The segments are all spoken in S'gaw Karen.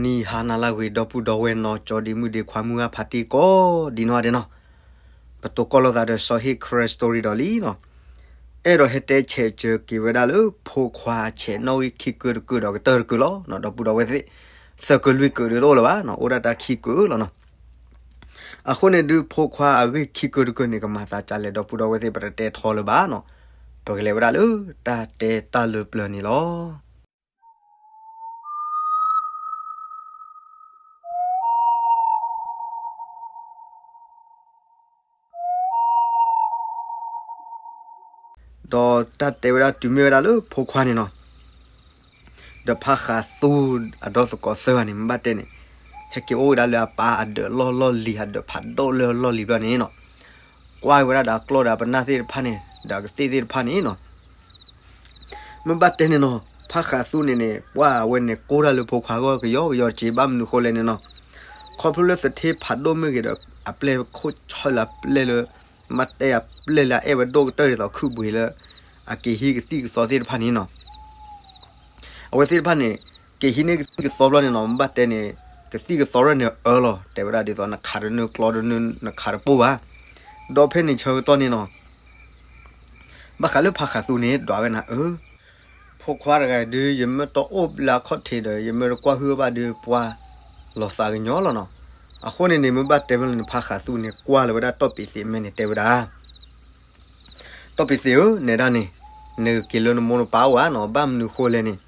နံၤဟါနၤလၢအဂ့ၤ ဒီပုၢ်ဒီဝဲၢ်နီၢ်ကၠီဒံးမုၣ်ဒံးခွါမုၢ်ဂၢ်ဖါတံၢ်ကိးဒံးနီၢ်ဒဲးနီၢ်, ပတိၤကီၢ်လိာ်သးဒီးစီၤဟ့ၣ် Karen Story ဒီးလံနီၢ်, အဲၣ်ဒိးဟဲတဲဆဲးစၢၤက့ၤဝဲဒၣ်လၢ ဖိခွါဆဲးနီၣ်ဂံၢ်ခံကုာ်တကုာ်ဒီးကတၢၢ်တကုာ်လီၤ. ဒီပုၢ်ဒီဝဲၢ်သ့ၣ်, သၢကုာ်လွံၢ်ကုာ်ဒီးတအိၣ်လၢၤဘၣ်နီၢ်, အိၣ်ဒၣ်တၢ်ခံကုာ်လီၤနီၢ်. အဃိန့ၣ်ဒုး ဖိခွါအဂ့ၢ်ခံကုာ်တကုာ်န့ၣ် ကမၤသးဒ်လဲၣ် ဒီပုၢ်ဒီဝဲၢ်သ့ၣ် ပတတဲထီလၢၤဘၣ်နီၢ်, ပကလဲၤဝဲဒၣ်လၢတၢ်တဲတၢ်လၢပျၢၤန့ၣ်လီၤ. ဒီးတၢ်တဲဝဲဒၣ်တုၤမ့ၢ်ဝဲဒၣ်လၢဖိခွါန့ၣ်နီၢ်, ဒီးဖါဃးသူအဒီသကိးသၢဂၤန့ၣ် မ့ၢ်ဘၣ်တဲန့ၣ်, ဟဲက့ၤအိၣ်ဝဲဒၣ်လၢအပၢ်အဒၢးလီၢ်လီၢ်လံၤအဒၢးဖးဒိၣ်လၢလီၢ်လံၤဘျီန့ၣ်နီၢ်, ကွၢ်ဝဲဒၣ်ဒီးအကျီၢ်ဒီးအပနၢ်သ့ၣ်တဖၣ်န့ၣ် ဒီးအကသ့ၣ်သ့ၣ်တဖၣ်န့ၣ်နီၢ်, မ့ၢ်ဘၣ်တဲန့ၣ်နီၢ်, ဖါဃးသူန့ၣ်န့ၣ် ပှၤအဝဲန့ၣ်ကိၢ်တၢ်လၢဖိခွါဂီၢ်ကယီကယီတက့ၢ်, ဘၣ်မနုၤဃိလဲၣ်န့ၣ်နီၢ်, ခီဖျိလၢသထ့ဖးဒိၣ်မ့ၢ်ဂ့ၤဒီး အပျဲၢ်ခိၣ်ဆၢလၢအပျဲၢ်လၢ မ့ၢ်ဘၣ်တဲအပျဲၢ်လၢအအဲၣ်ဝဲဒိၣ်ကတၢၢ်ဒ်သိးခုၣ်ဘှံးလၢ အက့ၤဟံးကသံၣ်ကသီသ့ၣ်တဖၣ်န့ၣ်နီၢ်, အဝဲသ့ၣ်တဖၣ်န့ၣ် က့ၤဟံးန့ၢ်ကသံၣ်ကသီဘျီန့ၣ်နီၢ်, မ့ၢ်ဘၣ်တဲန့ၣ် ကသံၣ်ကသီရဲၣ်န့ၣ်အၢလီၤ, တဲဝဲဒၣ်ဒ်သိးနခးတနုၤကျီတနုၤ နခးတပိၢ်ဘၣ်. ဒီးဖဲန့ၣ်ဆၢကတီၢ်န့ၣ်နီၢ်, ဘၣ်ဃးလၢဖါဃးသူန့ၣ် ဒွးဝဲနၤအၢ, ဖိခွါတဂၤဒုး ယမ့ၢ်တအိၣ်လၢအခီၣ်ထံးဒီး ယမ့ၢ်တကွၢ်ဟုၣ်ဘၣ်ဒုး ပှၢ်လီၤသးကညီလီၤနီၢ်. အဃိန့ၣ်န့ၣ် မ့ၢ်ဘၣ်တဲဖဲလဲၣ်န့ၣ် ဖါဃးသူန့ၣ် ကွၢ်လီၤဝဲဒၣ်တီၢ်ပံးသ့းမဲန့ၣ် တဲဝဲဒၣ် တီၢ်ပံးသ့းဧၢ, နဲဒၣ်န့ၣ် နကက့ၤလၢနမိၢ်နပၢ်အိၣ်ဧါနီၢ်, ဘၣ်မနုၤဃိလဲၣ်န့ၣ်,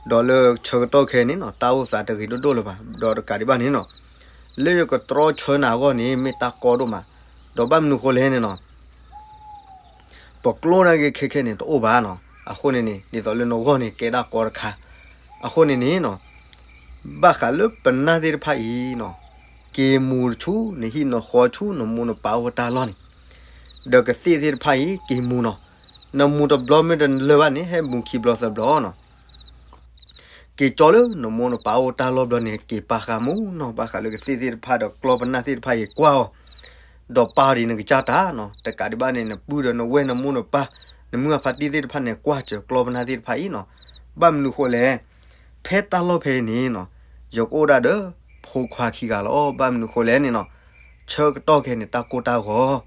ဒီးလၢဆၢကတီၢ်ခဲအံၤန့ၣ်နီၢ် တၢ်အိၣ်သးတဂ့ၤဒိၣ်ဒိၣ်လၢၤဘၣ်, ဒီးတကးဒံးဘၣ်န့ၣ်နီၢ်, လၢယကတြီဆၢနၤအဂီၢ်န့ၣ် မ့ၢ်တၢ်ကီဒိၣ်မး, ဒီးဘၣ်မနုၤဃိလဲၣ်န့ၣ်နီၢ် ပကျိၣ်နာ်က့ခဲခဲန့ၣ် တအိၣ်ဘၣ်နီၢ်. အဃိန့ၣ်န့ၣ် ဒ်သိးလၢနဂီၢ်န့ၣ် ကဲဒၣ်ကီတခါ. အဃိန့ၣ်န့ၣ်နီၢ် ဘၣ်ဃးလၢပနၢ်သ့ၣ်တဖၣ်အံၤနီၢ်, က့ၤမူၤဆူနဟံၣ်နဃီဆူနမိၢ်နပၢ်အိၣ်တၢ်လီၢ်န့ၣ်, ဒီးကသ့ၣ်သ့ၣ်တဖၣ်အံၤ က့ၤမူၤနီၢ်. နမူၤတဘျီမ့ၢ်တလၢာ်ဘၣ်န့ၣ် ဟဲမူၤခံဘျီသၢဘျီနီၢ်. က့ၤကၠီလၢနမိၢ်နပၢ်အိၣ်တၢ်လီၢ်ဘျီန့ၣ် က့ၤပာ်ဃာ်မူနီၢ်. ဘၣ်ဃးလၢကသ့ၣ်သ့ၣ်တဖၣ်ဒီးကျီၢ်ပနၢ်သ့ၣ်တဖၣ်အံၤကွၢ်အီၤ, ဒီးပာ်အီၤဒ်နကစၢ်တၢ်နီၢ်. တကးဒံးဘၣ်န့ၣ် နပုၢ်ဒီးနဝဲၢ်နမိၢ်နပၢ် နမုၢ်အဖါတံၢ်သ့ၣ်တဖၣ်န့ၣ် ကွၢ်စၢၤကျီၢ်ပနၢ်သ့ၣ်တဖၣ်အံၤနီၢ်. ဘၣ်မနုၤဃိလဲၣ်, ဖဲတၢ်လီၢ်ဖဲအံၤန့ၣ်နီၢ် ယကအိၣ်ဒၣ်ဒီးဖိခွါခံဂၤလီၤ. ဘၣ်မနုၤဃိလဲၣ်န့ၣ်နီၢ် ဆၢကတီၢ်ခဲအံၤန့ၣ် တၢ်ကိၢ်တၢ်ဂီၤ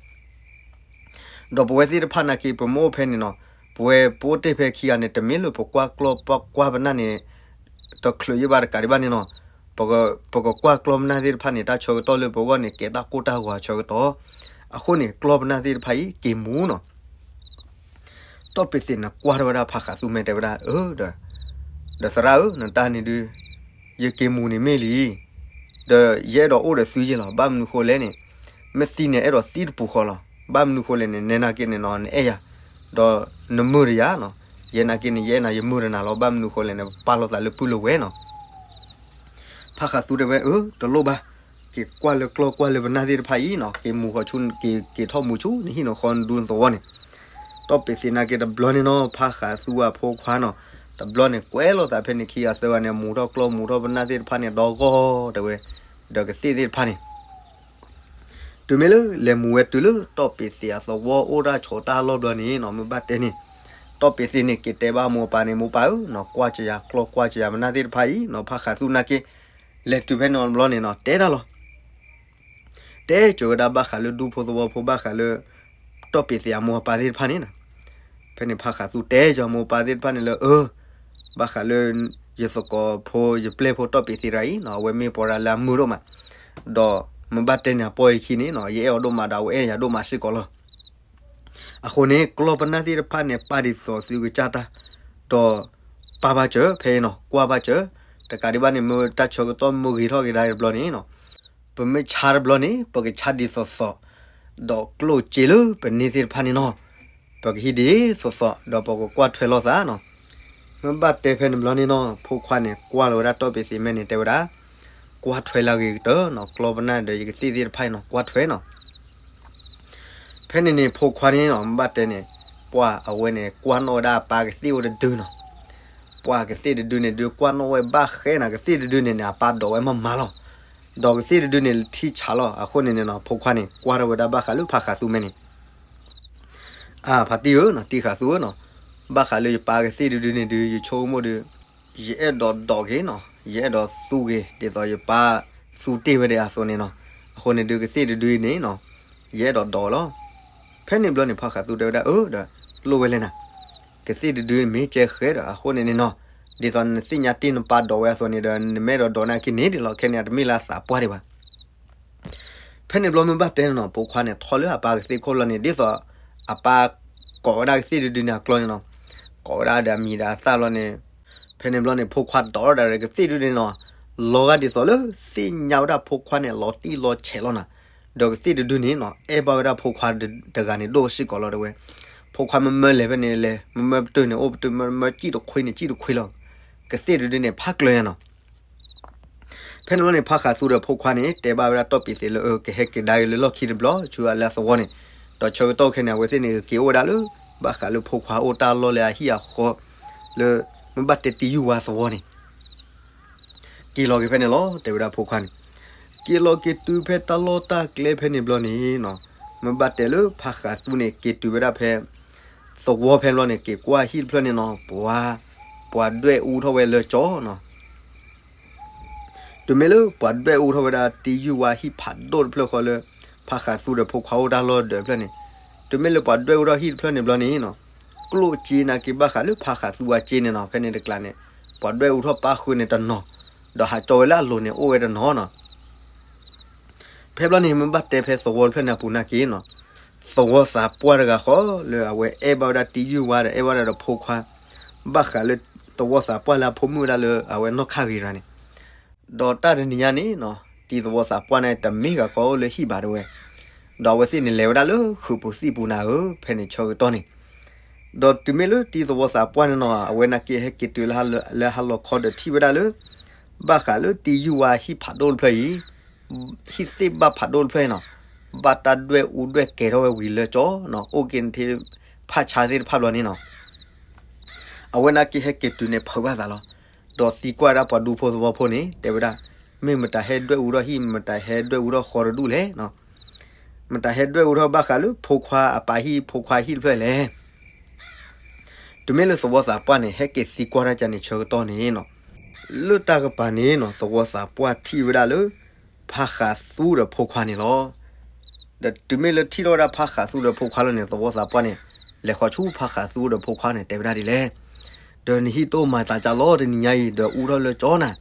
ဒီးပဝဲသ့ၣ်တဖၣ်နာ်က့ ပမ့ၢ်အိၣ်ဖဲန့ၣ်နီၢ်, ပဝဲပအိၣ်တ့ၢ်ဖဲခံဂၤန့ၣ် တမ့ၢ်လၢပကွၢ်ကျီၢ်ကွၢ်ပနၢ်န့ၣ် တချုးယံၤဘၣ်. တကးဒံးဘၣ်န့ၣ်နီၢ် ပကကွၢ်ကျီၢ်ပနၢ်သ့ၣ်တဖၣ်န့ၣ် တၢ်ဆၢကတီၢ်လၢပဂီၢ်န့ၣ် ကဲတၢ်ကိၢ်တၢ်ဂီၤဆၢကတီၢ်. အဃိန့ၣ် ကျီၢ်ပနၢ်သ့ၣ်တဖၣ်အံၤ က့ၤမူၤနီၢ်. တီၢ်ပ့းသ့းန့ၣ် ကွၢ်ထီၣ်ဝဲဒၣ်ဖးဃးသူမဲာ် တဲဝဲဒၣ်, အၢ ဒီး ဒီးသရၣ်ဧၢ, နတၢ်န့ၣ်ဒုး ယက့ၤမူၤန့ၣ်မ့ၢ်လံ, ဒီးယအဲၣ်ဒိးအိၣ်ဒီးသုယ့ၢ်လီၤ. ဘၣ်မနုၤဃိလဲၣ်န့ၣ်, မ့ၢ်သံန့ၣ် အဲၣ်ဒိးသံတပူၤဃီလီၤ. ဘၣ်မနုၤဃိလဲၣ်န့ၣ် နဲနာ်က့န့ၣ်နီၢ် နအဲၣ်ယၤ, ဒီးနမုာ်ဒီးယၤနီၢ်. ယဲနာ်က့န့ၣ် ယအဲၣ်နၤ ယမုာ်ဒီးနၤလီၤ. ဘၣ်မနုၤဃိလဲၣ်န့ၣ် ပပာ်လိာ်သးလၢပုၢ်လၢဝဲၢ်နီၢ်. ဖးဃးသူတဲဝဲ, အၢ တလိၣ်ဘၣ်, က့ၤကွၢ်လၢကျီၢ်ကွၢ်လၢပနၢ်သ့ၣ်တဖၣ်အံၤနီၢ်, က့ၤမူၤဃီၤဆူ, က့ၤက့ၤထီၣ်မူၤဆူနဟံၣ်နဃီနဒူနသဝီန့ၣ်. တီၢ်ပ့းသ့းနာ်က့တဘျီန့ၣ်နီၢ် ဖးဃးသူအဖိခွါနီၢ်, တဘျီန့ၣ်ကွဲးလိာ်သးဖဲန့ၣ်ခံဂၤသၢဂၤန့ၣ် မူၤထီၣ်ကျီၢ်မူၤထီၣ်ပနၢ်သ့ၣ်တဖၣ်န့ၣ် ဒီဂီၢ်တဲဝဲ, ဒီးကသ့ၣ်သ့ၣ်တဖၣ်န့ၣ် တုၤမ့ၢ်လၢလဲၤမူၤဝဲတုၤလၢတီၢ်ပ့းသ့းအသဝီအိၣ်တၢ်ဆိးတၢ်လီၢ်ဘျီန့ၣ်နီၢ်, မ့ၢ်ဘၣ်တဲန့ၣ်, တီၢ်ပ့းသ့းန့ၣ် က့ၤတဲဘၣ်မိၢ်ပၢ်န့ၣ်, မိၢ်ပၢ်ဧၢနီၢ်, ကွၢ်စၢၤယၤကျီၢ်ကွၢ်စၢၤယၤပနၢ်သ့ၣ်တဖၣ်အံၤနီၢ်. ဖးဃးသူနာ်က့ လဲၤတုၤဖဲန့ၣ်ဘျီန့ၣ်နီၢ် တဲတၢ်လီၤ. တဲစၢၤဝဲဒၣ်ဘၣ်ဃးလၢဒူဖိသဝီဖိ ဘၣ်ဃးလၢ တီၢ်ပ့းသ့းအမိၢ်အပၢ်သ့ၣ်တဖၣ်န့ၣ်နီၢ်. ဖဲန့ၣ်ဖးဃးသူတဲစၢၤမိၢ်ပၢ်သ့ၣ်တဖၣ်န့ၣ်လၢ အၢ ဘၣ်ဃးလၢ ယသကိးဖိ ယပျဲၢ်ဖိတီၢ်ပ့းသ့းတဂၤအံၤနီၢ် အဝဲမ့ၢ်ပှၤတဂၤလၢအမုာ်ဒိၣ်မး, ဒီးမ့ၢ်ဘၣ်တဲန့ၣ် အပိာ်ယခံန့ၣ်နီၢ် ယအဲၣ်အီၤဒိၣ်မးဒီးအဝဲအဲၣ်ယၤဒိၣ်မးစ့ၢ်ကီးလီၤ. အဃိန့ၣ် ကျီၢ်ပနၢ်သ့ၣ်တဖၣ်န့ၣ် ပာ်ဒ်သိးသုကစၢ်တၢ်, ဒီး ပာ်ဘၣ်စၢၤဖဲအံၤနီၢ် ကွၢ်ဘၣ်စၢၤ, တကးဒံးဘၣ်န့ၣ် မ့ၢ်တၢ်ဆၢကတီၢ်မ့ၢ်ဂ့ၤထီၣ်က့ၤဒၣ်တဘျီန့ၣ်နီၢ် ပမ့ၢ်ဆါတဘျီန့ၣ် ပကဆါဒ်သိးသိး, ဒီးကျိၣ်စ့လၢပန့ၢ်သ့ၣ်တဖၣ်န့ၣ်နီၢ် ပကဟံးဒ်သိးသိး ဒီးပကကွၢ်ထွဲလိာ်သးနီၢ်. မ့ၢ်ဘၣ်တဲဖဲန့ၣ်ဘျီန့ၣ်နီၢ် ဖိခွါန့ၣ် ကွၢ်လီၤဝဲဒၣ်တီၢ်ပ့းသ့းမဲာ်န့ၣ် တဲဝဲဒၣ်, ကွၢ်ထွဲလၢအဂ့ၤကတၢၢ်နီၢ် ကျီၢ်ပနၢ်ဒီးယကသ့ၣ်သ့ၣ်တဖၣ်အံၤနီၢ် ကွၢ်ထွဲနီၢ်. ဖဲန့ၣ်န့ၣ် ဖိခွါန့ၣ်နီၢ် မ့ၢ်ဘၣ်တဲန့ၣ် ပှၤအဝဲန့ၣ် ကွၢ်နီၣ်ဝဲဒၣ်အပၢ်ကသ့ၣ်အိၣ်တဒုနီၢ်. ပှၤကသ့ၣ်တဒုန့ၣ်ဒုး ကွၢ်နီၣ်ဝဲဘၣ်ဃဲနၤ ကသ့ၣ်တဒုန့ၣ်န့ၣ် အပၢ်ဒိးဝဲမးမးလီၤ. ဒီးကသ့ၣ်တဒုန့ၣ်ထံဆးလီၤ. အဃိန့ၣ်န့ၣ်နီၢ် ဖိခွါန့ၣ် ကွၢ်ထီၣ်ဝဲဒၣ်ဘၣ်ဃးလၢဖးဃးသူမဲာ်န့ၣ် အၢ ဖါတံၢ်ဧၢနီၢ် တံၢ်ဃးသူဧၢနီၢ်, ဘၣ်ဃးလၢယပၢ်ကသ့ၣ်တဒုန့ၣ်ဒုး ယဆိကမိၣ်ဒီး ယအဲၣ်ဒိးဒိးက့ၤနီၢ် ယအဲၣ်ဒိးသူက့ၤ ဒ်သိးယပၢ်သူတ့ၢ်ဝဲဒၣ်အသိးန့ၣ်နီၤ. အဃိန့ၣ်ဒုးကသ့ၣ်တဒုအံၤန့ၣ်နီၤ ယအဲၣ်ဒိးဒိးလီၤ. ဖဲန့ၣ်ဘျီန့ၣ် ဖါဃးသူတဲဝဲဒၣ် အၢ ဒီး လိၣ်ဝဲလဲၣ်နၤ, ကသ့ၣ်တဒုမ့ၢ်ကဲဃဲဒီး အဃိန့ၣ်န့ၣ်နီၤ, ဒ်သိးနသ့ၣ်ညါတ့ၢ်နပၢ်ဒိးဝဲအသိးန့ၣ်ဒီး နမ့ၢ်အဲၣ်ဒိးဒိးန့ၢ်က့ၤန့ၣ်ဒ်လီၤ. ခဲန့ၣ် အတမ့ၢ်လၢအသးပှၢ်ဒံးဘၣ်. ဖဲန့ၣ်ဘျီမ့ၢ်ဘၣ်တဲန့ၣ်နီၤ ဖိခွါန့ၣ် ထီၣ်လၢအပၢ်ကသ့ၣ်ခိၣ်လီၤန့ၣ် ဒ်သိး အပၢ်ကိးဝဲဒၣ်ကသ့ၣ်တဒုန့ၣ်အကျီန့ၣ်နီၤ, ကိးဝဲဒၣ်ဒီးအမံၤဒီးအသၣ်လီၤန့ၣ်, ဖဲန့ၣ်ဘျီန့ၣ် ဖိခွါဒိးဒီးကသ့ၣ်တဒုန့ၣ်နီၤ, လီၤဂာ်ဒ်သိးလၢ သ့ၣ်ညါဝဲဒၣ်ဖိခွါန့ၣ် လီၤတံၢ်လီၤဆဲးလီၤနၤ, ဒီးကသ့ၣ်တဒုန့ၣ်နီၤ အဲၣ်ဘၣ်ဝဲဒၣ်ဖိခွါတဂၤန့ၣ် ဒိၣ်စ့ၢ်ကီးလီၤတဲဝဲ. ဖိခွါမၢမၢလဲၤဖဲန့ၣ်လဲၤ, မၢမၢပတုာ်န့ၣ် အိၣ်ပတုာ်, မၢမၢစံၣ်တခွ့န့ၣ် စံၣ်တခွ့လီၤ. ကသ့ၣ်တဒုန့ၣ် ဖးကျၢၤညါနီၤ. ဖဲန့ၣ်ဘျီန့ၣ် ဖါဃးသူဒီးဖိခွါန့ၣ် တဲဘၣ်ဝဲဒၣ်တီၢ်ပံးသ့းလၢ အၢ ကဟဲက့ၤဒါက့ၤလၢလီၢ်ခံတဘျီ ဆူအလၢသဝီန့ၣ်, ဒီးဆၢကတီၢ်ခဲန့ၣ် အဝဲသ့ၣ်န့ၣ် က့ၤအိၣ်ဝဲဒၣ်လၢ ဘၣ်ဃးလၢဖိခွါအိၣ်တၢ်လီၢ်လၢအဟံၣ်အဃီ လၢ မ့ၢ်ဘၣ်တဲတံယုၢ်ဝါသဝီန့ၣ် က့ၤလီၤက့ၤဖဲန့ၣ်လီၤ တဲဝဲဒၣ်ဖိခွါန့ၣ်. က့ၤလီၤက့ၤတုၤဖဲတၢ်လီၢ်တၢ်ကျဲဖဲန့ၣ်ဘျီန့ၣ်နီၤ, မ့ၢ်ဘၣ်တဲလၢဖါဃးသူန့ၣ် က့ၤတုၤဝဲဒၣ်ဖဲ သဝီဖဲန့ၣ်ဘျီန့ၣ် က့ၤကွၢ်ဟံၣ်တဖျၢၣ်န့ၣ်နီၤ, ပှၤ ပှၤဒွဲၣ်အူထီၣ်ဝဲလၢကၠီနီၤ. တုၤမ့ၢ်လၢပှၤဒွဲၣ်အူထီၣ်ဝဲဒၣ်တံယုၢ်ဝါဟံၣ်ဖးဒိၣ်တဖျၢၣ်ဃီလၢ ဖါဃးသူဒီးဖိခွါအိၣ်တၢ်လီၢ်ဒၢးတဖျၢၣ်န့ၣ်, တုၤမ့ၢ်လၢပှၤဒွဲၣ်အူထီၣ်ဟံၣ်တဖျၢၣ်န့ၣ်ဘျီန့ၣ်နီၤ, ကျိၣ်စ့နာ်က့ဘၣ်ဃးလၢဖါဃးသူအစ့န့ၣ်နီၤ, ဖဲန့ၣ်တကျါန့ၣ် ပှၤဒွဲၣ်အူထီၣ်ပၣ်ဃုာ်န့ၣ်တနီၤ, ဒီးဟးကၠီဝဲလၢအလိၤန့ၣ်အိၣ်ဝဲတနီၤနီၤ. ဖဲဘျီန့ၣ် မ့ၢ်ဘၣ်တဲဖဲသဝီတဖျၢၣ်န့ၣ်အပူၤနာ်က့နီၤ, သဝီသးပှၢ်တဂၤဃီလၢအဝဲအဲၣ်ဘၣ်ဝဲဒၣ်တံယုၢ်ဝါဒီးအဲၣ်ဘၣ်ဝဲဒၣ်ဒီးဖိခွါ, ဘၣ်ဃးလၢသဝီသးပှၢ်လၢအဖိမုၣ်ဝဲဒၣ်လၢအဝဲနီၢ်ခါဂ့ၤတဂၤန့ၣ်, ဒီးတၢ်တနံၤညါန့ၣ်နီၤ, တံသဝီသးပှၢ်န့ၣ်တမ့ၢ်ဂၤကီအိၣ်လၢဟံၣ်ဘၣ်တဲဝဲ, ဒီးအဝဲသ့ၣ်န့ၣ်လဲၤဝဲဒၣ်လၢဃုာ်ပူၤသံၣ်ပူၤနၤဧၢ, ဖဲန့ၣ်ဆၢကတီၢ်န့ၣ် ဒီးတုၤမ့ၢ်လၢတံသဝီသးပှၢ်န့ၣ်နီၤ, အဝဲနာ်က့ဟဲက့ၤတုၤလၢဟါလီၤခီဒီးထံၣ်ဝဲဒၣ်လၢ ဘၣ်ဃးလၢတံယုၢ်ဝါဟံၣ်ဖးဒိၣ်တဖျၢၣ်အံၤ, ဟံၣ်သ့ၣ်ဘၣ်ဖးဒိၣ်တဖျၢၣ်အံၤနီၤ, ဘၣ်တၢ်ဒွဲၣ်အူဒွဲၣ်ကဲထီၣ်ဝဲဝံၤလၢကၠီနီၤ, အိၣ်က့ၤနထ့ဖးဆါသ့ၣ်တဖၣ်ဘျီန့ၣ်နီၤ, အဝဲနာ်က့ဟဲက့ၤတုၤန့ၣ်ဖုးဘၣ်သးလီၤ. ဒီးသံကွၢ်ဒၣ်ပှၤဒူဖိသဝီဖိန့ၣ် တဲဝဲဒၣ်, မ့ၢ်မတၤဟဲဒွဲၣ်အူထီၣ်ဟံၣ် မတၤဟဲဒွဲၣ်အူထီၣ်ဃီတဒူၣ်လဲၣ်နီၤ, မတၤဟဲဒွဲၣ်အူထီၣ်ဘၣ်ဃးလၢဖိခွါအပၢ်ဟံၣ် ဖိခွါဟံၣ်တဖျၢၣ်လဲၣ်. တုၤမ့ၢ်လၢသဝီသးပှၢ်န့ၣ် ဟဲက့ၤသံကွၢ်တၢ်ကန့ၣ်ဆၢကတီၢ်န့ၣ်နီၤ, လၢတၢ်ကပၤန့ၣ်နီၤ သဝီသးပှၢ်ထံၣ်ဝဲဒၣ်လၢ ဖါဃးသူဒီးဖိခွါန့ၣ်လီၤ. ဒီးတုၤမ့ၢ်လၢထံၣ်ထီၣ်ဝဲဒၣ်ဖါဃးသူဒီးဖိခွါလီၤန့ၣ် သဝီသးပှၢ်န့ၣ် လဲၤဃီၤဆူဖါဃးသူဒီးဖိခွါန့ၣ် တဲဝဲဒၣ်ဒ်လဲၣ်, ဒီးနဟံၣ်တအိၣ်မၤသးကၢ်လီၤ တနံၤညါအံၤ ဒီးအူထီၣ်လၢကၠီနၤ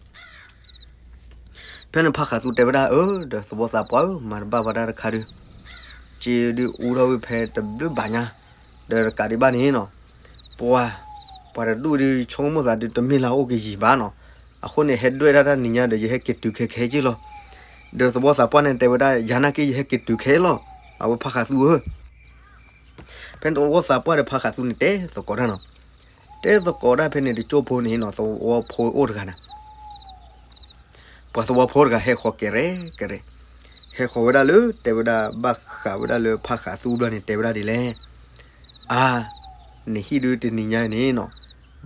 ဖဲန့ၣ်ဖါဃးသူတဲဝဲဒၣ် အၢ ဒီးသဝီသးပှၢ်ဧၢ မၤတဘၣ်ဘၣ်တၢ်တခါဒုး, စ့ဒုးအူထီၣ်ဝဲဖဲတဘျုးဘၣ်ညါ, ဒီးတကးဒံးဘၣ်န့ၣ်နီၤ, ပှၤ, ပှၤတဒူၣ်ဒုး ဆိကမိၣ်သးဒုးတမ့ၢ်လၢအအိၣ်ကယံာ်ဘၣ်နီၤ, အဃိန့ၣ် ဟဲဒွဲၣ်ဒၣ်တၢ်နံၤညါဒီး ယဟဲက့ၤတုၤခဲခဲက့လီၤ. ဒီးသဝီသးပှၢ်န့ၣ်တဲဝဲဒၣ် ယၤနာ်က့ယဟဲက့ၤတုၤခဲလီၤ, အဝဲဖါဃးသူဧၢ ဖဲန့ၣ်သဝီသးပှၢ်ဒီးဖါဃးသူန့ၣ်တဲသကိးတၢ်နီၤ, တဲသကိးတၢ်ဖဲန့ၣ်တကၠိဖိန့ၣ်နီၤ သဝီဖိအိၣ်တဂၤန့ၣ် ပှၤသဝီဖိတဂၤဟဲဃီၤကဲရဲၣ်ကရဲၣ်, ဟဲဃီၤဝဲဒၣ်လၢ တဲဝဲဒၣ်ဘၣ်ဃးဝဲဒၣ်လၢဖါဃးသူဘျီန့ၣ် တဲဝဲဒၣ်ဒ်လဲၣ်, အါ, နဟံၣ်ဒုးတနံၤညါအံၤန့ၣ်နီၤ,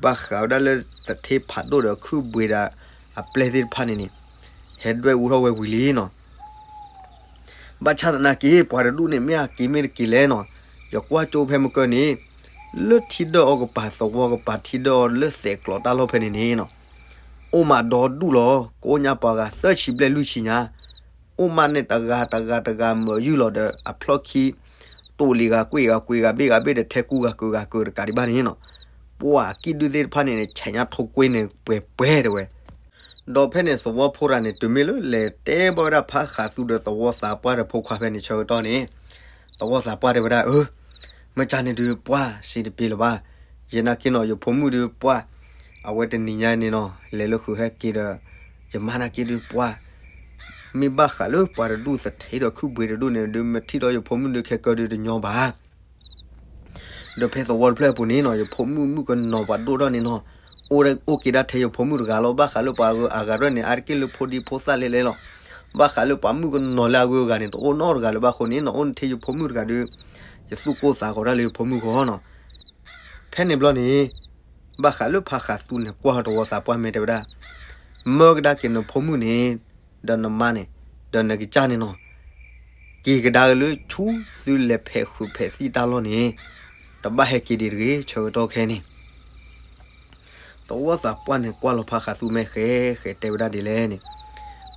ဘၣ်ဃးဝဲဒၣ်လၢသထ့ဖးဒိၣ်ဒီးခုၣ်ဘှံးဒီး အပျဲၢ်သ့ၣ်တဖၣ်န့ၣ်န့ၣ်, ဟဲဒွဲၣ်အူထီၣ်ဝဲဝံၤလံနီၤ ဘၣ်ဆၣ်သနာ်က့ ပှၤတဒူၣ်န့ၣ် မ့ၢ်အက့ၤမ့ၢ်တက့ၤလဲၣ်နီၤ, ယကွၢ်ကၠိဖဲမကၢန့ၣ်, လၢထံဒၢၣ်အီၤကပၤ သဝီကပၤ ထံဒၢၣ်အီၤလၢသဲးကျိးတၢ်လီၢ်ဖဲန့ၣ်န့ၣ်နီၤ, အိၣ်မးဒီဒူၣ်လီၤ, ကိးညါပှၤဂၤသၢဆံဘျဲၣ်လွံၢ်ဆံညါ, အိၣ်မးန့ၣ်တဂၤတဂၤတဂၤမၢာ်ယုၢ်လီၤဒီး အဖျီၣ်ခံ တိၢ်လံၤဂၤကွံာ်ဂၤကွံာ်ဂၤဘ့ၣ်ဂၤဘ့ၣ်ဒီးထဲကူဂၤကုာ်ဂၤကုာ်တကးဒံးဘၣ်န့ၣ်နီၤ, ပှၤကံၣ်ဒုၣ်သ့ၣ်တဖၣ်န့ၣ်န့ၣ် ဆဲးညါထိကွ့န့ၣ်ပှဲၤပှဲၤတဲဝဲ ဒီးဖဲန့ၣ်သဝီဖိတဂၤန့ၣ် တုၤမ့ၢ်လၢလဲၤတဲဘၣ်ဝဲဒၣ်ဖါဃးသူဒီးသဝီသးပှၢ်ဒီးဖိခွါဖဲန့ၣ်ဆၢကတီၢ်န့ၣ်, သဝီသးပှၢ်တဲဝဲဒၣ် အၢ, မ့ၢ်ကန့ၣ်ဒုးပှၢ်စံးတပ့ၤလၢၤဘၣ်, ယနာ်က့နီၤ ယဖိမုၣ်ဒုးပှၢ်, အဝဲတနံၤညါန့ၣ်နီၤ လဲၤလၢဃုာ်ဟဲက့ၤဒီး, ယမါနာ်က့ဒုးပှၢ်, မ့ၢ်ဘၣ်ဃးလၢပှၤတဒူၣ်သထ့ဒီးခုၣ်ဘှံးတဒူၣ်န့ၣ်ဒုး မ့ၢ်ထံၣ်ဒီးယဖိမုၣ်ဒုးခဲကၢဒုးတညီဘၣ် ဒီးဖဲသဝီတဖျၢၣ်အပူၤန့ၣ်နီၤ ယဖိမုၣ်မုၣ်ကနီၤပှၤဒိၣ်ထီၣ်န့ၣ်နီၤ, အိၣ်က့ၤဒၣ်ထဲယဖိမုၣ်တဂၤလီၤ, ဘၣ်ဃးလၢပှၤအဂၤရဲၣ်န့ၣ် အါတက့ၢ်လၢဖိဒံဖိသၣ်လဲၣ်လဲၣ်လီၤ, ဘၣ်ဃးလၢပှၤမုၣ်ကနီၤလၢအဂုၤအဂၤန့ၣ် တအိၣ်နီတဂၤလၢၤဘၣ်အဃိန့ၣ်နီၤ အိၣ်န့ၣ်ထဲယဖိမုၣ်တဂၤဒီး, ယသူၣ်ကိၢ်သးဂီၤဒၣ်လၢယဖိမုၣ်ဂီၢ်နီၤ ဖဲန့ၣ်ဘျီန့ၣ်, ဘၣ်ဃးလၢဖါဃးသူန့ၣ် ကွၢ်သဝီသးပှၢ်မ့ၢ်တဲဝဲဒၣ်, မၢကဒါက့ၤနဖိမုၣ်န့ၣ်, ဒီးနမါန့ၣ်, ဒီးနကစၢ်န့ၣ်နီၤ, က့ၤကဒါက့ၤလၢဆူသုလဲၤဖဲးဃုာ်ဖဲးသံၣ်တၢ်လီၢ်န့ၣ်, တဘၣ်ဟဲက့ၤဒံးတဂ့ၤ ဆၢကတီၢ်ခဲအံၤန့ၣ် သ သဝီသးပှၢ်န့ၣ်ကွၢ်လီၤဖါဃးသူမဲာ်ဃဲးဃဲး တဲဝဲဒၣ်ဒ်လဲၣ်န့ၣ်,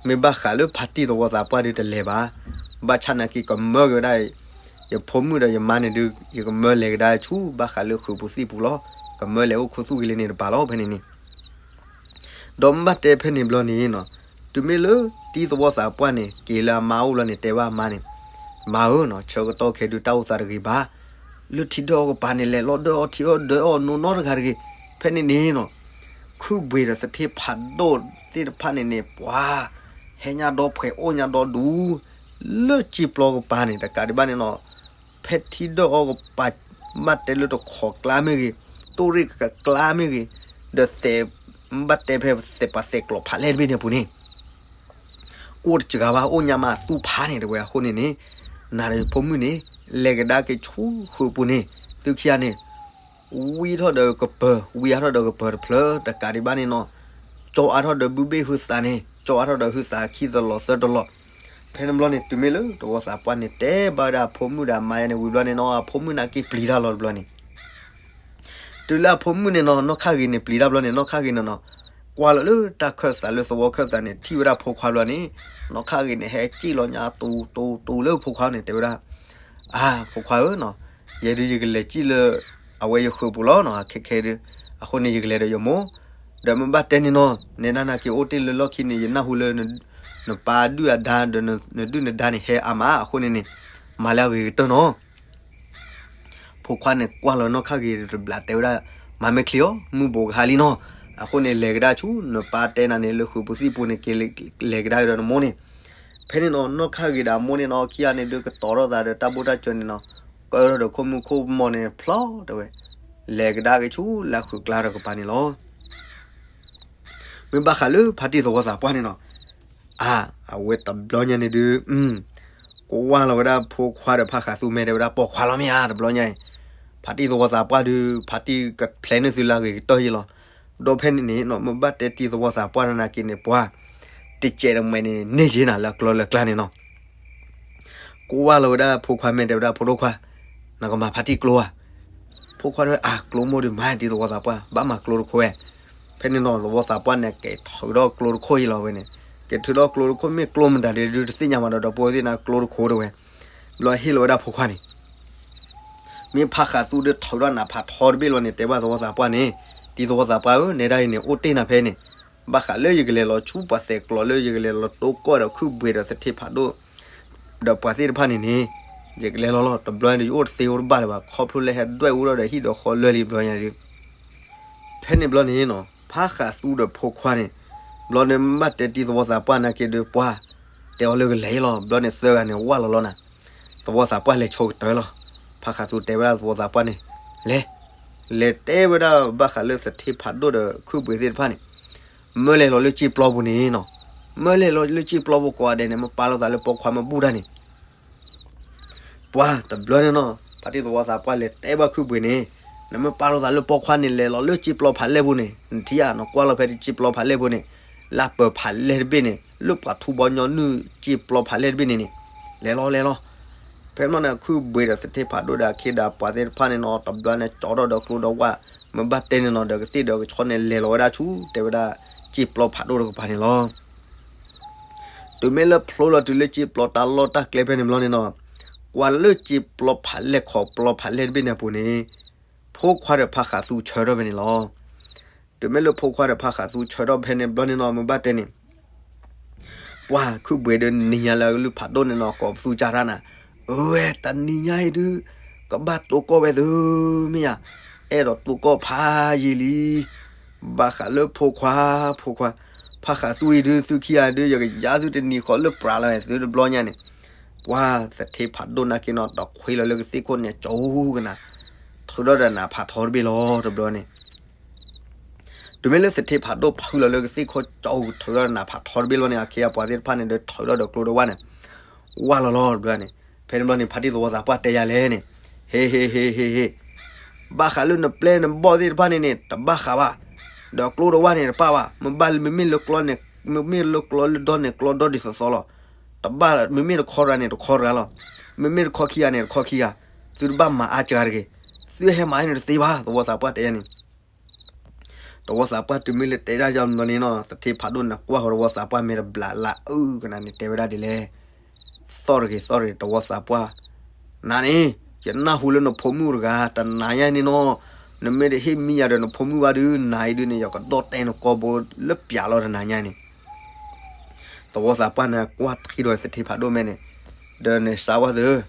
မ့ၢ်ဘၣ်ဃးလၢဖါတံၢ်သဝီသးပှၢ်ဒုးတလဲၤဘၣ်, ဘၣ်ဆၣ်နာ်က့ကမၢက့ၤဝဲဒၣ် ယဖိမုၣ်ဒီးယမါန့ၣ်ဒုး ယကမၢလဲၤကဒါဆူဘၣ်ဃးလၢဃုာ်ပူၤသံၣ်ပူၤလီၤ. ကမၢလဲၤအိၣ်ခူသူၣ်က့ၤလံန့ၣ်တပၤလီၤ ဖဲန့ၣ်န့ၣ် ဒီးမ့ၢ်ဘၣ်တဲဖဲန့ၣ်ဘျီန့ၣ်နီၤ, တုၤမ့ၢ်လၢတံၢ်သဝီသးပှၢ်န့ၣ် က့ၤလၢအမါအိၣ်လီၤန့ၣ် တဲဘၣ်အမါန့ၣ်, မါဧၢနီၤ, ဆၢကတီၢ်ခဲဒုးတၢ်အိၣ်သးတဂ့ၤဘၣ်, လၢထံဒၢၣ်အီၣ်ကပၤန့ၣ် လဲၤလီၤဒၢအီၣ်ထံအီၣ်ဒၢအီၣ်နီၢ်နီၢ်တဂၤတဂ့ၤ. ဖဲန့ၣ်န့ၣ်နီၤ, ခုၣ်ဘှ့းဒီးသထ့ဖးဒိၣ်သ့ၣ်တဖၣ်န့ၣ်န့ၣ် ပှၤ ဟဲညါဒီးဖှဲးအိၣ်ညါဒီးဒူ လၢစ့ပျီကပၤန့ၣ် တကးဒံးဘၣ်န့ၣ်နီၤ, ဖဲထံဒၢၣ်အီၣ်ကပၤ ဘၣ်တဲလၢတခိးကျါမ့ၢ်ဂ့ၤ, တိၣ်ရ့ၣ်ကကျါမ့ၢ်ဂ့ၤ, ဒီးသဲး ဘၣ်တဲဖဲသဲးပှၤသဲးကျိးဖးလဲၢ်တဘ့ၣ်န့ၣ်အပူၤန့ၣ် အိၣ်တစှၤဘၣ် အိၣ်ညါမးအသူၣ်ဖးန့ၣ် တဲဝဲအဃိန့ၣ်န့ၣ်, နၤဒီးယဖိမုၣ်န့ၣ် လဲၤကဒါက့ၤဆူဃုာ်ပူၤန့ၣ် သုခံဂၤန့ၣ် ဝံထီၣ်ဒီးကပၢၤ ဝံအါထီၣ်ဒီးကပၢၤတဖျၢၣ် တကးဒံးဘၣ်န့ၣ်နီၤ, ကၠီအါထီၣ်ဒီးဘုဘ့ၣ်ဟုသးန့ၣ် ကၠီအါထီၣ်ဒီးဟုသးခံသလီၤသၢတလီၤ. ဖဲန့ၣ်ဘျီန့ၣ် တုၤမ့ၢ်လၢသဝီသးပှၢ်န့ၣ် တဲဘၣ်ဝဲဒၣ်အဖိမုၣ်ဒီးအမါယါန့ၣ်ဝံၤဘျီန့ၣ်နီၤ အဖိမုၣ်နာ်က့ပျံၤတၢ်လီၤတဘျီန့ၣ် တုၤလၢအဖိမုၣ်န့ၣ်နီၤ နီၢ်ခါဂ့ၤန့ၣ် ပျံၤတၢ်ဘျီန့ၣ် နီၢ်ခါဂ့ၤန့ၣ်နီၤ, ကွၢ်လီၤလၢတၢ်ခၢၣ်သးလၢသဝီခၢၣ်သးန့ၣ် ထံၣ်ဝဲဒၣ်ဖိခွါဘျီန့ၣ်, နီၢ်ခါဂ့ၤန့ၣ် ဟဲစံၣ်လီၤညါတူတူတူလၢဖိခွါန့ၣ် တဲဝဲဒၣ်, အါ ဖိခွါဧၢနီၤ, ယဲဒုးယကလဲၤစံၣ်လၢ အဝဲယဃုာ်ပူၤလီၤနီၤ ခဲခဲဒုး, အဃိန့ၣ် ယကလဲၤဒီးယမိၢ်, ဒီးမ့ၢ်ဘၣ်တဲန့ၣ်နီၤ နဲဒၣ်နာ်က့အိၣ်တ့ၢ်လၢလီၢ်ခံန့ၣ် ယနၢ်ဟူလၢ နပၢ်ဒုၣ်အဒါဒီးနဒုၣ်နဒါန့ၣ် ဟဲအါမး အဃိန့ၣ်န့ၣ် မၤလၢအဂ့ၤကတၢၢ်နီၤ ဖိခွါန့ၣ်ကွၢ်လီၤနီၢ်ခါဂ့ၤတဘျီတဲဝဲဒၣ်, မၤမ့ၢ်ချံအီၤ မုၢ်ဘူးကဟါလံနီၤ, အဃိန့ၣ် လဲၤကဒါဆူ နပၢ်တဲနၤန့ၣ် လၢဃုာ်ပူၤသံၣ်ပူၤန့ၣ် က့ၤလဲၤကဒါဒီးနမိၢ်န့ၣ်. ဖဲန့ၣ်နီၤ နီၢ်ခါဂ့ၤဒီးအမိၢ်န့ၣ်နီၤ ခံဂၤန့ၣ်ဒုးကတီၤထီၣ်သးဒီးတၢ်ဘိၣ်တၢ်စၢၤန့ၣ်နီၤ, ကၢထီၣ်ဒီးခိၣ်မူခိၣ်မီၢ်န့ၣ်ဖျီတဲဝဲ, လဲၤကဒါက့ၤဆူလၢဃုာ်ကျါဒီးကပၤန့ၣ်လီၤ. မ့ၢ်ဘၣ်ဃးလၢဖါတံၢ်သဝီသးပှၢ်န့ၣ်နီၤ, အါ အဝဲတဘျီညါန့ၣ်ဒုး ကွၢ်လီၤဝဲဒၣ်ဖိခွါဒီးဖါဃးသူမဲာ်တဲဝဲဒၣ် ပိာ်ခွါလီၤမ့ၢ်ဧါ တဘျီညါအံၤ, ဖါတံၢ်သဝီသးပှၢ်ဒုး ဖါတံၢ်ကဖျဲးန့ၢ်သုလၢအဂ့ၤကတၢၢ်ယံလီၤ. ဒီးဖဲန့ၣ်န့ၣ်နီၤ မ့ၢ်ဘၣ်တဲတံၢ်သဝီသးပှၢ်တနာ်က့န့ၣ် ပှၤ တကဲးတမှဲးန့ၣ် န့ၢ်ယ့နၤလၢအကျီလၢအကျါန့ၣ်နီၤ ကွၢ်လီၤဝဲဒၣ်ဖိခွါမဲာ်တဲဝဲဒၣ် ဖိဒိၣ်ခွါ, နကမၤဖါတံၢ်ကျိဧါ. ဖိခွါတဲဝဲ အါ ကျိမိၢ်ဒုးမၤတံၢ်သဝီသးပှၢ် ဘၣ်မၤကျိတခိၣ်ဝဲ. ဖဲန့ၣ်နီၤ သဝီသးပှၢ်န့ၣ် ကဲၤထုးဒီးကျိတခိၣ်ယံလီၤဝဲန့ၣ်, ကဲၤထုးဒီးကျိတခိၣ် မ့ၢ်ကျိမတၤဒုး တသ့ၣ်ညါမးဒီး ဒီပုၢ်ဝဲၢ်သ့ၣ်န့ၣ် ကျိတခိၣ်တဲဝဲ. ဘျီဟ့ၣ်လီၤဝဲဒၣ်ဖိခွါန့ၣ် မ့ၢ်ဖါဃးသူဒီးထုးဒီးနးဖးထီတဘ့ၣ်လီၤန့ၣ် တဲဘၣ်သဝီသးပှၢ်န့ၣ်, တံၢ်သဝီသးပှၢ်ဧၢ နဲဒၣ်အံၤန့ၣ် အိၣ်တ့ၢ်နၤဖဲန့ၣ်, ဘၣ်ဃးလၢယကလဲၤလီၤဆူပှၤသဲးကျိးလၢယကလဲၤလီၤတိၢ်ကီၢ်ဒီးခုၣ်ဘှံးဒီးသထ့ဖးဒိၣ် ဒီးပှၤသ့ၣ်တဖၣ်န့ၣ်န့ၣ်, ယကလဲၤလီၤလီၤ တဘျီန့ၣ် ယအိၣ်တသ့အိၣ်တဘၣ်လၢၤဘၣ် ခီဖျိလၢဟဲဒွဲၣ်အူဒီးဟံၣ်ဒီးဃီလၢာ်လံဘျီညါဒုး ဖဲန့ၣ်ဘျီန့ၣ်နီၤ ဖါဃးသူဒီးဖိခွါန့ၣ်, ဘျီန့ၣ်ဘၣ်တဲတံၢ်သဝီသးပှၢ်နာ်က့ဒုး ပှၤ တဲအီၤလၢကလဲၤလီၤ ဘျီန့ၣ်သၢဂၤန့ၣ် ဝၢ်လီၤလီၤနၤ, သဝီသးပှၢ်လဲၤဆိကတၢၢ်လီၤ. ဖါဃးသူတဲဝဲဒၣ်သဝီသးပှၢ်န့ၣ်, လဲၤ, လဲၤတဲဝဲဒၣ်ဘၣ်ဃးလၢသထ့ဖးဒိၣ်ဒီးခုၣ်ဘှံးသ့ၣ်တဖၣ်န့ၣ်, မၢလဲၤလီၤလၢစ့ပျီပူၤန့ၣ်နီၤ, မၢလဲၤလီၤလၢစ့ပျီပူၤကိးဂၤဒဲးန့ၣ် မ့ၢ်ပာ်လီၤသးလၢပိာ်ခွါမ့ၢ်ဘူၣ်တၢ်န့ၣ် ပှၤတဘျီန့ၣ်နီၤ ဖါတံၢ်သဝီသးပှၢ်လဲၤတဲဘၣ်ခုၣ်ဘှံးန့ၣ်, နမ့ၢ်ပာ်လီၤသးလၢပိာ်ခွါန့ၣ် လဲၤလီၤလၢစ့ပျီဖးလဲၢ်ပူၤန့ၣ် နထံၣ်ဧါ နကွၢ်လီၤဖဲတစ့ပျီဖးလဲၢ်ပူၤန့ၣ်, လၢပၢၤဖးလဲၢ်တဘ့ၣ်န့ၣ် လၢပှၤထူဘီညီနုၢ်စ့ပျီဖးလဲၢ်တဘ့ၣ်န့ၣ်န့ၣ်, လဲၤလီၤလဲၤလီၤ. ဖဲန့ၣ်နီၤ ခုၣ်ဘှံးဒီးသထ့ဖးဒိၣ်ဒီးအခ့ဒီးပှၤသ့ၣ်တဖၣ်န့ၣ်နီၤ တဘျီန့ၣ် ကၠီထီၣ်ဒီးကျိဒီးဝၣ်, မ့ၢ်ဘၣ်တဲန့ၣ်နီၤ ဒီးကသ့ၣ်ဒီးကဆီန့ၣ် လဲၤလီၤဝဲဒၣ်ဆူ တဲဝဲဒၣ် စ့ပျီဖးဒိၣ်တကပၤန့ၣ်လီၤ. တုၤမ့ၢ်လၢဖျိလီၤတုၤလၢစ့ပျီတၢ်လီၢ်တၢ်ကျဲဖဲန့ၣ်ဘျီန့ၣ်နီၤ, ကွၢ်လၢစ့ပျီဖးလဲၢ်ခီၣ်ပျီဖးလဲၢ်တဘ့ၣ်န့ၣ်အပူၤန့ၣ်, ဖိခွါဒီးဖါဃးသူဆၢထီၣ်ဖဲန့ၣ်လီၤ. တုၤမ့ၢ်လၢဖိခွါဒီးဖါဃးသူဆၢထီၣ်ဖဲန့ၣ်ဘျီန့ၣ်နီၤ မ့ၢ်ဘၣ်တဲန့ၣ် ပှၤခုၣ်ဘှံးဒီးနံၤညါလၢကလုၢ်ဖးဒိၣ်န့ၣ်နီၤ ကိးပသူကၢ်တၢ်နၤ, အဝဲတနံၤညါအံၤဒုး ကဘၣ်တိၢ်ကီၢ်ဝဲသုမ့ၢ်ဧါ, အဲၣ်ဒိးတိၢ်ကီၢ်ဖးယံာ်လံ. ဘၣ်ဃးလၢဖိခွါ, ဖိခွါ, ဖါဃးသူအံၤဒုး သုခံဂၤဒုး ယကယါသုတနံၤဃီလၢပြးလီၤသုတဘျီညါန့ၣ်, ပှၤသထ့ဖးဒိၣ်နာ်က့နီၤ တခွ့လီၤလၢကသ့ၣ်ခိၣ်န့ၣ် ကၠီကနၤ, ထုးထီၣ်ဒီးနးဖးထီတဘ့ၣ်လီၤတဘျီန့ၣ် တုၤမ့ၢ်လၢသထ့ဖးဒိၣ်ဖုလီၤလၢကသ့ၣ်ခိၣ်ကၠီ ထုးထီၣ်နးဖးထီတဘ့ၣ်လီၤန့ၣ် အခ့အပှၤသ့ၣ်တဖၣ်န့ၣ်ဒီးထုးထီၣ်ဒီးကျိဒီးဝၣ်န့ၣ်, ဝၢ်လီၤလီၤတဘျီန့ၣ်, ဖဲန့ၣ်ဘျီန့ၣ် ဖါတံၢ်သဝီသးပှၢ်တဲယၤလဲၣ်န့ၣ်, ဟ့ဟ့ဟ့ဟ့ဟ့, ဘၣ်ဃးလၢနပျဲၢ်နဘီၣ်သ့ၣ်တဖၣ်န့ၣ်န့ၣ် တဘၣ်ဃးဘၣ်, ဒီးကျိဒီးဝၣ်န့ၣ်တပၣ်ဘၣ်, မ့ၢ်ဘၣ်မ့မ့ၢ်လၢကျီန့ၣ်, မ့မ့ၢ်လၢကျီလၢဒီန့ၣ် ကျီဒီဒ်သိးသိးလီၤ. တဘၣ် မ့မ့ၢ်တခီတဂၤန့ၣ် တခီတဂၤလီၤ. မ့မ့ၢ်တခီခံဂၤန့ၣ် တခီခံဂၤ, သုတဘၣ်မၤအါစှၤတဂ့ၤ, သုဟဲမၤအါန့ၣ်တသ့ဘၣ် သဝီသးပှၢ်တဲယၤန့ၣ် သဝီသးပှၢ်တုၤမ့ၢ်လၢတဲဒၣ်ယီၤဘျီန့ၣ်နီၤ သထ့ဖးဒိၣ်န့ၣ် ကွၢ်ဃီၤသဝီသးပှၢ်မဲာ်တဘျးလၢအုၣ်ကနၤန့ၣ် တဲဝဲဒၣ်ဒ်လဲၣ်, သီၣ်တဂ့ၤသီၣ်တဂ့ၤ သဝီသးပှၢ်, နၤန့ၣ် ယနၢ်ဟူလၢနဖိမုၣ်တဂၤ တနၤညါန့ၣ်နီၤ, နမ့ၢ်တဟ့ၣ်မံယၤဒီးနဖိမုၣ်ဘၣ်ဒုး နၤအံၤဒုးန့ၣ် ယကဒီၣ်တဲနကိာ်ဘိလၢပျးလီၤတနၤညါန့ၣ် သဝီသးပှၢ်န့ၣ် ကွၢ်ထံဒီးသထ့ဖးဒိၣ်မဲာ်န့ၣ်, ဒီးနစးဝဲသ့ၣ်,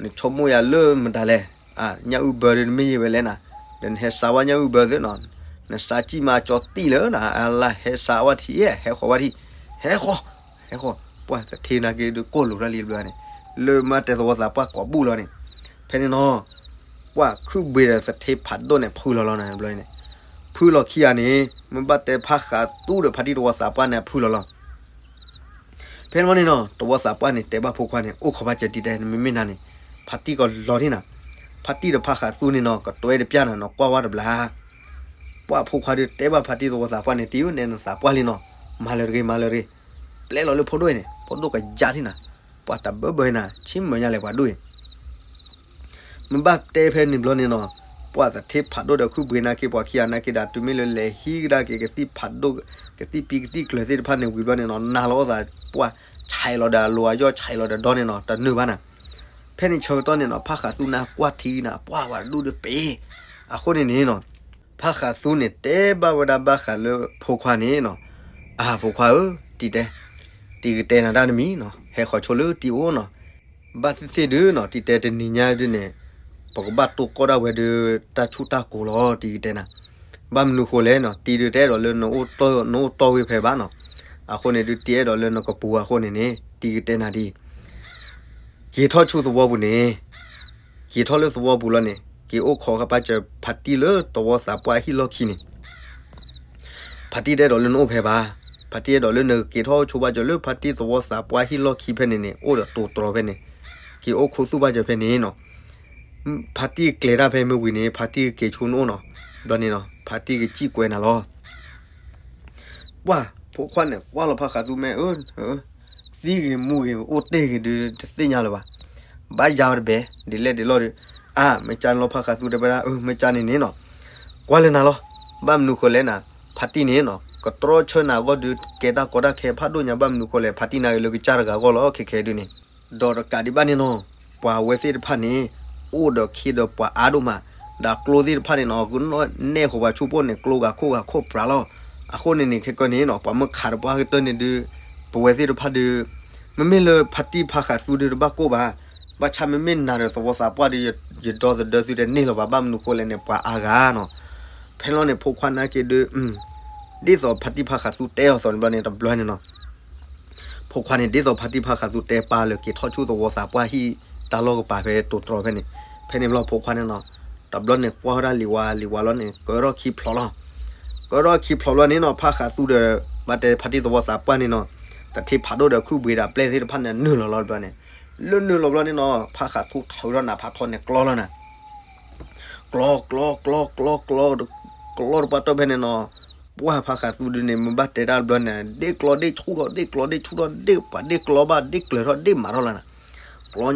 နဆိကမိၣ်ယၤလၢမတၤလဲၣ်, ညၣ်အုၣ်ဘၢဒုးနမ့ၢ်ယံၤဝဲလဲၣ်နၤ, ဒီးနဟဲစးဝဲညၣ်အုၣ်ဘၢသ့ၣ်နီၤ, နစးစံၣ်မးကၠီတံၢ်လၢနၤ အလၢဟဲစးဝဲထံၣ် ဟဲဃီၤဝဲထံၣ်, ဟဲဃီၤ, ဟဲဃီၤ, ပှၢ်သထ့နာ်က့ဒုးကိၢ်လိာ်တၢ်လံတဘျီန့ၣ်, လၢမ့ၢ်တဲသဝီသးပှၢ်ကိးဘူၣ်လီၤန့ၣ်, ဖဲန့ၣ်နီၤ ပှၢ်ခုၣ်ဘှ့းဒီးသထ့ဖးဒိၣ်န့ၣ် ဖုလီၤလီၤန့ၣ်ဘျီန့ၣ်, ဖုလီၤခံဂၤန့ၣ် မ့ၢ်ဘၣ်တဲဖးဃးသူဒီးဖါတံၢ်သဝီသးပှၢ်န့ၣ် ဖုလီၤလီၤ ဖဲန့ၣ်ဘျီန့ၣ်နီၤ သဝီသးပှၢ်န့ၣ် တဲဘၣ်ဖိခွါန့ၣ် အိၣ်ခိးဘၣ်စၢၤတံၢ်တဲ နမ့မ့ၢ်နၤန့ၣ်, ဖါတံၢ်ကလီၤထံၣ်နၤ, ဖါတံၢ်ဒီးဖးဃးသူန့ၣ်နီၤ ကတွဲတပျၢ်နၤနီၤ ကွၢ်ဝဲတဘျီ, ပှၢ်ဖိခွါဒုးတဲဘၣ်ဖါတံၢ်သဝီသးပှၢ်န့ၣ် တံၢ်ဧၢ နဲနသးပှၢ်လံနီၤ, မၤလၢၤတဂ့ၤ မၤလၢၤတဂ့ၤ, ပျဲလီၤလၢဖိဒိၣ်အံၤန့ၣ် ဖိဒိၣ်ကယါထံၣ်နၤ, ပှၢ်တဘၢဘၢနၤ ဆ့မုၢ်ညါလဲၣ်ပှၤဒိၣ်အံၤ မ့ၢ်ဘၣ်တဲဖဲန့ၣ်ဘျီန့ၣ်နီၤ, ပှၢ်သထ့ဖးဒိၣ်ဒီးခုၣ်ဘှ့းနာ်က့ ပှၤခံဂၤနာ်က့ဒၣ် တုၤမ့ၢ်လၢလဲၤဟံးကဒါက့ၤကသံၣ်ဖးဒိၣ်, ကသံၣ်ပံကသံၣ်ကျၢၤသ့ၣ်တဖၣ်န့ၣ်ဝံၤဘျီန့ၣ်နီၤ နၤလီၤအိၣ်သး ပှၢ်ဆဲးလီၤဒီးအလိၤအယီၣ် ဆဲးလီၤဒီးဒီန့ၣ်နီၤ တနုာ်ဘၣ်နၤ, ဖဲန့ၣ်ဆၢကတီၢ်န့ၣ်နီၤ ဖးဃးသူနၤကွၢ်ထံနၤ ပှၢ်ဝဲဒူၣ်ဒုးပ့ၤ, အဃိန့ၣ်န့ၣ်နီၤ ဖးဃးသူန့ၣ်တဲဘၣ်ဝဲဒၣ်ဘၣ်ဃးလၢဖိခွါန့ၣ်နီၤ, အၢ ဖိခွါဧၢ, တံၢ်တဲ, တံၢ်ကတဲနၤတၢ်တမံၤနီၤ ဟဲဃီၤဆိလၢတံၢ်အိၣ်နီၤ, ဘၣ်သ့ၣ်သ့ၣ်ဒုးနီၤ တံၢ်တဲတနံၤညါဒုးန့ၣ်, ပကဘၣ်တိၢ်ကီၢ်ဒၣ်ဝဲဒုး တၢ်ဆူၣ်တၢ်ကိၤလီၤ တံၢ်ကတဲနၤ, ဘၣ်မနုၤဃိလဲၣ်နီၤ တံၢ်ဒုးတအဲၣ်ဒိးလၢ နအိၣ်တီၢ်ဝ့ၢ်ဖဲဘၣ်နီၤ, အဃိန့ၣ်ဒုး တံၢ်အဲၣ်ဒိးလၢနကပူၤအဃိန့ၣ်န့ၣ် တံၢ်ကတဲနၤဒ်အံၤ က့ၤထီၣ်ဆူသဝီပူၤန့ၣ်, က့ၤထီၣ်လၢသဝီပူၤလီၤန့ၣ် က့ၤအိၣ်ခိးဃာ်ပာ်စၢၤဖါတံၢ်လၢသဝီသးပှၢ်ဟံၣ်လီၢ်ခံန့ၣ်, ဖါတံၢ်တအဲၣ်ဒိးလၢနအိၣ်ဖဲဘၣ်, ဖါတံၢ်အဲၣ်ဒိးလၢနကက့ၤထီၣ်အိၣ်ဆိးဘၣ်စၢၤလၢဖါတံၢ်သဝီသးပှၢ်ဟံၣ်လီၢ်ခံဖဲန့ၣ်န့ၣ် အိၣ်ဒီးတိၤတြီၤဖဲန့ၣ်, က့ၤအိၣ်ခူသူၣ်ဘၣ်စၢၤဖဲန့ၣ်နီၤ, ဖါတံၢ်ကျဲၤတၢ်ဖဲမ့ၢ်ဝံၤန့ၣ် ဖါတံၢ်ကက့ၤဆူနအိၣ်နီၤ, ဘျီန့ၣ်နီၤ ဖါတံၢ်ကစံၣ်ကွဲးနၤလီၤ ပှၢ်ဖိခွါန့ၣ် ကွၢ်လီၤဖးဃးသူမဲာ်, သံဂ့ၤမူဂ့ၤ အိၣ်တ့ၢ်ဂ့ၤဒုး တသ့ၣ်ညါလၢၤဘၣ်, ဘၣ်ယါဝဲတဘဲ ဒ်လဲၣ်ဒ်လဲၣ်ဒီး, အါ မ့ၢ်ကၢန့ၣ်လီၤ ဖးဃးသူတဲဝဲဒၣ်, မ့ၢ်ကၢန့ၣ်န့ၣ်နီၤ, ကွၢ်လၢနၤလီၤ, ဘၣ်မနုၤဃိလဲၣ်နၤ, ဖါတံၢ်န့ၣ်နီၤ ကတြီဆၢနၤအဂီၢ်ဒုး ကဲတၢ်ကီတၢ်ခဲဖးဒိၣ်ညါ ဘၣ်မနုၤဃိလဲၣ် ဖါတံၢ်နာ်က့ၤလၢကစၢ်တဂၤအဂီၢ်လီၤ ခဲခဲဒုးန့ၣ် ဒီးတကးဒံးဘၣ်န့ၣ်နီၤ, ပှၤဝဲသ့ၣ်တဖၣ်န့ၣ် အိၣ်ဒီးခ့ဒီးပှၤအါဒိၣ်မး, ဒီးကျိသ့ၣ်တဖၣ်န့ၣ်နီၤ ကနဲၣ်ဃီၤပှၤဆူၣ်ပိၢ်န့ၣ် ကျိဂၤခိၣ်ဂၤခိၣ်ပြးလီၤ, အဃိန့ၣ်န့ၣ် ခဲကနံၣ်န့ၣ်နီၤ ပှၤမ့ၢ်ခးတပှၢ်ကတၢၢ်န့ၣ်ဒုး, ပဝဲသ့ၣ်တဖၣ်ဒုး, မ့မ့ၢ်လၢဖါတံၢ်ဖးဃးသူဒုးတဘၣ်ကိၢ်ဘၣ်, ဘၣ်ဆၣ်မ့မ့ၢ်နၤဒီးသဝီသးပှၢ်ဒုး ယဒီသဒၢသုတန့ၢ်လၢၤဘၣ် ဘၣ်မနုၤဃိလဲၣ်န့ၣ် ပှၤအါဂၤနီၤ, ဖဲလီၤန့ၣ် ဖိခွါနာ်က့ၤဒုး, ဒ်သိးဖါတံၢ်ဖးဃးသူတဲအီၤသိးန့ၣ်ဘျီန့ၣ် တဘျီန့ၣ်နီၤ ဖိခွါန့ၣ် ဒ်သိးဖါတံၢ်ဖးဃးသူတဲပာ်လၢ က့ၤထီၣ်ဆူသဝီသးပှၢ်ဟံၣ်တၢ်လီၢ်ကပၤဖဲတိၤတြီၤဖဲန့ၣ်, ဖဲန့ၣ်ဘျီဖိခွါန့ၣ်နီၤ, တဘျီန့ၣ်ကွၢ်ဝဲဒၣ်လံၤဝါလံၤဝါလီၤန့ၣ် ကၢထီၣ်ခံဖျိးလီၤ, ကၢထီၣ်ခံဖျိးဘျီန့ၣ်နီၤ ဖးဃးသူဒီး ဘၣ်တဲဖါတံၢ်သဝီသးပှၢ်န့ၣ်နီၤ, သထ့ဖးဒိၣ်ဒီးခုၣ်ဘှံးဒီးအပျဲၢ်သ့ၣ်တဖၣ်န့ၣ် နုာ်လီၤလီၤတဘျီန့ၣ်, လၢနုာ်လီၤဘျီန့ၣ်နီၤ ဖးဃးသူထုးထီၣ်နးဖးထီန့ၣ်ကျီလီၤနၤ ကျီ ကျီ ကျီ ကျီ ကျီ ကျီတပှၢ်တၢၢ်ဖဲန့ၣ်နီၤ, ပှၢ်ဖးဃးသူဒုးန့ၣ် မ့ၢ်ဘၣ်တဲတၢ်တဘျီန့ၣ် ဒ့ၣ်ကျီဒ့ၣ်ဆူၣ်ထီၣ် ဒ့ၣ်ကျီဒ့ၣ်ဆူၣ်ထီၣ် ဒ့ၣ်ပှၤဒ့ၣ်ကျီဘၣ် ဒ့ၣ်ကျၢၤထီၣ် ဒ့ၣ်မးထီၣ်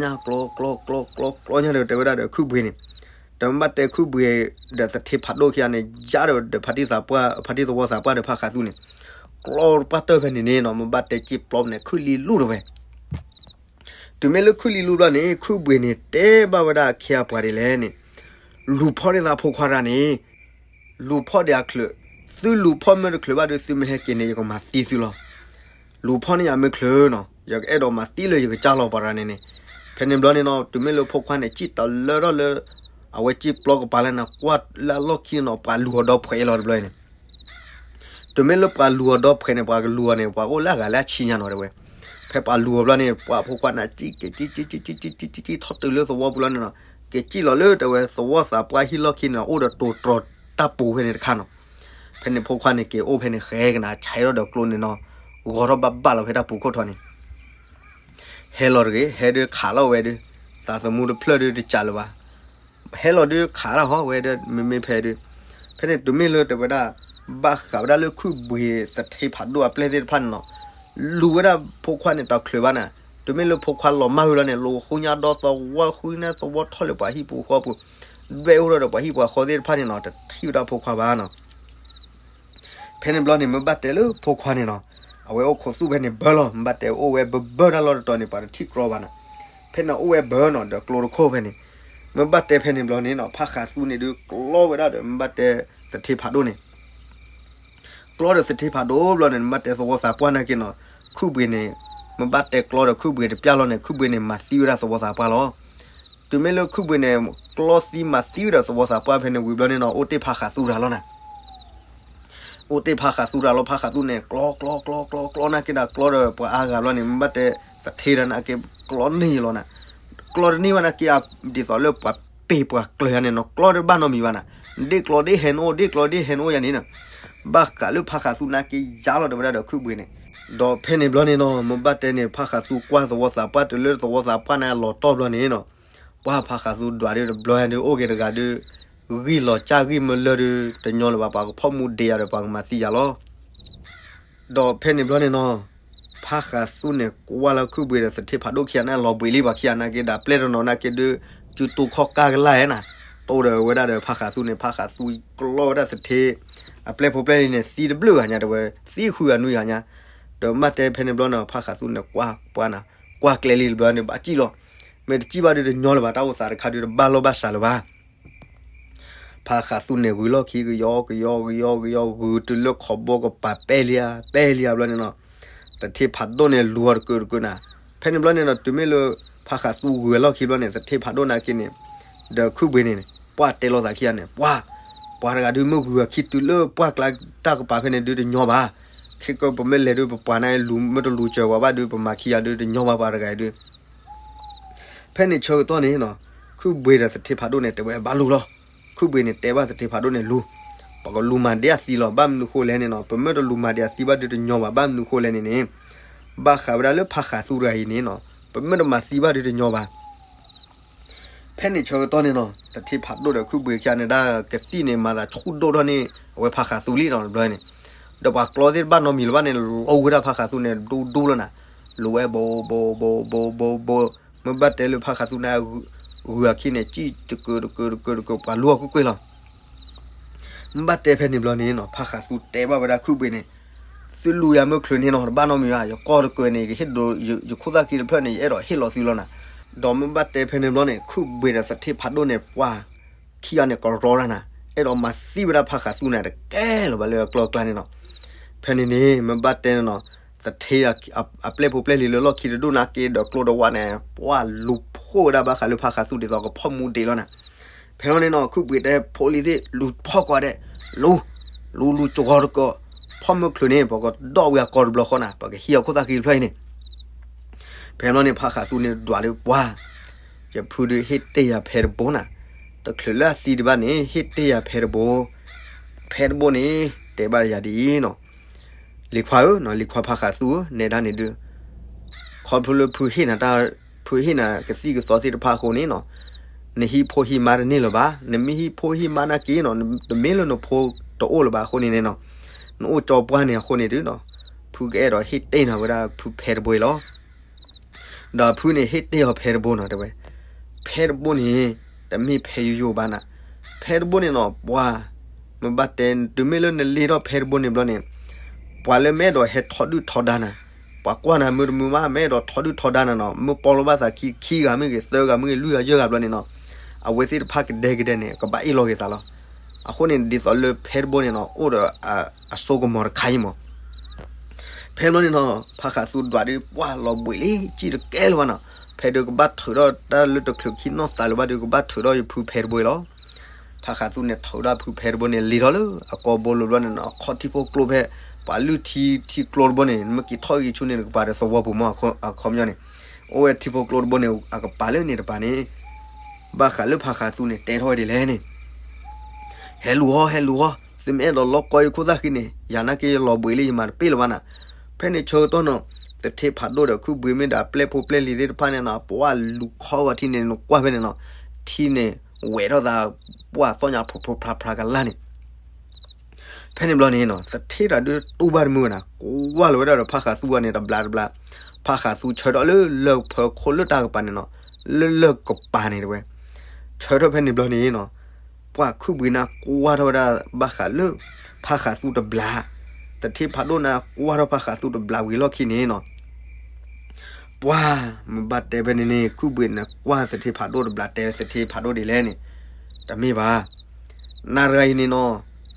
လီၤနၤ, ကျီညါ ကျီ ကျီ ကျီ ကျီ ကျီညါဒီးတဲဝဲဒၣ်ဒီးခုၣ်ဘှံးန့ၣ်, ဒီးမ့ၢ်ဘၣ်တဲခုၣ်ဘှံးဒီးသထ့ဖးဒိၣ်ခံဂၤန့ၣ် ယါဒီးဖါတံၢ်သဝီသးပှၢ်ဒီးဖးဃးသူန့ၣ်, ကျီတပှၢ်တၢၢ်ဖဲန့ၣ်န့ၣ်နီၤ မ့ၢ်ဘၣ်တဲစ့ပျီန့ၣ် ခုၣ်လံလူၢ်တဝဲ တုၤမ့ၢ်လၢခုၣ်လံလူၢ်ဘျီန့ၣ် ခုၣ်ဘှံးန့ၣ် တဲဘၣ်ဝဲဒၣ်အခ့အပှၤဒ်လဲၣ်န့ၣ်, လူၤဖီၣ်ဒံးသးဖိခွါတဂၤန့ၣ်, လူၤဖီၣ်ဒံးအချုး, သုလူၤဖီၣ်မ့ၢ်တချုးဘၣ်ဒီး သုမ့ၢ်ဟဲက့ၤန့ၣ် ယကမၤသံသုလီၤ. လူၤဖီၣ်န့ၢ်ယၤမ့ၢ်ချုးနီၤ ယကအဲၣ်ဒိးမၤသံလၢယကစၢ်လီၤပှၤတဂၤန့ၣ်န့ၣ်, ဖဲန့ၣ်ဘျီန့ၣ်နီၤ တုၤမ့ၢ်လၢဖိခွါန့ၣ် စံၣ်တလၢထီၣ်လၢ အဝဲစ့ပျီကပၤလၢန့ၣ် ကွၢ်လၢအလီၢ်ခံန့ၣ်နီၤ ပှၤလူၤအီၤဒီဖှဲးလီၤတဘျီန့ၣ် တုၤမ့ၢ်လၢပှၤလူၤအီၤဒီဖှဲးန့ၣ် ပှၤကလူၤအီၤန့ၣ် ပှၤအိၣ်လၢအဂၤလၢအဆံညါနီၤတဲဝဲ, ဖဲပှၤလူၤအီၤဘျီန့ၣ် ပှၤဖိခွါန့ၣ် စံၣ်က့ၤ စံၣ် စံၣ် စံၣ် စံၣ် စံၣ် စံၣ် ထီၣ်တုၤလၢသဝီပူၤလီၤန့ၣ်နီၤ, က့ၤစံၣ်လီၤလၢတဲဝဲ သဝီသးပှၢ်ဟံၣ်လီၢ်ခံန့ၣ် အိၣ်ဒီးတိၤတြီၤတၢ်ပူၤဖဲန့ၣ်တခါနီၤ, ဖဲန့ၣ်ဖိခွါန့ၣ် က့ၤအိၣ်ဖဲန့ၣ်ဃဲကနၤ ဆဲးထီၣ်ဒီးကျိန့ၣ်နီၤ, ဂီၤထီၣ်ဘၣ်ဘၣ်လီၤဖဲတၢ်ပူၤခိၣ်ထီၣ်န့ၣ် ဟဲလီၤတဂ့ၤ ဟဲဒုးခးလီၤဝဲဒုး, သးသမူတဖျၢၣ်ဒုးတစးလၢၤဘၣ်, ဟဲလီၤဒုးခးတၢ်ဟီဝဲဒၣ် မ့မ့ၢ်ဖဲဒုး, ဖဲန့ၣ်တုၤမ့ၢ်လၢတဲဝဲဒၣ် ဘၣ်ဃးဝဲဒၣ်လၢခုၣ်ဘှံးသထ့ဖးဒိၣ်အပျဲၢ်သ့ၣ်တဖၣ်န့ၣ်နီၤ, လူၤဝဲဒၣ်ဖိခွါန့ၣ်တချုးဘၣ်န့ၣ်, တုၤမ့ၢ်လၢဖိခွါလီၤမၢ်ဝံၤလီၤန့ၣ် လူၤဃုညါဒီသဝီဃုန့ၢ်သဝီထီၣ်လၢပှၤဟံၣ်ပူၤဃီပူၤ, ဒွဲၣ်အိၣ်ထီၣ်ဒီးပှၤဟံၣ်ပှၤဃီသ့ၣ်တဖၣ်န့ၣ်နီၤ တထံၣ်ဝဲဒၣ်ဖိခွါဘၣ်နီၤ ဖဲန့ၣ် ဖဲန့ၣ်ဘျီန့ၣ် မ့ၢ်ဘၣ်တဲလၢဖိခွါန့ၣ်နီၤ, အဝဲအိၣ်ခိးသူၣ်ဖဲန့ၣ်ဘၢလီၤ, မ့ၢ်ဘၣ်တဲအိၣ်ဝဲဘၢဘၢတၢ်လီၢ်တတီၤန့ၣ် ပှၤတထံၣ်ကြီဘၣ်နီၤ. ဖဲန့ၣ်အိၣ်ဝဲဘၢနီၤ ဒီးကျိတခိၣ်ဖဲန့ၣ်, မ့ၢ်ဘၣ်တဲဖဲန့ၣ်ဘျီန့ၣ်နီၤ ဖါဃးသူန့ၣ်ဒုးကျီဝဲဒၣ်ဒီး မ့ၢ်ဘၣ်တဲသထ့ဖးဒိၣ်န့ၣ် ကျီဒီးသထ့ဖးဒိၣ်ဘျီန့ၣ် မ့ၢ်ဘၣ်တဲသဝီသးပှၢ်နာ်က့နီၤ, ခုၣ်ဘှံးန့ၣ် မ့ၢ်ဘၣ်တဲကျီဒီးခုၣ်ဘှံးတပျၢ်လီၤန့ၣ် ခုၣ်ဘှံးန့ၣ် မၤသံဝဲဒၣ်သဝီသးပှၢ်လီၤ. တုၤမ့ၢ်လၢခုၣ်ဘှံးန့ၣ် ကျီသံမၤသံဝဲဒၣ်သဝီသးပှၢ်ဖဲန့ၣ်ဝံၤဘျီန့ၣ်နီၤ အိၣ်တ့ၢ်ဖါဃးသူတၢ်လီၤနၤ အိၣ်တ့ၢ်ဖါဃးသူတၢ်လီၤ, ဖါဃးသူန့ၣ် ကျီ ကျီ ကျီ ကျီ ကျီနာ်က့ဒၣ် ကျီဒီးပှၤအါဂၤဘျီန့ၣ် မ့ၢ်ဘၣ်တဲသထ့တၢ်နာ်က့ ကျီန့ၢ်လီၤနၤ. ကျီတန့ၢ်ဘၣ်နာ်က့ ဒ်သိးလၢပှၤပ့ၢ်ပှၤကျၢၤယၤန့ၣ်နီၤ ကျီတဘၣ်နီတမံၤဘၣ်နၤ. ဒ့ၣ်ကျီဒ့ၣ်ဟဲနအိၣ် ဒ့ၣ်ကျီဒ့ၣ်ဟဲနအိၣ်ယၤန့ၣ်နီၤ ဘၣ်ဃးလၢဖါဃးသူနာ်က့ယါလီၤဒီးဝဲဒၣ်ဒီးခုၣ်ဘှံးန့ၣ်, ဒီးဖဲန့ၣ်ဘျီန့ၣ်နီၤ မ့ၢ်ဘၣ်တဲန့ၣ် ဖါဃးသူကွၢ်သဝီသးပှၢ်တုၤလၢသဝီသးပှၢ်န့ၣ်အလီၤတီၢ်ဘျီန့ၣ်နီၤ ပှၢ်ဖါဃးသူဒွးဒုးတဘျီယၤဒုး အိၣ်က့ၤတဂၤဒုး ဂံၢ်လီၤစၢ်ဂံၢ်မ့ၢ်လၢဒုး တညီလၢၤဘၣ် ပှၤကဖီၣ်မူဒံးယၤဒီးပှၤကမၤသံယၤလီၤ. ဒီးဖဲန့ၣ်ဘျီန့ၣ်နီၤ ဖါဃးသူန့ၣ်ကွၢ်လၢခုၣ်ဘှံးဒီးသထ့ဖးဒိၣ်ခံဂၤန့ၣ် လီၤဘှံးလံ ပှၤခံဂၤနာ်က့ဒီး ပျဲၢ်တနီၤနာ်က့ဒုး စုတူၢ်ခီၣ်ကၢ်ကလာ်ဧါနၤ, တိၢ်ဒီးဝဲဒၣ်ဒီးဖါဃးသူန့ၣ် ဖါဃးသူကျီဝဲဒၣ်သထ့ အပျဲၢ်ဖိပျဲၢ်လံန့ၣ် သံတဘျုးဂၤညါတဲဝဲ သံဃုဂၤနွံဂၤညါ, ဒီးမ့ၢ်ဘၣ်တဲဖဲန့ၣ်ဘျီန့ၣ် ဖါဃးသူန့ၣ် ကွၢ်ကွၢ်နၤ ကွၢ်ကျဲလံတဘျီန့ၣ် ဘၣ်စံၣ်လီၤ, မ့ၢ်တစံၣ်ဘၣ်ဒုးတညီလၢၤဘၣ် တၢ်အိၣ်သးတခါဒုးတဘၣ်လီၢ်ဘၣ်စးလၢၤဘၣ် ဖါဃးသူန့ၣ်ဂုၤလီၢ်ခံ ကယီကယီကယီကယီ ဂုၤတုၤလၢခီဘိကပၤပဲၢ်လံဧါ ပဲၢ်လံဧါဘျီန့ၣ်နီၤ, သထ့ဖးဒိၣ်န့ၣ်လူၤအီၤတကုာ်တကုာ်နၤ, ဖဲန့ၣ်ဘျီန့ၣ်နီၤ တုၤမ့ၢ်လၢ ဖါဃးသူဂုၤအလီၢ်ခံဘျီန့ၣ် သထ့ဖးဒိၣ်နာ်က့န့ၣ် ဒီးခုၣ်ဘှံးန့ၣ် ပှၢ်တဲလိာ်သးခံဂၤန့ၣ် ပှၢ်, ပှၤတဂၤဒုးမ့ၢ်ဂုၤအခံတုၤလၢပှၢ်ကျါတၢ်ကပၤဖဲန့ၣ်ဒုးတညီဘၣ်, ခဲကပမ့ၢ်လဲၤဒုးပပှၤန့ၣ်လူၤမ့ၢ်တလူၤစၢၤပှၤဘၣ်ဒုး ပမၤခံဂၤဒုးတညီဘၣ်ပှၤတဂၤဒုး ဖဲန့ၣ်ဆၢကတီၢ်န့ၣ်နီၤ, ခုၣ်ဘှံးဒီးသထ့ဖးဒိၣ်န့ၣ် တဲဝဲဘၣ်လူၤလီၤ, ခုၣ်ဘှံးန့ၣ် တဲဘၣ်သထ့ဖးဒိၣ်န့ၣ်လူၤ, ပကလူၤမၤဒံးအသံလီၤ, ဘၣ်မနုၤဃိလဲၣ်န့ၣ်နီၤ, ပမ့ၢ်တလူၤမၤဒံးအသံဘၣ်ဒုးတညီဘၣ်, ဘၣ်မနုၤဃိလဲၣ်န့ၣ်န့ၣ်, ဘၣ်ဃးဝဲဒၣ်လၢဖါဃးသူတဂၤအံၤန့ၣ်နီၤ, ပမ့ၢ်တမၤသံဘၣ်ဒုးတညီဘၣ် ဖဲန့ၣ်ဆၢကတီၢ်န့ၣ်နီၤ, သထ့ဖးဒိၣ်ဒီးခုၣ်ဘှံးခံဂၤန့ၣ် ဒၣ်ကသံၣ်န့ၣ် မၤသးဆူၣ်ဒိၣ်ထီၣ်န့ၣ် အဝဲဖါဃးသူလံနီၤ တဘျီန့ၣ်, ဒီးပှၤကျီသ့ၣ်တဘၣ်နီတမံၤလၢၤဘၣ်န့ၣ် လီၤဝဲဒၣ်ဖါဃးသူန့ၣ် ဒူဒူလီၤနၤ, လူၤဝဲဘိဘိဘိဘိဘိဘိ, မ့ၢ်ဘၣ်တဲလၢဖါဃးသူန့ၣ် ဂုၤအခံန့ၣ် စံၣ်တကုာ်တကုာ်တကုာ်တကုာ် ပှၤလူၤအီၤကွ့ၢ်ကွ့ၢ်လီၤ မ့ၢ်ဘၣ်တဲဖဲန့ၣ်ဘျီန့ၣ်နီၤ, ဖါဃးသူတဲဘၣ်ဝဲဒၣ်ခုၣ်ဘှံးန့ၣ်, သုလူၤယၤမ့ၢ်ချုးန့ၣ်နီၤ, တဘၣ်နီတမံၤဘၣ်, ယကီၢ်တကုာ်န့ၣ် ယကဟ့ၣ်ဒိးယခိၣ်သၣ်ခံတဖျၢၣ်န့ၣ် ယအဲၣ်ဒိးဟ့ၣ်လီၤသုလီၤနၤ, ဒီးမ့ၢ်ဘၣ်တဲဖဲန့ၣ်ဘျီန့ၣ် ခုၣ်ဘှံးဒီးသထ့ဖးဒိၣ်န့ၣ် ပှၤခံဂၤန့ၣ် ကရီတၢ်နၤ, အဲၣ်ဒိးမၤသံဝဲဒၣ်ဖါဃးသူန့ၣ် တကဲလၢၤဘၣ်လၢအကျီကျါန့ၣ်နီၤ. ဖဲန့ၣ်န့ၣ် မ့ၢ်ဘၣ်တဲန့ၣ်နီၤ, သထ့ အပျဲၢ်ဖိပျဲၢ်လံၤလၢလီၢ်ခံတဒိၣ်နာ်က့ဒီးကျိတဝၣ်န့ၣ် ပှၤလူၤဖီၣ်ဝဲဒၣ်ဘၣ်ဃးလၢဖါဃးသူဒ်သိးကဖီၣ်မူဒံးလီၤနၤ. ဖဲန့ၣ်န့ၣ်နီၤ ခုၣ်ဘှံးတဲဖိလံၤသ့ၣ် လူၤဖီၣ်ကွၢ်ဒဲး, လူၤ, လူၤလူၤကဝီၤတကီး, ဖီၣ်မ့ၢ်ချုးန့ၣ် ပကဒီၣ်ဝဲအကီၢ်တဘျီဃီနၤ, ပကဟံးအခိၣ်သၣ်ခံတဖျၢၣ်အံၤန့ၣ် ဖဲန့ၣ်န့ၣ် ဖါဃးသူန့ၣ်ဒွးဒုးပှၤ, ယဖုဒုးဟ့ၣ်တ့ၢ်ယၤဖဲတဘိနၤ, တချုးလၢအသံဒံးဘၣ်န့ၣ် ဟ့ၣ်တ့ၢ်ယၤဖဲတဘိ, ဖဲတဘိန့ၣ် တဲဘၣ်ယၤဒ်အံၤနီၤ, လံၤခွါဧၢ, လံၤခွါဖါဃးသူဧၢ, နဲဒၣ်န့ၣ်ဒုး ခီဖျိလၢဖုဟ့ၣ်နၤတၢ်, ဖုဟ့ၣ်နၤကသံၣ်ကသီသ့ၣ်တဖၣ်အဃိန့ၣ်နီၤ, နဟံးဖိဟံးမါတန့ၢ်လၢၤဘၣ်, နမ့ၢ်ဟံးဖိဟံးမါနာ်က့နီၤ, တမ့ၢ်လၢနဖိတအိၣ်လၢၤဘၣ်အဃိန့ၣ်န့ၣ်နီၤ, နအိၣ်ကၠီပှၢ်န့ၣ်အဃိန့ၣ်ဒုးနီၤ, ဖုကအဲၣ်ဒိးဟ့ၣ်တ့ၢ်နၤဝဲဒၣ်ဖုဖဲတဘိအံၤလီၤ. ဒီးဖုန့ၣ်ဟ့ၣ်တ့ၢ်အီၤဖဲတဘိနီၤ တဲဝဲ, ဖဲတဘိန့ၣ် တမ့ၢ်ဖဲယိယိဘၣ်နၤ, ဖဲတဘိန့ၣ်နီၤ ပှၤ, မ့ၢ်ဘၣ်တဲ တုၤမ့ၢ်လၢနလ့ထီၣ်ဖဲတဘိန့ၣ်ဘျီန့ၣ်, ပှၤလၢမ့ၢ်အဲၣ်ဒိးဟဲထီဒုၣ်ထီဒါနၤ, ပှၤကွၢ်နၤမုာ်တမုာ်မး မ့ၢ်အဲၣ်ဒိးထီဒုၣ်ထီဒါနၤနီၤ, မ့ၢ်ပီလီၤဘၣ်သးခံ ခံဂၤမ့ၢ်ဂ့ၤ သၢဂၤမ့ၢ်ဂ့ၤ လွံၢ်ဂၤယဲၢ်ဂၤဘျီန့ၣ်နီၤ, အဝဲသ့ၣ်တဖၣ်ကဒဲကဒဲန့ၣ် ကဘၣ်အ့ၣ်လိာ်က့ၤသးလီၤ. အဃိန့ၣ် ဒ်သိးလၢဖဲတဘိန့ၣ်နီၤ အိၣ်ဒီး အစိကမီၤတခါအံၤမး ဖဲဘျီန့ၣ်နီၤ ဖါဃးသူဒွးဒုးပှၢ်လီၤဘှံးလံ စံၣ်တကဲလၢၤဘၣ်နီၤ, ဖဲဒုးကဘၣ်ထုးထီၣ်တၢ်လၢတချုးခံနီၢ်သးလၢၤဘၣ်ဒုး ကဘၣ်ထုးထီၣ်ယဖုဖဲတဘိအံၤလီၤ. ဖါဃးသူန့ၣ်ထုးထီၣ်ဖုဖဲတဘိန့ၣ် လ့ၤထီၣ်လၢအကိာ်ဘိလိၤဘျီန့ၣ်နီၤ အခီၣ်ထံဖိကျိဖဲ ပှၤလုၢ်ထံထံကျိတဘိန့ၣ် နမ့ၢ်က့ၤထီၣ်ဂ့ၤဆူန့ၣ် နကပၤဒီးသဝီပူၤမးအခီပညီန့ၣ်, အိၣ်ဝဲထံဖိကျိတဘိန့ၣ် အကပၤလၢန့ၣ်တပၤန့ၣ် ဘၣ်ဃးလၢဖါဃးသူန့ၣ် တဲထီၣ်ဝဲဒ်လဲၣ်န့ၣ် ဟဲလူၤဟီ ဟဲလူၤဟီ, သုမ့ၢ်အဲၣ်ဒိးလီၤကီယခိၣ်သၣ်ဃံန့ၣ် ယၤနာ်က့ယလီၤဘှံးလံ ယမၤတပ့ၢ်လၢၤဘၣ်နၤ. ဖဲန့ၣ်ဆၢကတီၢ်နီၤ သထ့ဖးဒိၣ်ဒီးခုၣ်ဘှံးမ့ၢ်ဒီးအပျဲၢ်ဖိပျဲၢ်လံၤသ့ၣ်တဖၣ်န့ၣ်နီၤ ပှၢ်လူၤခီဂီၤထံန့ၣ် နကွၢ်ဖဲန့ၣ်နီၤ ထံန့ၣ် ဝဲထီၣ်သး ပှၢ်သီၣ်ညါဖျိဖျိဖျါဖျါကလၢ်န့ၣ် ဖဲန့ၣ်ဘျီန့ၣ်နီၤ သထ့တၢ်ဒုးတူၢ်ဘၣ်တမုာ်ဘၣ်နၤ ကွၢ်လီၤဝဲဒၣ်ဒီးဖါဃးသူအီၤန့ၣ် တဘျါတဘျါ, ဖါဃးသူဆၢထီၣ်လၢလၢၢ်ဖၢခိၣ်လၢတၢ်ကပၤန့ၣ်နီၤ, လၢလၢၢ်ကပၤန့ၣ်တဲဝဲ, ဆၢထီၣ်ဖဲန့ၣ်ဘျီန့ၣ်နီၤ, ပှၢ်ခုၣ်ဘှံးန့ၣ်ကွၢ်ထီၣ်ဝဲဒၣ်ဘၣ်ဃးလၢ ဖါဃးသူတဘျါ သထ့ဖးဒိၣ်န့ၣ်ကွၢ်ထီၣ်ဖးဃးသူတဘျးဝံၤလီၢ်ခံန့ၣ်နီၤ, ပှၤ မ့ၢ်ဘၣ်တဲဖဲန့ၣ်န့ၣ် ခုၣ်ဘှံးန့ၣ်ကွၢ်သထ့ဖးဒိၣ်တဘျး တဲသထ့ဖးဒိၣ်ဒ်လဲၣ်န့ၣ်, တမ့ၢ်ဘၣ်. နၤတဂၤအံၤန့ၣ်နီၤ,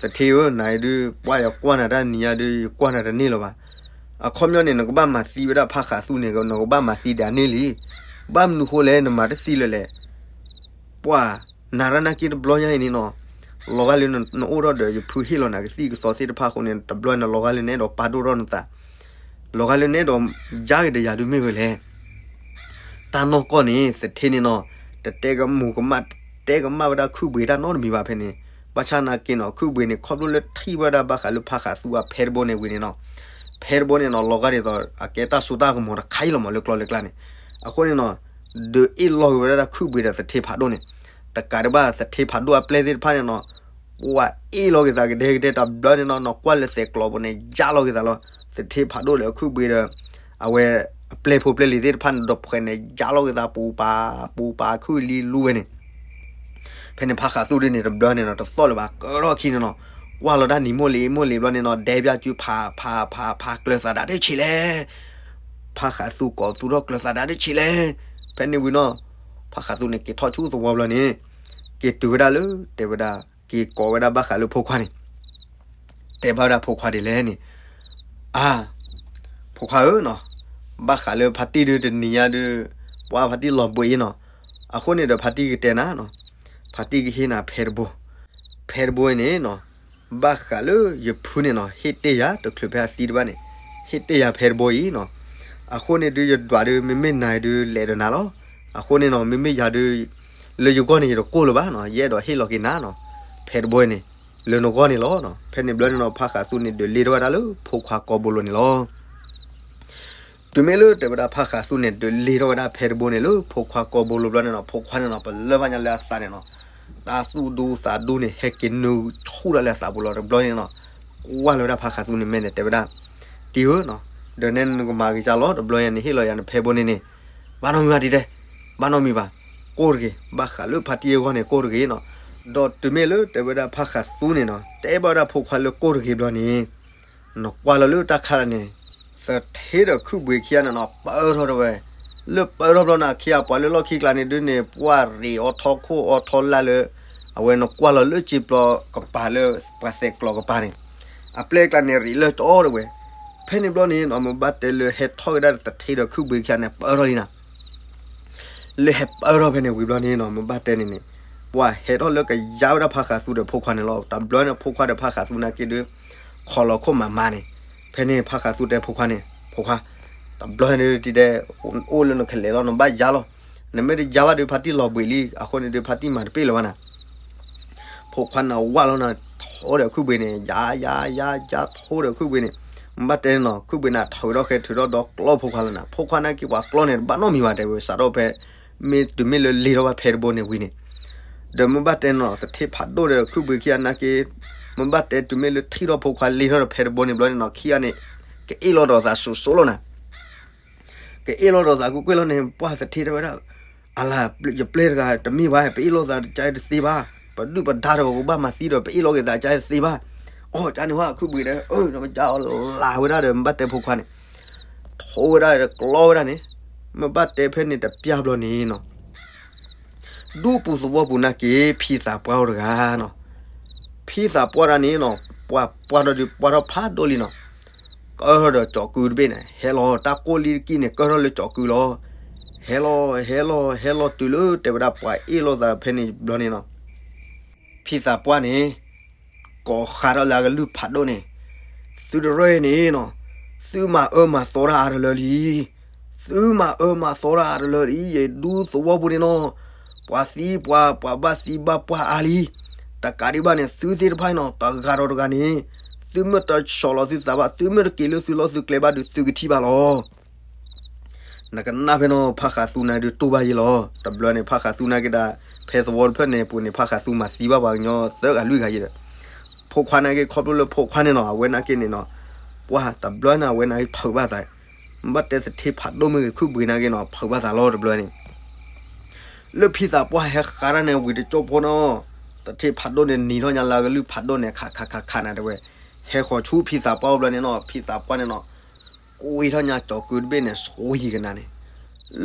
သထ့ဧၢ, နၤအံၤဒုး ပှၤယကွၢ်နၤတၢ်နံၤညါဒုး ယကွၢ်နၤတန့ၢ်လၢၤဘၣ်. အခီပညီန့ၣ် နကဘၣ်မၤသံဝဲဒၣ်ဖးဃးသူန့ၣ် နကဘၣ်မၤသံဒၣ်န့ၢ်လံ. ဘၣ်မနုၤဃိလဲၣ် နမၤတသံလၢၤလဲၣ်. ပှၤ နၤတၢ်နာ်က့တဘျီညါအံၤန့ၣ်နီၤ, လီၤဂာ်လၢနအိၣ်ထီၣ်ဒီးယဖုဟ့ၣ်လီၤနၤကသံၣ်ကသီသ့ၣ်တဖၣ်အဃိန့ၣ် တဘျီန့ၣ်လီၤဂာ်လၢနအဲၣ်ဒိးပာ်ဒိၣ်ထီၣ်နသး, လီၤဂာ်လၢနအဲၣ်ဒိးယါက့ၤဒီးယၤဒုးမ့ၢ်ဝဲလဲၣ်. တၢ်နီၢ်ကီၢ်န့ၣ် သထ့န့ၣ်နီၤ, တတဲကမူၤကမၣ်, တတဲကမၣ်ဝဲဒၣ်ခုၣ်ဘှံးတၢ်နီတမံၤဘၣ်ဖဲန့ၣ်. ဘၣ်ဆၣ်နာ်က့နီၤ ခုၣ်ဘှံးန့ၣ် ခီဖျိလၢထံၣ်ဝဲဒၣ်ဘၣ်ဃးလၢဖးဃးသူအဖဲတဘိန့ၣ်ဝံၤန့ၣ်နီၤ, ဖဲတဘိန့ၣ်နီၤ လီၤဂာ်ဒ်သိး အကဲတၢ်စိတၢ်ကမီၤတခါအံၤလီၤမးလၢကျီလၢကျါန့ၣ်. အဃိန့ၣ်နီၤ ဒုးအ့ၣ်လီၤက့ၤဝဲဒၣ်ခုၣ်ဘှံးဒီးသထ့ဖးဒိၣ်န့ၣ်, တကးဒံးဘၣ်သထ့ဖးဒိၣ်အပျဲၢ်သ့ၣ်တဖၣ်န့ၣ်နီၤ, ပှၤအ့ၣ်လီၤက့ၤသးကဒဲကဒဲတဘျီန့ၣ်နီၤ, နကွၢ်လၢသဲးကျိးပူၤန့ၣ် ယါလီၤက့ၤသးလီၤ. သထ့ဖးဒိၣ်ဒီးခုၣ်ဘှံးဒီး အဝဲအပျဲၢ်ဖိပျဲၢ်လံၤသ့ၣ်တဖၣ်န့ၣ် ဒီးဖှဲးန့ၣ် ယါလီၤက့ၤသးပူၤပာ် ပူၤပာ်ခုၣ်လံလူဝဲန့ၣ် ဖဲန့ၣ်ဖးဃးသူဒ်န့ၣ် တဘျီန့ၣ်နီၤ တသီၣ်လၢၤဘၣ် ကၢထီၣ်ခံန့ၣ်နီၤ, ကွၢ်လီၤတၢ်နံၤမိၢ်လံၤမိၢ်လံၤဘျီန့ၣ်နီၤ ဒဲဘၣ်စုဖးဖးဖးဖး ကျၢၤသးဒၣ်တဆံးလဲၣ်. ဖးဃးသူကိးသူထီၣ်ကျၢၤသးဒၣ်တဆံးလဲၣ်. ဖဲန့ၣ်ဝံၤနီၤ ဖးဃးသူန့ၣ် က့ၤထီၣ်ဆူသဝီဘျီန့ၣ် က့ၤတုၤဝဲဒၣ်လၢ တဲဝဲဒၣ် က့ၤကိးဝဲဒၣ်ဘၣ်ဃးလၢဖိခွါန့ၣ် တဲဘၣ်ဝဲဒၣ်ဖိခွါဒ်လဲၣ်န့ၣ်, အါ ဖိခွါဧၢနီၤ, ဘၣ်ဃးလၢဖါတံၢ်ဒုးတနံၤညါဒုး ပှၤဖါတံၢ်လီၤဘှံးအံၤနီၤ, အဃိန့ၣ်ဒီးဖါတံၢ်ကတဲနၤနီၤ, ဖါတံၢ်ကဟ့ၣ်နၤဖဲတဘိ, ဖဲတဘိအံၤန့ၣ်နီၤ, ဘၣ်ဃးလၢယဖုန့ၣ်နီၤ ဟ့ၣ်တ့ၢ်ယၤတချုးဖဲအသံတဘၣ်န့ၣ်, ဟ့ၣ်တ့ၢ်ယၤဖဲတဘိအံၤနီၤ, အဃိန့ၣ်ဒုးယဒွးဒုး မ့မ့ၢ်နၤဒုးလဲၤဒီးနၤလီၤ. အဃိန့ၣ်နီၤ မ့မ့ၢ်ယၤဒုး လၢယဂီၢ်န့ၣ် ယတကိၢ်လၢၤဘၣ်နီၤ, ယအဲၣ်ဒိးဟ့ၣ်လီၤက့ၤနၤနီၤ, ဖဲတဘိအံၤန့ၣ် လၢနဂီၢ်န့ၣ်လီၤ. ဖဲန့ၣ်ဘျီန့ၣ်နီၤ ဖါဃးသူန့ၣ်ဒုးလ့ထီၣ်ဝဲဒၣ်လၢဖိခွါကိာ်ဘိလိၤန့ၣ်လီၤ. တုၤမ့ၢ်လၢတဲဝဲဒၣ်ဖါဃးသူန့ၣ် ဒုးလ့ထီၣ်ဝဲဒၣ်ဖဲတဘိန့ၣ်လၢဖိခွါကိာ်ဘိလိၤဘျီန့ၣ်နီၤ, ဖိခွါန့ၣ်နီၤ ပလၢၢ်ဘၣ်ညါလၢအသးန့ၣ်နီၤ, တၢ်သူၣ်ဒူသးဒူန့ၣ် ဟဲက့ၤနုာ်ဆူၣ်ဒၣ်လၢအသးပူၤလီၤ. တဘျီန့ၣ်နီၤ ကွၢ်လီၤဝဲဒၣ်ဖါဃးသူန့ၣ်မဲာ်န့ၣ် တဲဝဲဒၣ်, တံၤဧၢနီၤ, ဒီးနဲနကမၤဂ့ၤကၢ်လီၤ တဘျီညါန့ၣ် ဟ့ၣ်လီၤယၤနဖဲတဘိန့ၣ်န့ၣ်, ဘၣ်နီတမံၤဘၣ်တံၤတဲ, ဘၣ်နီတမံၤဘၣ်, ကိၢ်တဂ့ၤ, ဘၣ်ဃးလၢဖါတံၢ်အဂီၢ်န့ၣ် ကိၢ်တဂ့ၤနီၤ. ဒီးတုၤမ့ၢ်လၢတဲဝဲဒၣ်ဖါဃးသူန့ၣ်နီၤ တဲဘၣ်ဝဲဒၣ်ဖိခွါလၢကိၢ်တဂ့ၤဘျီန့ၣ် နကွၢ်လီၤလၢတၢ်ခါန့ၣ် သထ့ဒီးခုၣ်ဘှံးခံဂၤန့ၣ်နီၤ ပၢထီၣ်တဝဲ, လၢပၢထီၣ်ဘျီန့ၣ် ခံဂၤပှၤလၢလီၢ်ခံကျါန့ၣ်ဒုးန့ၣ် ပှၤရ့းအီၤထီခိၣ်အီၤထီလၢ်လၢ အဝဲနကွၢ်လီၤလၢစ့ပျီကပၤလၢပှၤသဲးကျိးကပၤန့ၣ် အပျဲၢ်ကျါန့ၣ် ရ့းလၢကၠီတဝဲ. ဖဲန့ၣ်ဘျီန့ၣ်နီၤ မ့ၢ်ဘၣ်တဲလၢဟဲထီၣ်က့ၤဒၣ်သထ့ဒီးခုၣ်ဘှံးခံဂၤန့ၣ် ပၢထီၣ်လံနၤ လၢဟဲပၢထီၣ်ဖဲန့ၣ်ဝံၤဘျီန့ၣ်နီၤ မ့ၢ်ဘၣ်တဲန့ၣ်န့ၣ် ပှၤဟဲထီၣ်လၢကယါဝဲဒၣ်ဖါဃးသူဒီးဖိခွါန့ၣ်လီၤ. တဘျီန့ၣ် ဖိခွါဒီးဖါဃးသူနာ်က့ဒုး ခီၣ်လီၤခိၣ်မၤမၤန့ၣ်, ဖဲန့ၣ်ဖါဃးသူတဲဖိခွါန့ၣ်, ဖိခွါ, တဘျီန့ၣ်ဒုးတံၤတဲ, အိၣ်လၢနကလဲၤလီၤ နဘၣ်ယါလီၤ. နမ့ၢ်တယါဘၣ်ဒုး ဖါတံၢ်လီၤဘှံးလံ အဃိန့ၣ်ဒုး ဖါတံၢ်မၤတပ့ၢ်လၢၤဘၣ်နၤ ဖိခွါန့ၣ်ဝၢ်လီၤနၤ ထိဒီးခုၣ်ဘှံးန့ၣ် ယါယါယါယါထိဒီးခုၣ်ဘှံးန့ၣ်, မ့ၢ်ဘၣ်တဲန့ၣ်နီၤ ခုၣ်ဘှံးန့ၣ် ထုးထီၣ်ဃဲထုးထီၣ်ဒီးကျီဖိခွါလီၤနၤ. ဖိခွါနာ်က့ပှၤကျီန့ၣ် တဘၣ်နီတမံၤဘၣ်တဲဝဲ စးထီၣ်ဖဲ မ့ၢ်တုၤမ့ၢ်လၢလ့ထီၣ်ဘၣ်ဖဲတဘိန့ၣ်ဝံၤန့ၣ်, ဒီးမ့ၢ်ဘၣ်တဲန့ၣ်နီၤ သထ့ဖးဒိၣ်ဒီးခုၣ်ဘှံးခံဂၤနာ်က့, မ့ၢ်ဘၣ်တဲတုၤမ့ၢ်လၢထံၣ်ထီၣ်ဖိခွါလ့ထီၣ်ဒီးဖဲတဘိန့ၣ်ဘျီန့ၣ်နီၤ ခံဂၤန့ၣ် ကအ့ၣ်လိာ်ဒီးသးစိၤစိၤလီၤနၤ ကအ့ၣ်လိာ်ဒီးသးကွ့ၢ်ကွ့ၢ်လီၤန့ၣ် ပှၢ်သထ့တဲဝဲဒၣ်, အလၤ ယပျဲၢ်တဂၤတမ့ၢ်ဘၣ် ပအ့ၣ်လိာ်သးကါတသ့ဘၣ်, ပဒုၣ်ပဒါဒီးပကဘၣ်မၤသံဒီး ပအ့ၣ်လိာ်က့ၤသးကါတသ့ဘၣ်. အိ ကန့ၣ်ဝဲ ခုၣ်ဘှံးဒီး အၢ ပယါအီၤလၢ်ဝဲဒၣ်ဒီး မ့ၢ်ဘၣ်တဲဖိခွါန့ၣ်, ထိဝဲဒၣ်ဒီးကျီဝဲဒၣ်န့ၣ်, မ့ၢ်ဘၣ်တဲဖဲန့ၣ်တပျၢ်ဘျီန့ၣ်နီၤ ဒူပူၤသဝီပူၤနာ်က့ ဖံသးပှၢ်အိၣ်တဂၤနီၤ, ဖံသးပှၢ်တဂၤန့ၣ်နီၤ ပှၤပှၢ်ထီၣ်ဒုးပှၢ်ထီၣ်ဖးဒိၣ်လံနီၤ, ကၢထီၣ်ဒီးကၠီးကုတဘ့ၣ်န့ၣ် ဟဲလီၤ တၢ်ကိၢ်လံတကံၢ်န့ၣ် ကၢထီၣ်လၢကၠီးကုလီၤ, ဟဲလီၤ ဟဲလီၤ ဟဲလီၤတုၤလၢတဲဝဲဒၣ်ပှၤအ့ၣ်လိာ်သးဖဲန့ၣ်ဘျီန့ၣ်နီၤ ဖံသးပှၢ်န့ၣ် ကိးဃးထီၣ်လၢအကလုၢ်ဖးဒိၣ်န့ၣ်, သုတရၢၢ်အံၤန့ၣ်နီၤ, သုမၤအၢမၤသီတၢ်အါတလၢလံ, သုမၤအၢမၤသီတၢ်အါတလၢလံ, ယဒူသဝီပူၤန့ၣ်နီၤ, ပှၤသံပှၤ ပှၤဘၣ်သံဘၣ်ပှၢ်အါလံ, တကးဒံးဘၣ်န့ၣ် သုသ့ၣ်တဖၣ်နီၤ တဂၤဒီးတဂၤန့ၣ်, သုမ့ၢ်တဆီၣ်လီၤသုသးဘၣ် သုမ့ၢ်တက့ၤလၢသုလီၢ်သုကျဲဘၣ်ဒုး သုကထံၣ်ဘၣ်လီၤ. နကနၣ်ဖဲနီၤ ဖးဃးသူနၤဒုးတူၢ်ဘၣ်ယဲလီၤ. တဘျီန့ၣ် ဖးဃးသူနာ်က့ဒၣ် ဖဲသဝီတဖျၢၣ်န့ၣ်အပူၤန့ၣ် ဖးဃးသူမၤသံဘၣ်ပှၤကညီသၢဂၤလွံၢ်ဂၤယဲဒီး ဖိခွါနာ်က့ ခီဖျိလၢဖိခွါန့ၣ်နီၤ အဝဲနာ်က့န့ၣ်နီၤ, ပှၤတဘျီန့ၣ် အဝဲနာ်က့ဖုးဘၣ်သး, ဘၣ်တဲသထ့ဖးဒိၣ်မ့ၢ်ဂ့ၤ ခုၣ်ဘှံးနာ်က့နီၤ ဖုးဘၣ်သးလီၤတဘျီန့ၣ် လၢဖံသးပှၢ်ဟဲဃးတၢ်န့ၣ် ဝံၤတကၠိဖိနီၤ, သထ့ဖးဒိၣ်န့ၣ် နံၤထီၣ်ညါလၢအကလုၢ်ဖးဒိၣ်န့ၣ် ခးခးခးခးနၤတဲဝဲ, ဟ ဟဲဃီၤဆူဖံသးပှၢ်အိၣ်ဘျီန့ၣ်နီၤ ဖံသးပှၢ်န့ၣ်နီၤ ကွံာ်ထီၣ်ညါကၠီၤကုတဘ့ၣ်န့ၣ် ဆိယံၤကနၤန့ၣ်,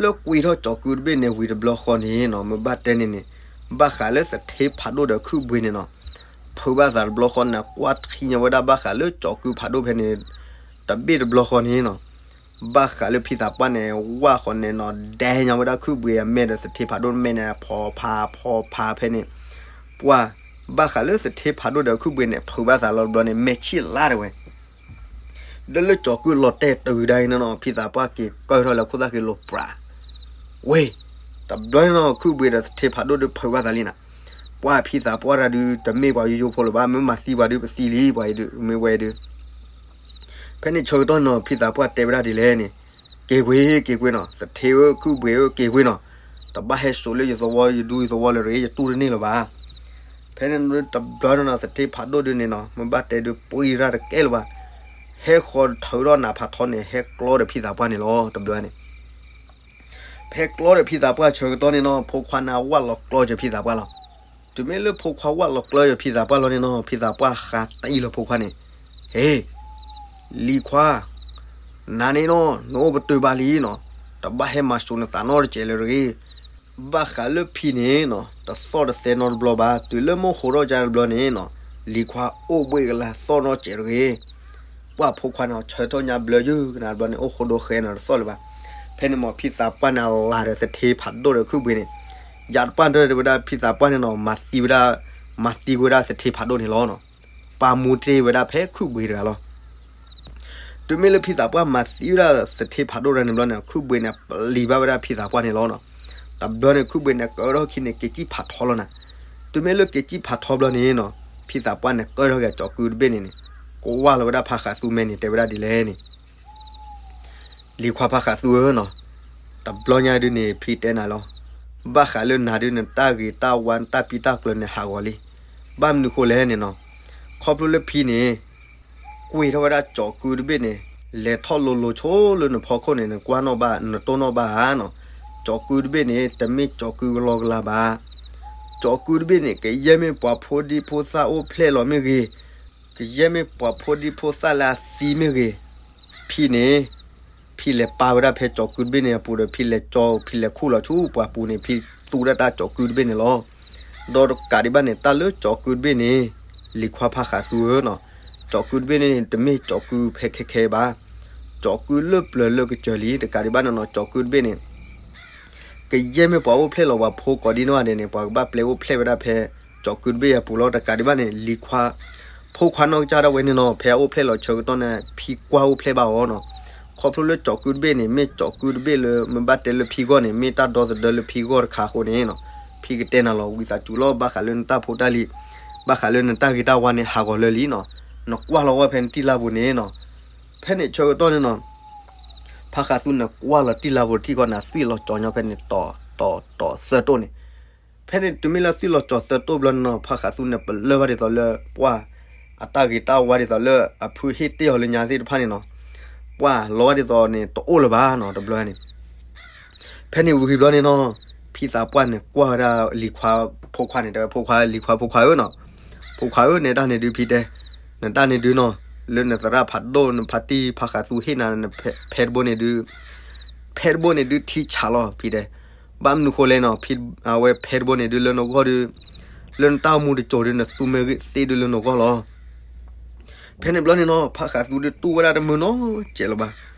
လၢကွံာ်ထီၣ်ကၠီၤကုတဘ့ၣ်န့ၣ်ဝံၤတဘျီဃီန့ၣ်နီၤ မ့ၢ်ဘၣ်တဲန့ၣ်န့ၣ် ဘၣ်ဃးလၢသထ့ဖးဒိၣ်ဒီးခုၣ်ဘှံးန့ၣ်နီၤ ဖုးဘၣ်သးတဘျီဃီန့ၣ် ကွၢ်ထံညါဝဲဒၣ်ဘၣ်ဃးလၢကၠီၤကုဖးဒိၣ်ဖဲန့ၣ် တဘ့ၣ်တဘျီဃီန့ၣ်နီၤ ဘၣ်ဃးလၢဖံသးပှၢ်န့ၣ် ဝၢ်ဃီန့ၣ်နီၤ ဒဲညါဝဲဒၣ်ခုၣ်ဘှံးအမဲာ်ဒီးသထ့ဖးဒိၣ်မဲာ်န့ၣ် ဖီဖးဖီဖးဖဲန့ၣ်, ပှၢ်, ဘၣ်ဃးလၢသထ့ဖးဒိၣ်ဒီးခုၣ်ဘှံးန့ၣ် ဖုးဘၣ်သးလီၤတဘျီန့ၣ် မဲာ်ဆံၣ်လါတဝဲ ဒီးလၢကၠီၤကုလီၤတဲာ်တုၤဒၣ်အံၤန့ၣ်နီၤ ဖံသးပှၢ်က့ၤကၢထီၣ်လၢခိၣ်သၣ်ဃ့လိၤပြး, ဝ့ၢ်, တဘျီန့ၣ်နီၤ ခုၣ်ဘှံးဒီးသထ့ဖးဒိၣ်ဒုးဖုးဘၣ်သးလံနၤ, ပှၢ်ဖံသးပှၢ်တၢ်ဒုး တမ့ၢ်ပှၤယိယိဖိလၢၤဘၣ် မ့ၢ်မၤသံပှၤဒုးပသံလံ ပှၤအံၤဒုး မ့ၢ်ဝဲဒုး ဖဲန့ၣ်ဆၢကတီၢ်နီၤ ဖံသးပှၢ်တဲဝဲဒၣ်ဒ်လဲၣ်န့ၣ်, က့ၤကွံာ် က့ၤကွံာ်နီၤ သထ့ဧၢ ခုၣ်ဘှံးဧၢ က့ၤကွံာ်နီၤ, တဘၣ်ဟဲစိာ်လၢယသဝီယဒူယသဝီလၢၤတဂ့ၤ ယတူၢ်တန့ၢ်လၢၤဘၣ်. ဖဲန့ၣ်တဘျီန့ၣ်နီၤ သထ့ဖးဒိၣ်ဒုးန့ၣ်နီၤ မ့ၢ်ဘၣ်တဲဒုးပှံၢ်ရၣ်တကဲလၢၤဘၣ်, ဟဲဃီၤထုးထီၣ်နးဖးထီန့ၣ် ဟဲကျီဒီးဖံသးပှၢ်န့ၣ်လီၤ တဘျီန့ၣ် ဖဲကျီဒီးဖံသးပှၢ်ဆၢကတီၢ်န့ၣ်နီၤ ဖိခွါန့ၣ်ဝၣ်လီၤကျီယဖံသးပှၢ်လီၤ. တုၤမ့ၢ်လၢဖိခွါဝၣ်လီၤကျီယဖံသးပှၢ်လီၤန့ၣ်နီၤ ဖံသးပှၢ်ဃးတံၢ်လီၤဖိခွါန့ၣ်, ဟ့, လံၤခွါ, နၤန့ၣ်နီၤ နအိၣ်ပတုာ်ဘၣ်လံနီၤ, တဘၣ်ဟဲမၤစိာ်နသးနီတစဲးလၢၤတဂ့ၤ. ဘၣ်ဃးလၢဖံန့ၣ်နီၤ တသီၣ်တသဲနီတဘျီဘၣ် တုၤလၢမိၢ်ဟိးထီၣ်ကါတဘျီန့ၣ်နီၤ လံၤခွါအိၣ်ဘှံးကလါသီၣ်နီတစဲးတဂ့ၤ. ပှၢ်ဖိခွါန့ၣ်ဆၢထၢၣ်ညါဘျၢယုၢ်ကနၤတဘျီန့ၣ် အိၣ်ဃိဒိဃဲနီၤတသီၣ်လၢၤဘၣ်. ဖဲန့ၣ်မ့ၢ်ဖံသးပှၢ်န့ၣ်လၤဒီးသထ့ဖးဒိၣ်ဒီးခုၣ်ဘှံးန့ၣ်, ယၤတပှၢ်တၢၢ်တဲဝဲဒၣ်ဖံသးပှၢ်န့ၣ်နီၤ မၤသံဝဲဒၣ်, မၤသံကွံာ်ဝဲဒၣ်သထ့ဖးဒိၣ်န့ၣ်လီၤနီၤ. ပာ်မူတ့ၢ်ဝဲဒၣ်ဖဲခုၣ်ဘှံးတဂၤလီၤ. တုၤမ့ၢ်လၢဖံသးပှၢ်မၤသံဝဲဒၣ်သထ့ဖးဒိၣ်တဂၤန့ၣ်ဘျီန့ၣ် ခုၣ်ဘှံးန့ၣ်ပျံၤဘၣ်ဝဲဒၣ်ဖံသးပှၢ်န့ၣ်လီၤနီၤ. တဘျီန့ၣ်ခုၣ်ဘှံးန့ၣ်ကၢထီၣ်ခံန့ၣ် က့ၤစံၣ်ဖးထီလီၤနၤ. တုၤမ့ၢ်လၢက့ၤစံၣ်ဖးထီဘျီန့ၣ်နီၤ ဖံသးပှၢ်န့ၣ်ကၢထီၣ်က့ၤကၠီၤကုတဘ့ၣ်န့ၣ်န့ၣ်, ကွၢ်လီၤဝဲဒၣ်ဖါဃးသူမဲာ်န့ၣ် တဲဝဲဒၣ်ဒ်လဲၣ်န့ၣ် လံၤခွါဖါဃးသူဧၢနီၤ, တဘျီညါဒုးန့ၣ် ဖံတဲနၤလီၤ. ဘၣ်ဃးလၢနၤဒုး နတၢ်ဂ့ၤတၢ်ဝါ နတၢ်ပံတၢ်ကျၢၤန့ၣ် ဟးဂီၤလံ. ဘၣ်မနုၤဃိလဲၣ်န့ၣ်နီၤ, ခီဖျိလၢဖံန့ၣ် ကွံာ်ထီၣ်ဝဲဒၣ်ကၠီၤကုတဘ့ၣ်န့ၣ် လဲၤထီၣ်လိၤလိၤဆိလၢနဖီခိၣ်န့ၣ် နကွၢ်နီၣ်ဘၣ် နတိၢ်နီၣ်ဘၣ်ဧါနီၤ. ကၠီၤကုတဘ့ၣ်န့ၣ် တမ့ၢ်ကၠီၤကုကလီကလါဘၣ်. ကၠီၤကုတဘ့ၣ်န့ၣ် ကယဲၢ်မ့ၢ်ပှၤဖိဒံဖိသၣ်အိၣ်ဖျဲၣ်လီၤမ့ၢ်ဂ့ၤ, ကယဲၢ်မ့ၢ်ပှၤဖိဒံဖိသၣ်လၢအသံမ့ၢ်ဂ့ၤ, ဖံန့ၣ် ဖံလဲၤပာ်ဝဲဒၣ်ဖဲကၠီၤကုတဘ့ၣ်န့ၣ်အပူၤဒီး ဖံလဲၤကၠီ ဖံလဲၤခူၣ်လီၤဆူပှၤပူၤန့ၣ် ဖံသူဝဲဒၣ်တၢ်ကၠီၤကုတဘ့ၣ်န့ၣ်လီၤ. ဒီးတကးဒံးဘၣ်န့ၣ် တၢ်လၢကၠီၤကုတဘ့ၣ်န့ၣ် လံၤခွါဖါဃးသူဧၢနီၤ, ကၠီၤကုတဘ့ၣ်န့ၣ် တမ့ၢ်ကၠီၤကုဖဲခဲခဲဘၣ်. ကၠီၤကုလၢပျၢၤလၢကစၢၤလံ တကးဒံးဘၣ်န့ၣ်နီၤ ကၠီၤကုတဘ့ၣ်န့ၣ် ကယဲၢ်မ့ၢ်ပှၤအိၣ်ဖျဲၣ်လီၤပှၤဖိကိးဒံနီၢ်ဂၤဒဲးန့ၣ် ပှၤကဘၣ်ပျဲအိၣ်ဖျဲၣ်ဝဲဒၣ်ဖဲ ကၠီၤကုတဘ့ၣ်အပူၤလီၤ. တကးဒံးဘၣ်န့ၣ် လံၤခွါ ဖိခွါနီၢ်ကစၢ်ဒၣ်ဝဲန့ၣ်နီၤ ဖဲအအိၣ်ဖျဲၣ်လီၤဆၢကတီၢ်န့ၣ် ဖံကွၢ်အိၣ်ဖျဲၣ်ဘၣ်အီၤနီၤ. ခီဖျိလၢကၠီၤကုတဘ့ၣ်န့ၣ် မ့ၢ်ကၠီၤကုတဘ့ၣ်လၢ မ့ၢ်ဘၣ်တဲလၢဖံဂီၢ်န့ၣ် မ့ၢ်တၢ်ဒီသဒၢလၢဖံဂီၢ်တခါအဃိန့ၣ်နီၤ ဖံကတဲနၤလီၤ ဝံသးစူၤလီၤ ဘၣ်ဃးလၢနတၢ်ဖိတၢ်လံၤ ဘၣ်ဃးလၢနတၢ်ဂ့ၤတၢ်ဝါန့ၣ် ဟးဂီၤလၢာ်လံနီၤ. နကွၢ်လီၤဝဲဖဲနတံၢ်လါပူၤန့ၣ်နီၤ. ဖဲန့ၣ်ဆၢကတီၢ်န့ၣ်နီၤ ဖါဃးသူန့ၣ်ကွၢ်လီၤတံၢ်လါပူၤတထံၣ်ဃီန့ၣ် သွံၣ်လီၤကၠီၤညီဖဲန့ၣ် တီၤတီၤတီၤသၢတိၢ်န့ၣ်. ဖဲန့ၣ်တုၤမ့ၢ်လၢသွံၣ်လီၤကၠီၤသၢတိၢ်ဘျီန့ၣ်နီၤ ဖါဃးသူန့ၣ် ပလၢၢ်ဘၣ်ဒ်သိးလၢ ပှၢ် အတၢ်ဂ့ၤတၢ်ဝါဒ်သိးလၢအဖုဟ့ၣ်တ့ၢ်အီၤလၢညါသ့ၣ်တဖၣ်န့ၣ်နီၤ ပှၢ်လီၤဘၣ်ဒ်သိးန့ၣ် တအိၣ်လၢၤဘၣ်နီၤ တဘျီန့ၣ်. ဖဲန့ၣ်ဝံၤဘျီန့ၣ်နီၤ ဖံသးပှၢ်န့ၣ်ကွၢ်ဝဲဒၣ်လံၤခွါဖိခွါန့ၣ် တဲဝဲဖိခွါ လံၤခွါဖိခွါဧၢနီၤ, ဖိခွါဧၢ နဲဒၣ်န့ၣ်ဒုးဖံတဲ နတၢ်န့ၣ်ဒုးနီၤ လၢနသရၣ်ဖးဒိၣ် နဖါတံၢ်ဖါဃးသူဟ့ၣ်နၤ ဖဲတဘိန့ၣ်ဒုး ဖဲတဘိန့ၣ်ဒုးထံဆးလီၤ ဖံတဲ. ဘၣ်မနုၤဃိလဲၣ်နီၤ ဖံ အဝဲဖဲတဘိန့ၣ်ဒုးလၢနဂီၢ်ဒုး လၢနတၢ်အိၣ်မူတစိၤဒုး နသူမ့ၢ်ဂ့ၤသ့ဒုးလၢနဂီၢ်လီၤ. ဖဲန့ၣ်ဘျီန့ၣ်နီၤ ဖါဃးသူဒုးတူၢ်ဝဲဒၣ်တမုာ်နီတစဲးလၢၤဘၣ်.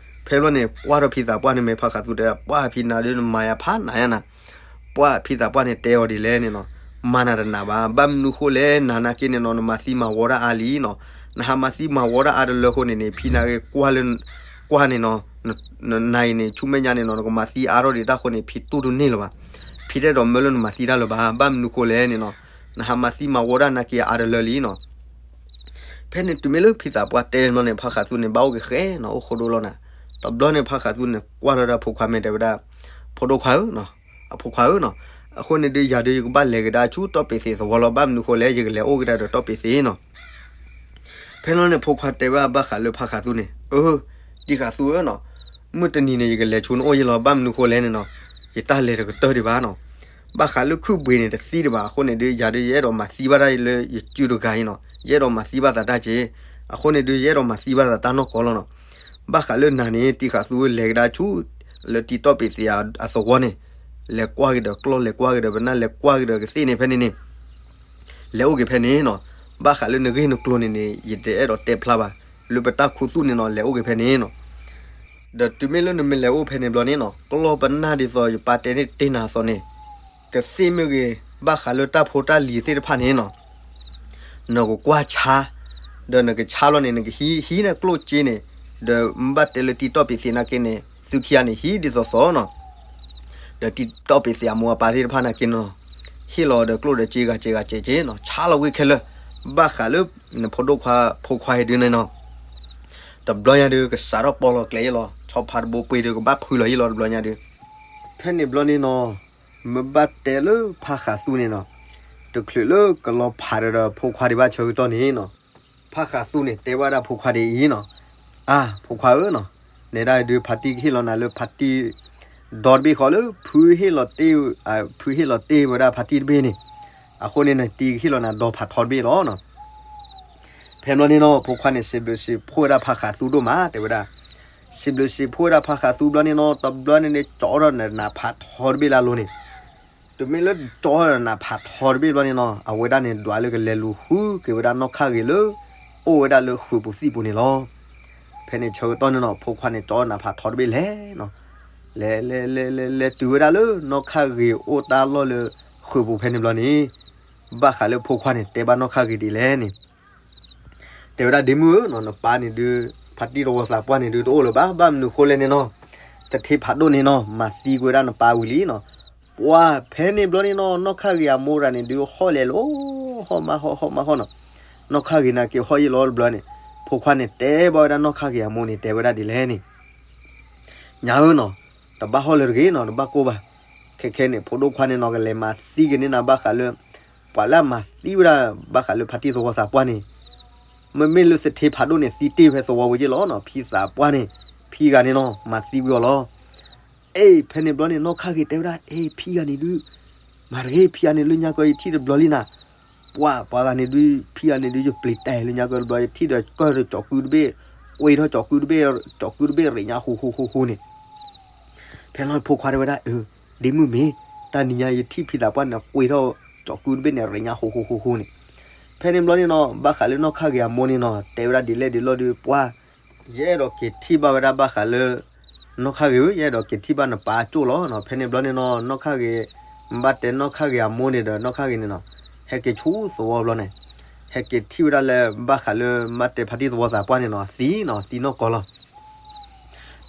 ဖဲဘျီန့ၣ် ကွၢ်ဒီးဖံသးပှၢ်န့ၣ် မ့ၢ်ဖါဃးသူတဲ ပှၢ်ဖံနၤဒုးနမၤယၤဖးနးယါနၤ ပှၢ်ဖံသးပှၢ်န့ၣ်တဲအီၤဒ်လဲၣ်န့ၣ်နီၤ, မၤနၤတနးဘၣ်. ဘၣ်မနုၤဃိလဲၣ် နၤနာ်က့န့ၣ်နီၤ နမၤသံမၤဝီတၢ်အါလံနီၤ. နဟးမၤသံမၤဝီတၢ်အါတလၢအဃိန့ၣ်န့ၣ် ဖံနာ်က့ ကွၢ်လၢ ကွၢ်န့ၣ်နီၤ နၤအံၤန့ၣ် ဆူမဲာ်ညါန့ၣ်နီၤ နကမၤသံအါထီၣ်ဒံးတၢ်ဃိန့ၣ် ဖံတူၢ်တန့ၢ်လၢၤဘၣ်. ဖံတအဲၣ်ဒိးမၢလၢနမၤသံတၢ်လၢၤဘၣ်. ဘၣ်မနုၤဃိလဲၣ်န့ၣ်နီၤ နဟးမၤသံမၤဝီတၢ်နာ်က့အါတလၢလံနီၤ. ဖဲန့ၣ်တုၤမ့ၢ်လၢဖံသးပှၢ်တဲန့ၣ်ဘျီန့ၣ် ဖါဃးသူန့ၣ် ဘၣ်အိၣ်က့ၤဃဲနီၤ အိၣ်ဃိဒိလီၤနၤ. တဘျီန့ၣ် ဖါဃးသူန့ၣ် ကွၢ်ထီၣ်ဒၣ်ဖိခွါမဲာ်တဲဝဲဒၣ် ဖိဒိၣ်ခွါဧၢနီၤ, အဖိခွါဧၢနီၤ, အဃိန့ၣ်ဒုး ယၤဒုးယကဘၣ်လဲၤကဒါဆူတီၢ်ပ့ၤသ့ၣ်သဝီလီၤ. ဘၣ်မနုၤဃိလဲၣ် ယကလဲၤအိၣ်ကဒါဒီးတီၢ်ပ့ၤသ့ၣ်နီၤ. ဖဲန့ၣ်န့ၣ် ဖိခွါတဲဘၣ်ဘၣ်ဃးလၢဖါဃးသူန့ၣ်, အၢ တံၤဃးသူဧၢနီၤ, မုၢ်တနံၤန့ၣ် ယကလဲၤဆူနအိၣ်ယဲလီၤ. ဘၣ်မနုၤဃိလဲၣ်န့ၣ်နီၤ, ယတၢ်လဲၤတကတၢၢ်ဒံးဘၣ်နီၤ. ဘၣ်ဃးလၢခုၣ်ဘှံးန့ၣ် တသံဒံးဘၣ်. အဃိန့ၣ်ဒုး ယၤဒုး ယအဲၣ်ဒိးမၤသံဘၣ်တၢ်လၢယစုတဂၤအံၤနီၤ, ယအဲၣ်ဒိးမၤသံဘၣ်သးတၢ်က့ၤ အဃိန့ၣ်ဒုး ယအဲၣ်ဒိးမၤသံဘၣ်သးတၢ်နီၢ်ကီၢ်လီၤနီၤ. ဘၣ်ဃးလၢနၤန့ၣ် တံၤဃာ်သူလဲၤကဒါဆူ လၢတံၤတီၢ်ပ့ၤသ့းအသဝီန့ၣ်, လဲၤကွၢ်က့ၤဒီးကျီၢ် လဲၤကွၢ်က့ၤဒီးပနၢ် လဲၤကွၢ်က့ၤဒီးကသ့ၣ်န့ၣ်ဖဲန့ၣ်န့ၣ် လဲၤအိၣ်က့ၤဖဲန့ၣ်နီၤ. ဘၣ်ဃးလၢနဂ့ၢ်နကျိၤန့ၣ်န့ၣ် ယတအဲၣ်ဒိးတဲဖျါဘၣ်. လၢပတၢ်ခူသူၣ်န့ၣ်နီၤ လဲၤအိၣ်က့ၤဖဲန့ၣ်နီၤ. ဒီးတုၤမ့ၢ်လၢနမ့ၢ်လဲၤအိၣ်ဖဲန့ၣ်ဘျီန့ၣ်နီၤ, ကျီၢ်ပနၢ်ဒ်သိးယပာ်တဲန့ၢ်တ့ၢ်နၤအသိးန့ၣ်, ကသ့ၣ်မ့ၢ်ဂ့ၤ ဘၣ်ဃးလၢတၢ်ဖိတၢ်လံၤသ့ၣ်တဖၣ်န့ၣ်နီၤ နကကွၢ်ဆါ, ဒီးနကဆါလီၤန့ၣ် နကဟံး ဟံးန့ၢ်ကျိၣ်စ့န့ၣ်, ဒီးမ့ၢ်ဘၣ်တဲလၢတံၤတီၢ်ပ့ၤသ့းနာ်က့န့ၣ် သုခံဂၤန့ၣ် ဟံးဒ်သိးသိးနီၤ. ဒီးတံၤတီၢ်ပ့ၤသ့းအမိၢ်အပၢ်သ့ၣ်တဖၣ်နာ်က့နီၤ, ဟ့ၣ်လီၤဒီးကျိၣ်ဒီးစ့ဂၤစဲးဂၤစဲးက့နီၤ, ဆါလီၤဝံၤခဲလၢာ်, ဘၣ်ဃးလၢ နဖိဒိၣ်ခွါဖိခွါအံၤဒုးန့ၣ်နီၤ တဘျီညါဒုး ကစးထီၣ်ပီလီၤကျဲအံၤလီၤ, ဆီဖါတဘိပှ့ၤဒုး ကဘၣ်ဖုလီၤအံၤလီၤ တဘျီညါဒုး. ဖဲန့ၣ်ဘျီန့ၣ်နီၤ, မ့ၢ်ဘၣ်တဲလၢဖါဃးသူန့ၣ်နီၤ, တချုးလၢကလီၤဖးဒီးဖိခွါဒံးဘၣ်ဆၢကတီၢ်န့ၣ်နီၤ, ဖါဃးသူန့ၣ် တဲဘၣ်ဒၣ်ဖိခွါဒ်အံၤနီၤ, အါ ဖိခွါဧၢနီၤ, နဲဒၣ်ဒုး ဖါတံၢ်ကဟ့ၣ်လီၤနၤလၢဖါတံၢ် ဒီတဘ့ၣ်ဃီလၢ ဖုဟ့ၣ်လီၤတ့ၢ် ဖုဟ့ၣ်လီၤတ့ၢ်ဝဲဒၣ်ဖါတံၢ်တဘ့ၣ်န့ၣ်, အဃိန့ၣ် နတံၤကဟ့ၣ်လီၤနၤဒီဖးထီတဘ့ၣ်လီၤနီၤ. ဖဲဘျီန့ၣ်နီၤ ဖိခွါန့ၣ် စံးဘျုးစံးဖှိၣ်ဝဲဒၣ်ဖါဃးသူဒိၣ်မး တဲဝဲဒၣ်, စံးဘျုးစံးဖှိၣ်ဝဲဒၣ်ဖါဃးသူဘျီန့ၣ်နီၤ, တဘျီန့ၣ်န့ၣ် ကၠီထီၣ်နးဖးထီတဘ့ၣ်လၢအလိၤန့ၣ်, တုၤမ့ၢ်လၢကၠီထီၣ်နးဖးထီတဘ့ၣ်ဘျီန့ၣ်နီၤ, အဝဲဒၣ်န့ၣ် ဒွးလၢကလဲၤလူၤဃုက့ၤဝဲဒၣ်နီၢ်ခါဂ့ၤလၢ အိၣ်ဝဲဒၣ်လၢဃုာ်ပူၤသံၣ်ပူၤန့ၣ်လီၤ. ဖဲန့ၣ်ဆၢကတီၢ်န့ၣ်နီၤ ဖိခွါန့ၣ် ကၠီထီၣ်နးဖးထီတဘ့ၣ်လဲၤနီၤ, လဲၤလဲၤလဲၤလဲၤလဲၤတုၤဝဲဒၣ်လၢ နီၢ်ခါဂ့ၤအိၣ်တၢ်လီၢ်လၢ ဃုာ်ပူၤဖဲန့ၣ်ဘျီန့ၣ်, ဘၣ်ဃးလၢဖိခွါန့ၣ် တဲဘၣ်နီၢ်ခါဂ့ၤဒ်လဲၣ်န့ၣ် တဲဝဲဒၣ် ဒ့မုၣ်ဧၢနီၤ, နပၢ်န့ၣ်ဒုး ဖါတံၢ်သဝီသးပှၢ်န့ၣ်ဒုး တအိၣ်လၢၤဘၣ်, ဘၣ်မနုၤဃိလဲၣ်န့ၣ်နီၤ, သထ့ဖးဒိၣ်န့ၣ်နီၤ မၤသံကွံာ်ဝဲဒၣ်နပၢ်ဝံၤလံနီၤ. ပှၤဖဲန့ၣ်ဘျီန့ၣ်နီၤ နီၢ်ခါဂ့ၤအမိၢ်တဂၤန့ၣ်ဒုး ဟီၣ်လဲၤလီၤ, ဟီၣ်မးဟီၣ် ဟီၣ်မးဟီၣ်နီၤ, နီၢ်ခါဂ့ၤနာ်က့ဟီၣ်ယံာ်လီၤတဘျီန့ၣ်, ဖိခွါန့ၣ်တဲဘၣ်ဝဲဒၣ်နီၢ်ခါဂ့ၤအမိၢ်န့ၣ် တဲဝဲဒၣ်ဒ်လဲၣ်န့ၣ် ညါဧၢနီၤ, တဘၣ်ဟီၣ်လၢၤတဂ့ၤနီၤ, တဘၣ်ကိၢ်ဘၣ်. ခဲခဲန့ၣ် ဖိဒိၣ်ခွါန့ၣ်နီၤ ကလဲၤမၤသံက့ၤန့ၢ်နၤဘၣ်ဃးလၢ ပှၤလၢအမၤသံဝဲဒၣ် ဘၣ်ဃးလၢဖါတံၢ်သဝီသးပှၢ်န့ၣ်, မ့မ့ၢ်လၢသထ့ဖးဒိၣ်န့ၣ် သံတ့ၢ်ဖဲသဝီဝဲက့ၢ်လီၤနီၤ, ဖံသးပှၢ်န့ၣ် ဖံဂၤန့ၣ်နီၤ မၤသံဝံၤအီၤလီၤ. အ့ ဖဲန့ၣ်ဘျီန့ၣ် နီၢ်ခါဂ့ၤတဲဝဲဒၣ် အ့ ဖံဂၤန့ၣ်ဒုး မၤတဂ့ၤ ဖံဂၤန့ၣ် လၢညါကီးယထံၣ်တဘျီလံနၤ, ပှၤ ပှၤဂၤန့ၣ်ဒုး ဖံဂၤန့ၣ်ဒုး ယပျံၤတၢ်လၢညါကီးတဘျီ ယထံၣ်ဒီးကၢၢ်ဒီးကၠီၤကုတဘ့ၣ်, ကွ့ထီၣ်ကၠီၤကုတဘ့ၣ်, ကၠီၤကုတဘ့ၣ်ရ့ၣ်ညါဃူဃူဃူဃူန့ၣ် ဖဲလီၤဖိခွါတဲဝဲဒၣ် အၢ ဒ့မုၣ်မ့ၢ် တၢ်နံၤညါယထံၣ်ဖံသးပှၢ်န့ၣ် ကွ့ထီၣ်ကၠီၤကုတဘ့ၣ်န့ၣ် ရ့ၣ်ညါဃူဃူဃူဃူန့ၣ်, ဖဲန့ၣ်ဘျီန့ၣ်နီၤ ဘၣ်ဃးလၢနီၢ်ခါဂ့ၤအမိၢ်န့ၣ်နီၤ တဲဝဲဒၣ်ဒ်လဲၣ်ဒ်လဲၣ်ဒီး ပှၤ ယအဲၣ်ဒိးက့ၤထံၣ်ဘၣ်ဝဲဒၣ်ဘၣ်ဃးလၢ နီၢ်ခါဂ့ၤဧၢ ယအဲၣ်ဒိးက့ၤထံၣ်ဘၣ်နပၢ်အကၠိၣ်လီၤနီၤ. ဖဲန့ၣ်ဘျီန့ၣ်နီၤ နီၢ်ခါဂ့ၤ ဘၣ်တဲနီၢ်ခါဂ့ၤအမိၢ်န့ၣ်ဒီး နီၢ်ခါဂ့ၤန့ၣ်နီၤ ဟဲက့ၤဆူသဝီဘျီန့ၣ် ဟဲက့ၤထံၣ်ဝဲဒၣ်လၢ ဘၣ်ဃးလၢ ဘၣ်တဲဖါတံၢ်သဝီသးပှၢ်န့ၣ်နီၤ သံနီၤ သံနီၢ်ကီၢ်လီၤ.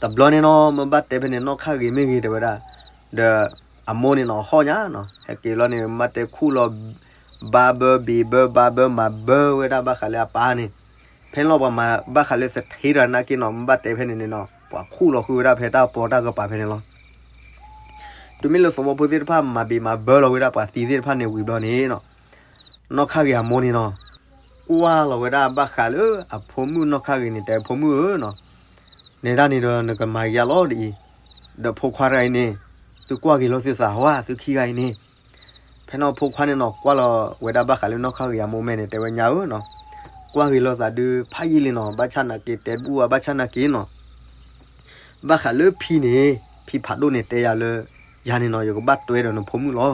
တဘျီန့ၣ်နီၤ မ့ၢ်ဘၣ်တဲဖဲန့ၣ် နီၢ်ခါဂ့ၤမ့ၢ်ဂ့ၤတဲဝဲဒၣ် ဒီး အမိၢ်န့ၣ်နီၤ ဟီၣ်ညါနီၤ ဟဲက့ၤလီၤန့ၣ် မ့ၢ်ဘၣ်တဲခူၣ်လီၤ ဘါဘၢဘ့ၣ်ဘၢ ဘါဘၢမၤဘၢဝဲဒၣ်ဘၣ်ဃးလၢအပၢ်န့ၣ်, ဖဲန့ၣ်လီၤပှၤမၤဘၣ်ဃးလၢသထ့တဂၤနာ်က့နီၤ မ့ၢ်ဘၣ်တဲဖဲန့ၣ်န့ၣ်နီၤ ပှၤခူၣ်လီၤဃုာ်ဝဲဒၣ်ဖဲတၢ်ပီးတၢ်ကပၤဖဲန့ၣ်လီၤ. တုၤမ့ၢ်လၢသဝီဖိသ့ၣ်တဖၣ်မၤဘ့ၣ်မၤဘၢလီၤဝဲဒၣ်ပှၤသံသ့ၣ်တဖၣ်န့ၣ်ဝံၤဘျီန့ၣ်နီၤ နီၢ်ခါဂ့ၤအမိၢ်န့ၣ်နီၤ ကွၢ်လီၤဝဲဒၣ်ဘၣ်ဃးလၢအဖိမုၣ်နီၢ်ခါဂ့ၤန့ၣ် တဲဖိမုၣ်ဧၢနီၤ နဲဒၣ်န့ၣ်ဒီးနကမၤယါလီၤဒ်အံၤ, ဒီးဖိခွါတဂၤအံၤန့ၣ် သုကွၢ်ဂ့ၤလီၤသုသးဟီသုခံဂၤအံၤန့ၣ်, ဖဲန့ၣ်ဖိခွါန့ၣ်နီၤ ကွၢ်လီၤဝဲဒၣ်ဘၣ်ဃးလၢနီၢ်ခါဂ့ၤအမိၢ်မဲာ်န့ၣ် တဲဝဲညါဧၢနီၤ, ကွၢ်ဂ့ၤလီၤသးဒုးဖးယံာ်လံနီၤ ဘၣ်ဆၣ်နာ်က့တဲတဘူၣ်ဘၣ် ဘၣ်ဆၣ်နာ်က့နီၤ ဘၣ်ဃးလၢဖံန့ၣ် ဖံဖးဒိၣ်န့ၣ်တဲယၤလၢ ယၤန့ၣ်နီၤ ယကဘၣ်တွဲဒီးနဖိမုၣ်လီၤ.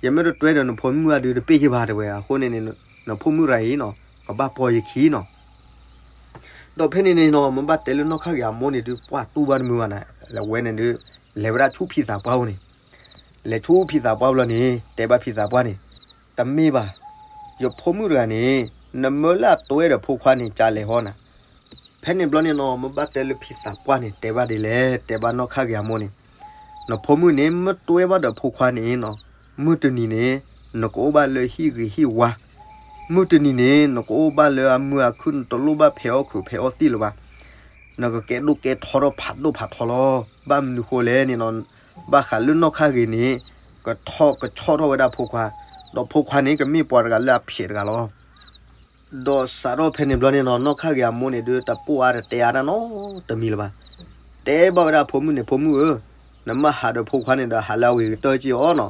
ယမ့ၢ်တတွဲဒီးနဖိမုၣ်အဒုးတပ့ၢ်ယဘၣ်တဲဝဲ အဃိန့ၣ်န့ၣ် နဖိမုၣ်တဂၤအံၤနီၤ ကဘၣ်ပီၢ်ယခံနီၤ. ဒီးဖဲန့ၣ်န့ၣ်နီၤ မ့ၢ်ဘၣ်တဲလၢနီၢ်ခါဂ့ၤအမိၢ်န့ၣ်ဒုး ပှၢ်တူၢ်ဘၣ်တမုာ်ဘၣ်နၤ လဲၤဝဲန့ၣ်ဒုး လဲၤဝဲဒၣ်ဆူဖံသးပှၢ်အိၣ်န့ၣ် လဲၤဆူဖံသးပှၢ်ဘျီန့ၣ် တဲဘၣ်ဖံသးပှၢ်န့ၣ် တမ့ၢ်ဘၣ်, ယဖိမုၣ်တဂၤန့ၣ် နမၢလၢအတွဲဒီးဖိခွါန့ၣ် ကလဲၤဟီနၤ. ဖဲန့ၣ်ဘျီန့ၣ်နီၤ မ့ၢ်ဘၣ်တဲလၢဖံသးပှၢ်န့ၣ် တဲဘၣ်ဒ်လဲၣ် တဲဘၣ်နီၢ်ခါဂ့ၤအမိၢ်န့ၣ်, နဖိမုၣ်န့ၣ် မ့ၢ်တွဲဘၣ်ဒီးဖိခွါန့ၣ်နီၤ မုၢ်တနံၤန့ၣ် နကအိၣ်ဘၣ်လၢဟံၣ်ဂ့ၤဟံၣ်ဝါ, မုၢ်တနံၤန့ၣ် နကအိၣ်ဘၣ်လၢအမုာ်အခုၣ် နတလိၣ်ဘၣ်ဖဲးအီၣ်ခုးဖဲးအီၣ်သံၣ်လၢၤဘၣ်. နကကဲဒိၣ်ကဲထီထီၣ်ဖးဒိၣ်ဖးထီလီၤ. ဘၣ်မနုၤဃိလဲၣ်န့ၣ်နီၤ ဘၣ်ဃးလၢနီၢ်ခါဂ့ၤန့ၣ် ကထီၣ်ကဆီၣ်ထီၣ်ဝဲဒၣ်ဖိခွါ, ဒီးဖိခွါန့ၣ် ကမ့ၢ်ပှၤတဂၤလၢအဖျဲးတဂၤလီၤ. ဒီးစးထီၣ်ဖဲန့ၣ်ဘျီန့ၣ်နီၤ နီၢ်ခါဂ့ၤအမိၢ်န့ၣ်ဒုး တပိာ်အါတတဲအါတၢ်နီတမံၤလၢၤဘၣ်. တဲဘၣ်ဝဲဒၣ်ဖိမုၣ်န့ၣ် ဖိမုၣ်ဧၢ, နမ့ၢ်ဟးဒီးဖိခွါန့ၣ်ဒီး ဟးလၢအဂ့ၤကတၢၢ်က့ၤအီၤနီၤ.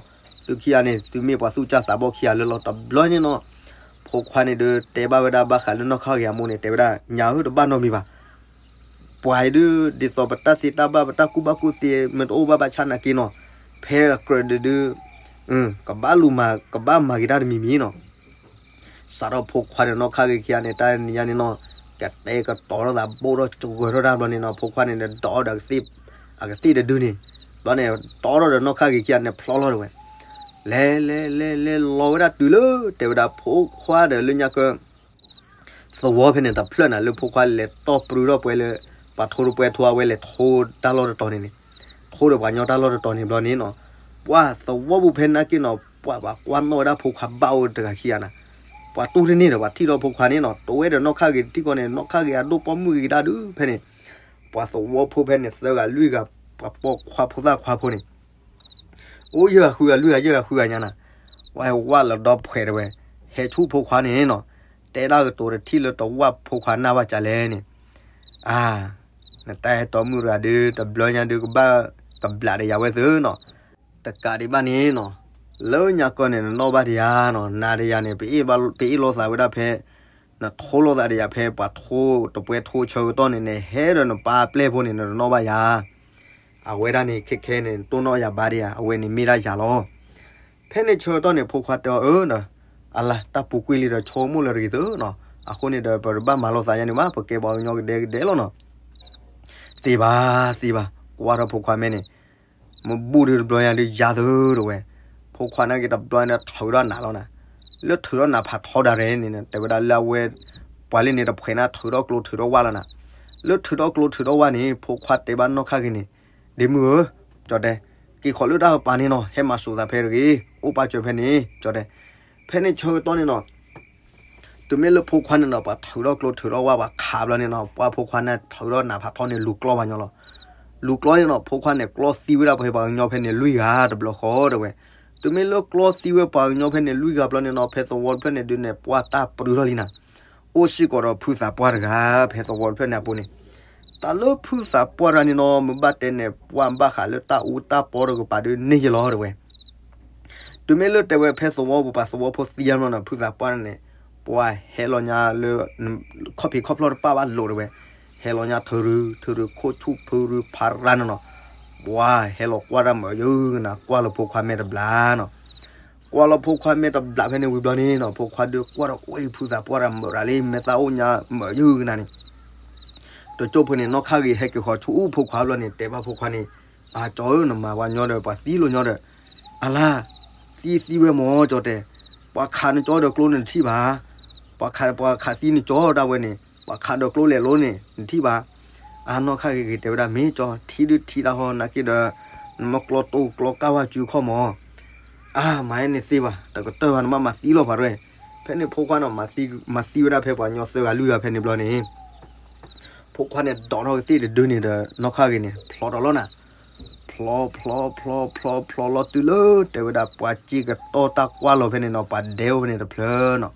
သုခံဂၤန့ၣ် သုမ့ၢ်ပှၤသူၣ်စၢ်သးဘီၣ်ခံဂၤလၢလီၤ. တဘျီန့ၣ်နီၤ ဖိခွါန့ၣ်ဒုးတဲဘၣ်ဝဲဒၣ်ဘၣ်ဃးလၢနီၢ်ခါဂ့ၤအမိၢ်န့ၣ် တဲဝဲဒၣ် ညၣ်ဧၢ တဘၣ်နီတမံၤဘၣ်. ပှၤအံၤဒုး ဒ်သိးပတၢ်သ့တၢ်ဘၣ် ပတၢ်ကူၣ်ဘၣ်ကူၣ်သ့ မ့ၢ်တအိၣ်ဘၣ်ဘၣ်ဆၣ်နာ်က့နီၤ, ဖဲအကြၢးဒုးဒုး ကဘၣ်လူၤမၤ ကဘၣ်မၤက့ၤတၢ်တမံၤမံၤနီၤ. စးထီၣ်ဖိခွါဒီးနီၢ်ခါဂ့ၤခံဂၤန့ၣ် တၢ်နံၤညါန့ၣ်နီၤ ကတဲာ်ကတီၤထီၣ်သး ဘိၣ်ထီၣ်စှၤထီၣ်တၢ်ဘျီန့ၣ်နီၤ ဖိခွါန့ၣ်ဒီး ဒီးဒီး အကသ့ၣ်တဒုန့ၣ် ဘျီန့ၣ် တီထီၣ်ဒီးနီၢ်ခါဂ့ၤခံဂၤန့ၣ်ဖျီလီၤတဲဝဲ. လဲၤလဲၤလဲၤလဲၤလီၤဝဲဒၣ်တုၤလၢ တဲဝဲဒၣ် ဖိခွါဒီးလၢညါကၢ သဝီဖဲန့ၣ်တဖျၢၣ်နၤ လၢဖိခွါလဲၤတီၢ်ပြူထီၣ်ပှဲၤလၢ ပှၤထိတပှဲၤထိအဝဲလဲၤထိတၢ်လီၢ်တတီၤန့ၣ်န့ၣ်, ထိဒီးပှၤကညီတၢ်လီၢ်တတီၤန့ၣ်ဘျီန့ၣ်နီၤ, ပှၤသဝီပူၤဖဲနာ်က့နီၤ ပှၤဘၣ်ကွၢ်နီၣ်ဝဲဒၣ်ဖိခွါဘၣ်အိၣ်တဂၤခံဂၤနၤ, ပှၤတူၢ်တန့ၢ်ဒီးပှၤထံၣ်ထီၣ်ဖိခွါန့ၣ်နီၤ တဝဲဒီးနီၢ်ခါဂ့ၤတထံၣ်ဃီန့ၣ် နီၢ်ခါဂ့ၤအဒိၣ်ပိာ်မုၣ်ဂ့ၤကဒါဒုးဖဲန့ၣ်, ပှၤသဝီဖိဖဲန့ၣ် သၢဂၤလွံၢ်ဂၤ ပှၤပိာ်ခွါဖိသၣ်ခွါဖိန့ၣ် အိၣ်ယဲၢ်ဂၤဃုဂၤလွံၢ်ဂၤယဲၢ်ဂၤဃုဂၤညါနၤ, ဝဲဝၣ်လီၤဒီဖှဲးတဲဝဲ, ဟဲဆူၣ်ဖိခွါန့ၣ်နီၤ, တဲဒၣ်ကတိၤတထံၣ်လၢတဝၣ်ဖိခွါနၢ်ဘၣ်ကလဲၣ်န့ၣ်, အါ, နတၢ်ဟဲတီမုၣ်တဂၤဒုး တဘျီညါဒုးကဘၣ်ကဘျးဒီးယၤဝဲသ့နီၤ, တကးဒံးဘၣ်န့ၣ်နီၤ, လၢညါကီၢ်န့ၣ် နနီၣ်ဘၣ်ဒီးယၤနီၤ နၤဒီးယၤန့ၣ် ပအ့ၣ်လိာ်သးဝဲဒၣ်ဖဲ နထိလိာ်သးဒီးယၤဖဲ ပှၤထိတပှဲၤထိဆၢကတီၢ်န့ၣ်န့ၣ် ဟဲဒီးနပၢ်ပျဲၢ်ဖိန့ၣ် နတနီၣ်ဘၣ်ယၤ အဝဲဒၣ်န့ၣ် ခဲခဲန့ၣ် တိၢ်နီၣ်ယၤဘၣ်ဒီးယၤ အဝဲန့ၣ်မ့ၢ်ဒၣ်ယၤလီၤ. ဖဲန့ၣ်ဆၢကတီၢ်န့ၣ် ဖိခွါတဲအီၤ အၢဒီး, အလါ တၢ်ပူၤကွံာ်လံဒီး ဆိကမိၣ်လၢတဂ့ၤသ့နီၤ, အဃိန့ၣ်ဒီး ပတဘၣ်မၤလိာ်သးယၤန့ၣ်ဘၣ် ပကဲပှၤကညီကဒဲကဒဲလီၤနီၤ. သ့ဘၣ်, သ့ဘၣ်, ကွၢ်ထီၣ်ဖိခွါမဲန့ၣ်, မ့ၢ်ဘူၣ်ဒုးတဘျီညါဒုးယၤသ့တဲဝဲ, ဖိခွါန့ၣ်က့ၤတဘျီန့ၣ်ထုးထီၣ်နးလီၤနၤ, လၢထုးထီၣ်နးဖးထီဒၣ်ရဲၣ်န့ၣ် တဲဝဲဒၣ်လၢအဝဲ ပှၤလၢန့ၣ်တဖှဲးန့ၣ်ထုးထီၣ်ကျိထုးထီၣ်ဝၣ်လီၤနၤ, လၢထုးထီၣ်ကျိထုးထီၣ်ဝၣ်န့ၣ် ဖိခွါတဲဘၣ်နီၢ်ခါဂ့ၤန့ၣ်, ဒ့မုၣ်ဧၢ, ကၠီတဲ, က့ၤခိးလၢတၢ်ကပၤန့ၣ်နီၤ ဟဲမၤစိာ်သးဖဲတဂ့ၤ, အိၣ်ပာ်စၢၤဖဲန့ၣ်, ကၠီတဲ, ဖဲန့ၣ်ဆၢကတီၢ်န့ၣ်နီၤ တုၤမ့ၢ်လၢဖိခွါန့ၣ်နီၤ ပှၤထုးထီၣ်ကျိထုးထီၣ်ဝၣ်ပှၤခးဘျီန့ၣ်နီၤ ပှၤဖိခွါန့ၣ်ထုးထီၣ်နးဖးထီန့ၣ်လူၤကျီပှၤညီလီၤ. လူၤကျီန့ၣ်နီၤ ဖိခွါန့ၣ် ကျီသံဝဲဒၣ်ပှၤဟဲပှၤကညီဖဲန့ၣ်လွံၢ်ဂၤတဘျီဃီတဲဝဲ, တုၤမ့ၢ်လၢကျီသံဝဲပှၤကညီဖဲန့ၣ်လွံၢ်ဂၤဘျီန့ၣ်နီၤ ဖဲသဝီတဖျၢၣ်န့ၣ်ဒုးန့ၣ် ပှၤတၢ်ပြူထီၣ်လံနၤ အိၣ်စ့ၢ်ကီးဒီးဖုသးပှၢ်တဂၤ ဖဲသဝီတဖျၢၣ်န့ၣ်အပူၤန့ၣ်, တၢ်လၢဖုသးပှၢ်တဂၤန့ၣ်နီၤ မ့ၢ်ဘၣ်တဲန့ၣ် ပှၤဘၣ်ဃးလၢတၢ်အူတၢ်ပီတကပၤဒုးန့ၢ်ယလီၤတဲဝဲ တုၤမ့ၢ်လၢတဲဝဲဖဲသဝီပူၤပှၤသဝီဖိသံယါဘျီန့ၣ် ဖုသးပှၢ်န့ၣ် ပှၤဟဲလီၤညါလၢ ခီၣ်ဖံးခီၣ်ဖျီၣ်တပၣ်ဘၣ်လိာ်တဲဝဲ, ဟဲလီၤညါထုးရု ထုးရုခိၣ်ဆူၣ်ဖုရုဖးရါန့ၣ်နီၤ, ပှၤဟဲလီၤကွၢ်တၢ်မုာ်ယုၢ်ကနၤ ကွၢ်လၢဖိခွါမဲာ်တဘျီနီၤ, ကွၢ်လၢဖိခွါမဲာ်တဘျီဖဲန့ၣ်ဝံၤဘျီန့ၣ်နီၤ ဖိခွါဒုးကွၢ်ဒီးကွဲဖုသးပှၢ်တၢ်မုာ်ရၤလံ မဲာ်သၣ်အိၣ်ညါမုာ်ယုၢ်ကနၤန့ၣ်, တကၠိဖိန့ၣ် နီၢ်ခါဂ့ၤဟဲက့ၤဃီၤဆူဖိခွါဘျီန့ၣ် တဲဘၣ်ဖိခွါန့ၣ်, အၢ ကၠီဧၢ နမၤပှၤညီဒီးပှၤသံလိာ်ညီဒီး, အလါ, သံသံဝဲမၢ်ကၠီတဲ, ပှၤခးနကၠီဒီးကျိန့ၣ်နထံၣ်ဘၣ်, ပှၤခးပှၤခးသံနကၠီဒၣ်ဝဲန့ၣ် ပှၤခးဒီးကျိလဲၤလိၤန့ၣ် နထံၣ်ဘၣ်, အၢ နီၢ်ခါဂ့ၤဂ့ၤတဲဝဲဒၣ် မ့ၢ်ကၠီ ထံၣ်ဒုးထံၣ်တၢ်ဟီ နာ်က့ဒီး နမ့ၢ်ကျီတိၢ်ကျီကၢ်ဝဲစုခီၣ်မၢ်, အၢ မၤဟဲန့ၣ်သ့ဘၣ် တကတၢၢ်ဘၣ် နဘၣ်မၤသံလီၤပှၤရဲၣ်, ဖဲန့ၣ်ဖိခွါန့ၣ် မၤသံဝဲဒၣ်ဖဲပှၤကညီသၢဂၤလွံၢ်ဂၤဖဲန့ၣ်ဘျီန့ၣ် ဖိခွါန့ၣ်ဒိးထီၣ်ကသ့ၣ်တဒုန့ၣ်ဒီး နီၢ်ခါဂ့ၤန့ၣ် ဖျီဒီးလီၤနၤ, ဖျီဖျီဖျီဖျီဖျီလီၤတုၤလၢ တဲဝဲဒၣ်ပှၤစ့ကတီၢ်တၢ်ကွၢ်လီၤဖဲန့ၣ်နီၤ ပှၤဒဲအိၣ်ဖဲန့ၣ်တဖျၢၣ်နီၤ,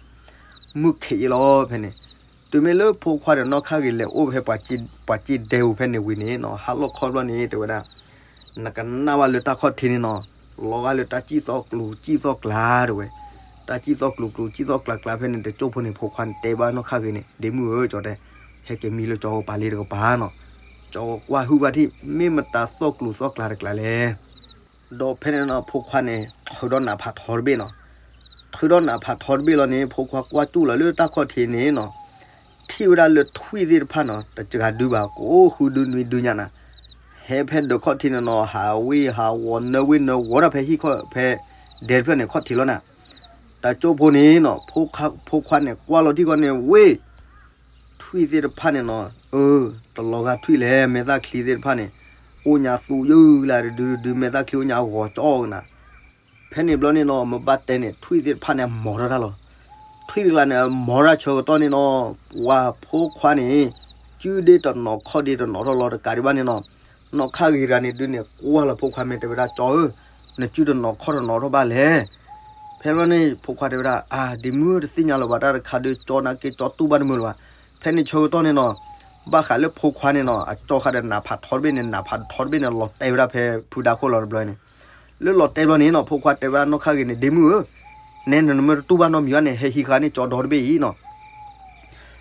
မုၢ်ခံးယဲလီၤဖဲန့ၣ်, တုၤမ့ၢ်လၢဖိခွါဒီးနီၢ်ခါဂ့ၤလဲၤအိၣ်ဖဲ ပှၤစ့ဒဲအိၣ်ဖဲန့ၣ်ဝံၤန့ၣ်နီၤ ဟါလီၢ်ခီဘျီန့ၣ် တဲဝဲဒၣ် နကနၣ်ဘၣ်လၢတၢ်ခီၣ်ထံးန့ၣ်နီၤ, လီၤဂာ်လၢတၢ်စံၣ်သီၣ်ကျူၤစံၣ်သီၣ်ကျါတဲဝဲ, တၢ်စံၣ်သီၣ်ကျူၤကျူၤစံၣ်သီၣ်ကျါကျါဖဲန့ၣ် တကၠိဖိန့ၣ် ဖိခွါန့ၣ်တဲဘၣ်နီၢ်ခါဂ့ၤန့ၣ် ဒ့မုၣ်ဧၢ ကၠီတဲ, ဟဲက့ၤမံလၢကၠီပၤလ့တကပၤနီၤ, ကၠီကွၢ်ဟုၣ်ဘၣ်ထံၣ် မ့ၢ်မတၤသီၣ်ကျူၤသီၣ်ကျါတကျါလဲၣ် ဒီးဖဲန့ၣ်နီၤ ဖိခွါန့ၣ် ထုးဒီးနးဖးထီတဘ့ၣ်နီၤ, ထုးဒီးနးဖးထီတဘ့ၣ်လီၤန့ၣ် ဖိခွါကွၢ်တူၢ်လီၤလၢတၢ်ခီၣ်ထံးန့ၣ်နီၤ, ထံၣ်ဝဲဒၣ်လၢထွံၣ်သ့ၣ်တဖၣ်နီၤ တစှၤဒုဘၣ် ကိးဃုဒုနွံဒုညါနၤ, ဟဲဖဲဒၢးခီၣ်ထံးန့ၣ်နီၤ ဟးဝ့ၢ်ဟးဝီၤ နၢဝ့ၢ်နၢဝီၤဒၣ်ဖဲဟံၣ်ခီၣ်ဖဲ ဒဲတဖျၢၣ်န့ၣ်ခီၣ်ထံးလီၤနၤ, တကၠိဖိန့ၣ်နီၤ ဖိခွါန့ၣ်ကွၢ်လီၤထံၣ်ဃီန့ၣ်ဝ့ၢ် ထွံၣ်သ့ၣ်တဖၣ်န့ၣ်နီၤ အၢ တလီၤဂာ်ထွံၣ်လဲၣ် မဲာ်သၣ်ချံသ့ၣ်တဖၣ်န့ၣ် အိၣ်ညါသူယုၢ်လၢတဒုတဒု မဲာ်သၣ်ချံအိၣ်ညါအဂီၤကၠီကနၤ, ဖဲန့ၣ်ဘျီန့ၣ်နီၤ မ့ၢ်ဘၣ်တဲန့ၣ် ထွံၣ်သ့ၣ်တဖၣ်န့ၣ် အမီၤထီၣ်တၢ်လီၤ, ထွံၣ်တကျါန့ၣ် အမီၤတၢ်ဆၢကတီၢ်န့ၣ်နီၤ ပှၤဖိခွါန့ၣ် စုဒ့တနီၤခီၣ်ဒ့တနီၤထီၣ်လီၤတကးဒံးဘၣ်န့ၣ်နီၤ, နီၢ်ခါဂ့ၤတဂၤန့ၣ်ဒုးန့ၣ် ကွၢ်လီၤဖိခွါမဲာ်တဲဝဲဒၣ် ကၠီဧၢ, နစုတနီၤခီၣ်တနီၤထီၣ်ဘၣ်လဲၣ် ဖဲဘျီန့ၣ် ဖိခွါတဲဝဲဒၣ် အၢ ဒ့မုၣ်ဧၢ တသ့ၣ်ညါလၢၤဘၣ် တၢ်တခါဒုးကၠီနာ်က့ ကၠီတူၢ်ဘၣ်တမုာ်လၢၤဘၣ်, ဖဲန့ၣ်ဆၢကတီၢ်န့ၣ်နီၤ, ဘၣ်ဃးလၢဖိခွါန့ၣ်နီၤ အကၠီဃာ်ဒီးနးဖးထီတဘ့ၣ်န့ၣ် နးဖးထီတဘ့ၣ်န့ၣ် လီၤတဲာ်ဝဲဒၣ်ဖဲဖုဒါခိၣ်လီၤတဘျီန့ၣ်, လၢလီၤတဲာ်ဘျီန့ၣ်နီၤ ဖိခွါတဲဝဲဒၣ်နီၢ်ခါဂ့ၤန့ၣ် ဒ့မုၣ်ဧၢ, က နဲနမ့ၢ်တတူၢ်ဘၣ်နီတမံၤဘၣ်န့ၣ် ဟဲဟံးဃာ်န့ၢ်ကၠီဒီတဘ့ၣ်အံၤနီၤ.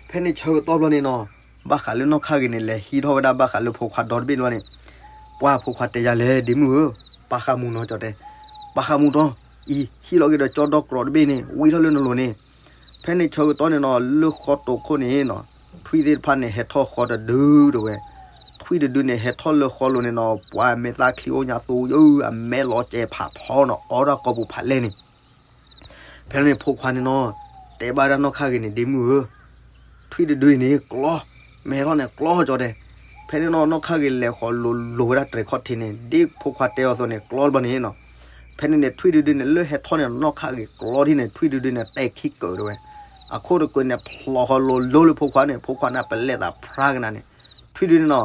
ဖဲန့ၣ်ဆၢကတီၢ်ဘျီန့ၣ်နီၤ, ဘၣ်ဃးလၢနီၢ်ခါဂ့ၤန့ၣ် လဲၤဟံးထီၣ်ဝဲဒၣ်ဘၣ်ဃးလၢဖိခွါဒီတဘ့ၣ်ဘျီန့ၣ်, ပှၢ်ဖိခွါတဲယၤလဲၣ် ဒ့မုၣ်ဧၢ, ပာ်ဃာ်မူနီၤ ကၠီတဲ, ပာ်ဃာ်မူတီ, အံၤ ဟံးလီၤက့ၤဒီးကၠီဒီကြီတဘ့ၣ်န့ၣ် ဝံထီၣ်လၢနလိၤန့ၣ်. ဖဲန့ၣ်ဆၢကတီၢ်န့ၣ်နီၤ လၢဃီတိာ်ခိၣ်န့ၣ်နီၤ, ထွံၣ်သ့ၣ်တဖၣ်န့ၣ် ဟဲထီၣ်ဃီတဒုတဝဲ, ထွံၣ်တဒုန့ၣ် ဟဲထီၣ်လၢဃီလိၤန့ၣ်နီၤ, ပှၤမဲာ်သၣ်ချံအိၣ်ညါသူယုၢ် အမဲလီၤစဲးဖးထီနီၤ အီထီၣ်ကိာ်ပူၤဖးလဲၢ်န့ၣ်. ဖဲန့ၣ်ဖိခွါန့ၣ်နီၤ, တဲဘၣ်ဒၣ်နီၢ်ခါဂ့ၤန့ၣ် ဒ့မုၣ်ဧၢ, ထွံၣ်တဒုအံၤန့ၣ်ကျီ, မဲာ်ထီၣ်န့ၣ်ကျီ ကၠီတဲ. ဖဲန့ၣ်နီၤ နီၢ်ခါဂ့ၤလဲၤဃီၤလိၤလိၤဝဲဒၣ်တြဲၤခီၣ်ထံးန့ၣ် ဒ်ဖိခွါတဲအီၤအသိးန့ၣ် ကျီဘျီန့ၣ်နီၤ. ဖဲန့ၣ်န့ၣ် ထွံၣ်တဒုန့ၣ် လၢဟဲထီၣ်န့ၣ် နီၢ်ခါဂ့ၤကျီထံၣ်န့ၣ် ထွံၣ်တဒုန့ၣ် တဲခံကၢးတဝဲ, အခိၣ်တကၢးန့ၣ် ဖျိးဃီၤလိၤလိၤလၢဖိခွါန့ၣ် ဖိခွါန့ၣ်ပလဲၤသးဖြါကနၤန့ၣ်, ထွံၣ်တဒုန့ၣ်နီၤ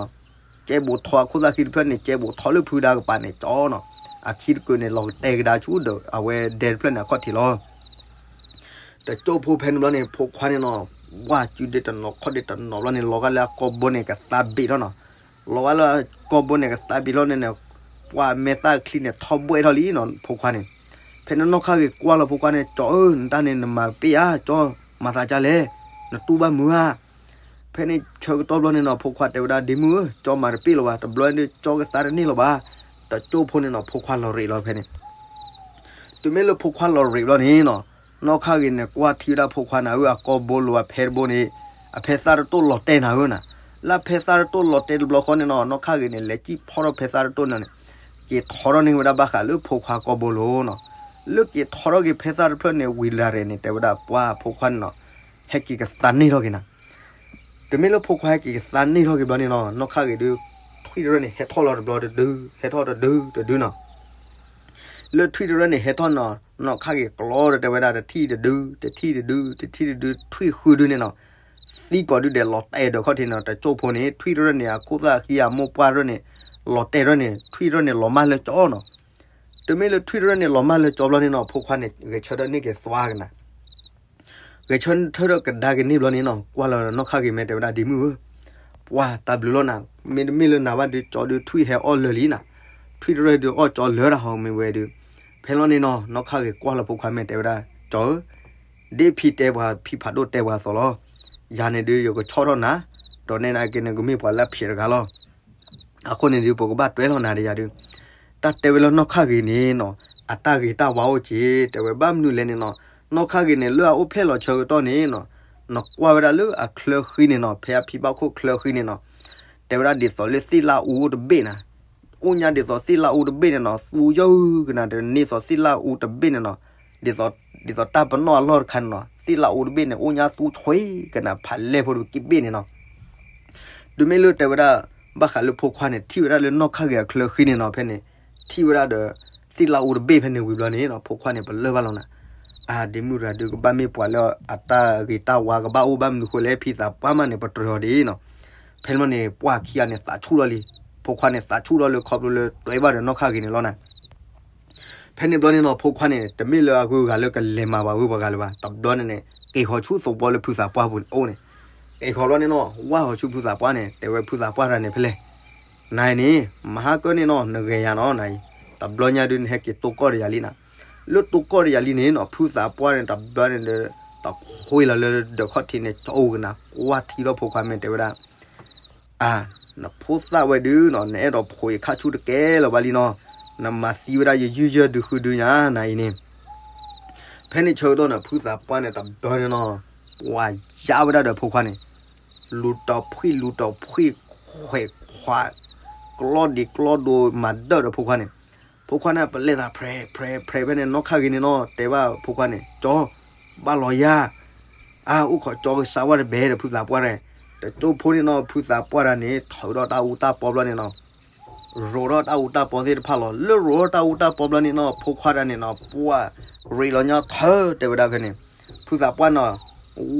ကဲဘူးထီၣ်အခိၣ်သၣ်ခံတဖျၢၣ်န့ၣ် ကဲဘူးထီၣ်လၢဖုဒါကပၤန့ၣ်ကၠီနီၤ, အခံတကၢးန့ၣ် လီၤကတဲာ်ကဒါဆူဒီး အဝဲဒဲတဖျၢၣ်န့ၣ်အခီၣ်ထံးလီၤ. တကၠိၣ်ဖိဖဲန့ၣ်ဘျီန့ၣ် ဖိခွါန့ၣ်နီၤ, ဝါစုဒ့တနီၤခီၣ်ဒ့တနီၤဘျီန့ၣ် လီၤဂာ်လၢအကိာ်ဘိန့ၣ်ကသးဘ့ၣ်ထီၣ်နီၤ. လီၤဂာ်လၢအကိာ်ဘိန့ၣ်ကသးဘ့ၣ်ထီၣ်န့ၣ်န့ၣ်, ပှၤမဲာ်သၣ်ချံန့ၣ် ထီၣ်ဘှဲၣ်ထီၣ်လံနီၤ ဖိခွါန့ၣ်. ဖဲန့ၣ်နီၢ်ခါဂ့ၤကွၢ်လီၤဖိခွါန့ၣ်, ကၠီဧၢ, နတၢ်န့ၣ်နမၤပ့ၢ်ဧါ, ကၠီမၤသးဒ်လဲၣ်, နတူၢ်ဘၣ်မုာ်ဧါ. ဖဲန့ၣ်ဆၢကတီၢ်ဘျီန့ၣ်နီၤ ဖိခွါတဲဝဲဒၣ် ဒ့မုၣ်ဧၢ, ကၠီမၤတပ့ၢ်လၢၤဘၣ်, တဘျီဒီးကၠီကသါတန့ၢ်လၢၤဘၣ်. တကၠိၣ်ဖိန့ၣ်နီၤ ဖိခွါလီၤရ့းလီၤဖဲန့ၣ်. တုၤမ့ၢ်လၢဖိခွါလီၤရ့းဘျီန့ၣ်နီၤ, နီၢ်ခါဂ့ၤန့ၣ် ကွၢ်ထံဝဲဒၣ်ဖိခွါနၤဧၢ, အကိာ်ဘိလိၤအဖဲတဘိန့ၣ်, အဖဲသၣ်တတိၢ်လီၤတဲာ်နၤဧၢနၤ. လၢအဖဲသၣ်တတိၢ်လီၤတဲာ်တဘျီဃီန့ၣ်နီၤ, နီၢ်ခါဂ့ၤန့ၣ် လဲၤစံၣ်ဖီၣ်ထီၣ်ဖဲသၣ်တတိၢ်န့ၣ်န့ၣ်, က့ၤထီထီၣ်န့ၢ်ဝဲဒၣ်ဘၣ်ဃးလၢဖိခွါကိာ်ဘိလိၤနီၤ. လၢက့ၤထီထီၣ်က့ၤဖဲသၣ်တဖျၢၣ်န့ၣ် ဝံၤလၢရဲၣ်န့ၣ် တဲဝဲဒၣ်ပှၤဖိခွါန့ၣ်နီၤ, ဟဲက့ၤကသါန့ၢ်ထီၣ်က့ၤနၤ. တုၤမ့ၢ်လၢဖိခွါဟဲက့ၤကသါန့ၢ်ထီၣ်က့ၤဘျီန့ၣ်နီၤ, နီၢ်ခါဂ့ၤဒုး ထွံၣ်တရၢၣ်န့ၣ် ဟဲထီၣ်လီၤတဘျီတဒု, ဟဲထီၣ်တဒုတဒုနီၤ. လၢထွံၣ်တရၢၣ်န့ၣ်ဟဲထီၣ်နီၤ, နီၢ်ခါဂ့ၤကျီဒီးတဲဝဲဒၣ် တထံၣ်တဒု, တထံၣ်တဒု, တထံၣ်တဒု, ထွံၣ်ဃုဒုန့ၣ်နီၤ. သံကိးဒုဒဲးလီၤတဲာ်ဒီးခီၣ်ထံးန့ၣ်နီၤ, တကၠိၣ်ဖိန့ၣ် ထွံၣ်တရၢၣ်န့ၣ် အခိၣ်သၣ်ဃံအမိၢ်ပှၢ်တရၢၣ်န့ၣ်, လီၤတဲာ်တရၢၣ်န့ၣ် ထွံၣ်တရၢၣ်န့ၣ်လီၤမၢ်လၢကၠီနီၤ. တုၤမ့ၢ်လၢထွံၣ်တရၢၣ်န့ၣ်လီၤမၢ်လၢကၠီဘျီန့ၣ်နီၤ, ဖိခွါန့ၣ် ဂဲၤဆၢထၢၣ်န့ၢ်က့ၤသွါကနၤ ဂဲၤဆၢထၢၣ်ဒီးကဒါက့ၤန့ၢ်ဘျီန့ၣ်နီၤ, ကွၢ်လီၤနီၢ်ခါဂ့ၤမဲာ်တဲဝဲဒၣ် ဒ့မုၣ်ဧၢ, ပှၤတၢ်ဘျုးလီၤနၤ, မ့တမ့ၢ်လၢနၤဘၣ်ဒုး ကၠီဒုးထွံၣ်ဟဲအီၣ်လၢာ်လံနၤ, ထွံၣ်တရၢၣ်ဒုးအီၣ်ကၠီလၢာ်တၢ်ဟီမ့ၢ်ဝဲဒုး. ဖဲလီၤန့ၣ်နီၤ, နီၢ်ခါဂ့ၤကွၢ်လီၤဖိခွါမဲာ်တဲဝဲဒၣ်, ကၠီဧၢ, ဒ်ဖံတဲပှၤ ဖံဖးဒိၣ်တဲပှၤအသိးလီၤ. ယၤန့ၣ်ဒုး ယကဆီၣ်ထီၣ်နၤ, ဒီးနဲဒၣ်က့န့ၣ် ကမ့ၢ်ပှၤလၢအဖျဲးတဂၤလီၤ. အဃိန့ၣ်ဒုး ပကဘၣ်တွဲလီၤနၤဒီးယၤဒုး. တၢ်တဲဝဲလၢနီၢ်ခါဂ့ၤန့ၣ်နီၤ, အတၢ်ဂ့ၤတၢ်ဝါအိၣ်က့ၤ, တဲဝဲဘၣ်မနုၤလဲၣ်န့ၣ်နီၤ, နီၢ်ခါဂ့ၤန့ၣ် လၢအအိၣ်ဖျဲၣ်လီၤဆၢကတီၢ်န့ၣ်နီၤ, နကွၢ်ဝဲဒၣ်လၢအချၢဃံန့ၣ်နီၤ, ဖဲအဖံဘၣ်ခိၣ်ချၢဃံန့ၣ်နီၤ, တဲဝဲဒၣ်ဒ်သိးလၢသ့ၣ်လၣ်အူအိၣ်တဘ့ၣ်နၤ, အိၣ်ညါဒ်သိးသ့ၣ်လၣ်အူတဘ့ၣ်န့ၣ်နီၤ, သူယုၢ်ကနၤတန့ၢ်သိးသ့ၣ်လၣ်အူတဘ့ၣ်န့ၣ်နီၤ, ဒ်သိးတၢ်ပနီၣ်အလီၢ်တခါန့ၣ်နီၤ, သ့ၣ်လၣ်အူတဘ့ၣ်န့ၣ် အိၣ်ညါသူဆွ့ကနၤဖးလဲၢ်ဖိတက့ၢ်ဘ့ၣ်န့ၣ်နီၤ. တုၤမ့ၢ်လၢတဲဝဲဒၣ် ဘၣ်ဃးလၢဖိခွါန့ၣ် ထံၣ်ဝဲဒၣ်လၢနီၢ်ခါဂ့ၤအချၢဃံန့ၣ်နီၤ, ဖဲန့ၣ် ထံၣ်ဝဲဒၣ်ဒီး သ့ၣ်လၣ်အူတဘ့ၣ်ဖဲန့ၣ်ဝံၤဘျီန့ၣ်နီၤ, ဖိခွါန့ၣ် ပလၢၢ်ဘၣ်လီၤနၤ. အါ ဒ့မုၣ်တဂၤဒုး ကဘၣ်မ့ၢ်ပှၤလၢအတၢ်ဂ့ၤတၢ်ဝါကဘၣ်အိၣ်ဘၣ်မနုၤဃိလဲၣ်, ဖံသးပှၢ်မးန့ၣ် ပတြၢၤအီၤဒ်နီၤ. ဖဲန့ၣ်ဘျီန့ၣ် ပှၢ်ခံဂၤန့ၣ် သးဆူၣ်ထီၣ်လံ. ဖိခွါန့ၣ် သးဆူၣ်ထီၣ်လၢခီဖျိလၢတွဲဘၣ်ဒီးနီၢ်ခါဂ့ၤန့ၣ်လီၤနၤ. ဖဲန့ၣ်ဘျီန့ၣ်နီၤ ဖိခွါန့ၣ် တမ့ၢ်လၢအဂုၤအဂၤလၢကလဲၤမၤဘၣ်ဝဲပှၤဂၤလၢၤဘၣ်. တဘျီန့ၣ်န့ၣ် က့ၤဃီၤဆူသဝီလၢဖုသးပှၢ်ပူၤန့ၣ်အိၣ်န့ၣ်, က့ၤဃီၤဘျီန့ၣ်နီၤ ဝၢ်ဃီၤဆူဖုသးပှၢ်န့ၣ် တဲဝဲဖုသးပှၢ်တဂၤန့ၣ် ဖဲလဲၣ်, နၤအံၤန့ၣ် မဟါကၢန့ၣ်နီၤ နဂဲၤယၤနီၤ နၤအံၤ, တဘျီညါဒုးနဟဲက့ၤတိၢ်ကီၢ်ဒီးယၤလံနၤ. လၢတိၢ်ကီၢ်ဒီးယၤလံန့ၣ်နီၤ ဖုသးပှၢ်န့ၣ် တဘျီန့ၣ်ဒီး တခွ့လီၤလၢဒၢးခီၣ်ထံးန့ၣ် ကၠီအိၣ်ကနၤ ကွၢ်ထံထီၣ်ဖိခွါမ့ၢ်တဲဝဲဒၣ် အါ, နဖိသၣ်ဝဲဒုးနီၤ နအဲၣ်ဒိးဖိးယခါဆူၣ်တကဲလၢၤဘၣ်လံနီၤ, နမၤသံဝဲဒၣ်ယယုၢ်ယၢၢ်ဒုးဃုဒုးညါ နၤအံၤန့ၣ်. ဖဲန့ၣ်ဆၢကတီၢ်န့ၣ် ဖုသးပှၢ်န့ၣ် တဘျီန့ၣ်နီၤ ပှၤယါဝဲဒၣ်ဒီးဖိခွါန့ၣ်, လူၤတီၤဖှံလူၤတီၤဖှံခွဲးခွး, ကျီဒံးကျီဒိးမၤဒၢၣ်ဒီးဖိခွါန့ၣ်. ဖိခွါန့ၣ် ပလဲၤသးဖြဲးဖြဲးဖြဲးဖဲန့ၣ် နီၢ်ခါဂ့ၤန့ၣ်နီၤ တဲဘၣ်ဖိခွါန့ၣ် ကၠီ ဘၣ်လီၤယၤ အါ အိၣ်ခိးကၠီကစၢ်ဝဲတဘဲဒီးဖုသးပှၢ်ရဲၣ်, တကၠိဖိန့ၣ်နီၤ ဖုသးပှၢ်တဂၤန့ၣ် ထုးထီၣ်တၢ်အူတၢ်ပီဘျီန့ၣ်နီၤ, ရိးထီၣ်တၢ်အူတၢ်ပီသ့ၣ်တဖၣ်လီၤ. လၢရိးထီၣ်တၢ်အူတၢ်ပီဘျီန့ၣ်နီၤ ဖိခွါတဂၤန့ၣ်နီၤ ပှၢ်ရ့းလီၤညီထၢၣ်တဲဝဲဒၣ်ဖဲန့ၣ်, ဖုသးပှၢ်နီၤ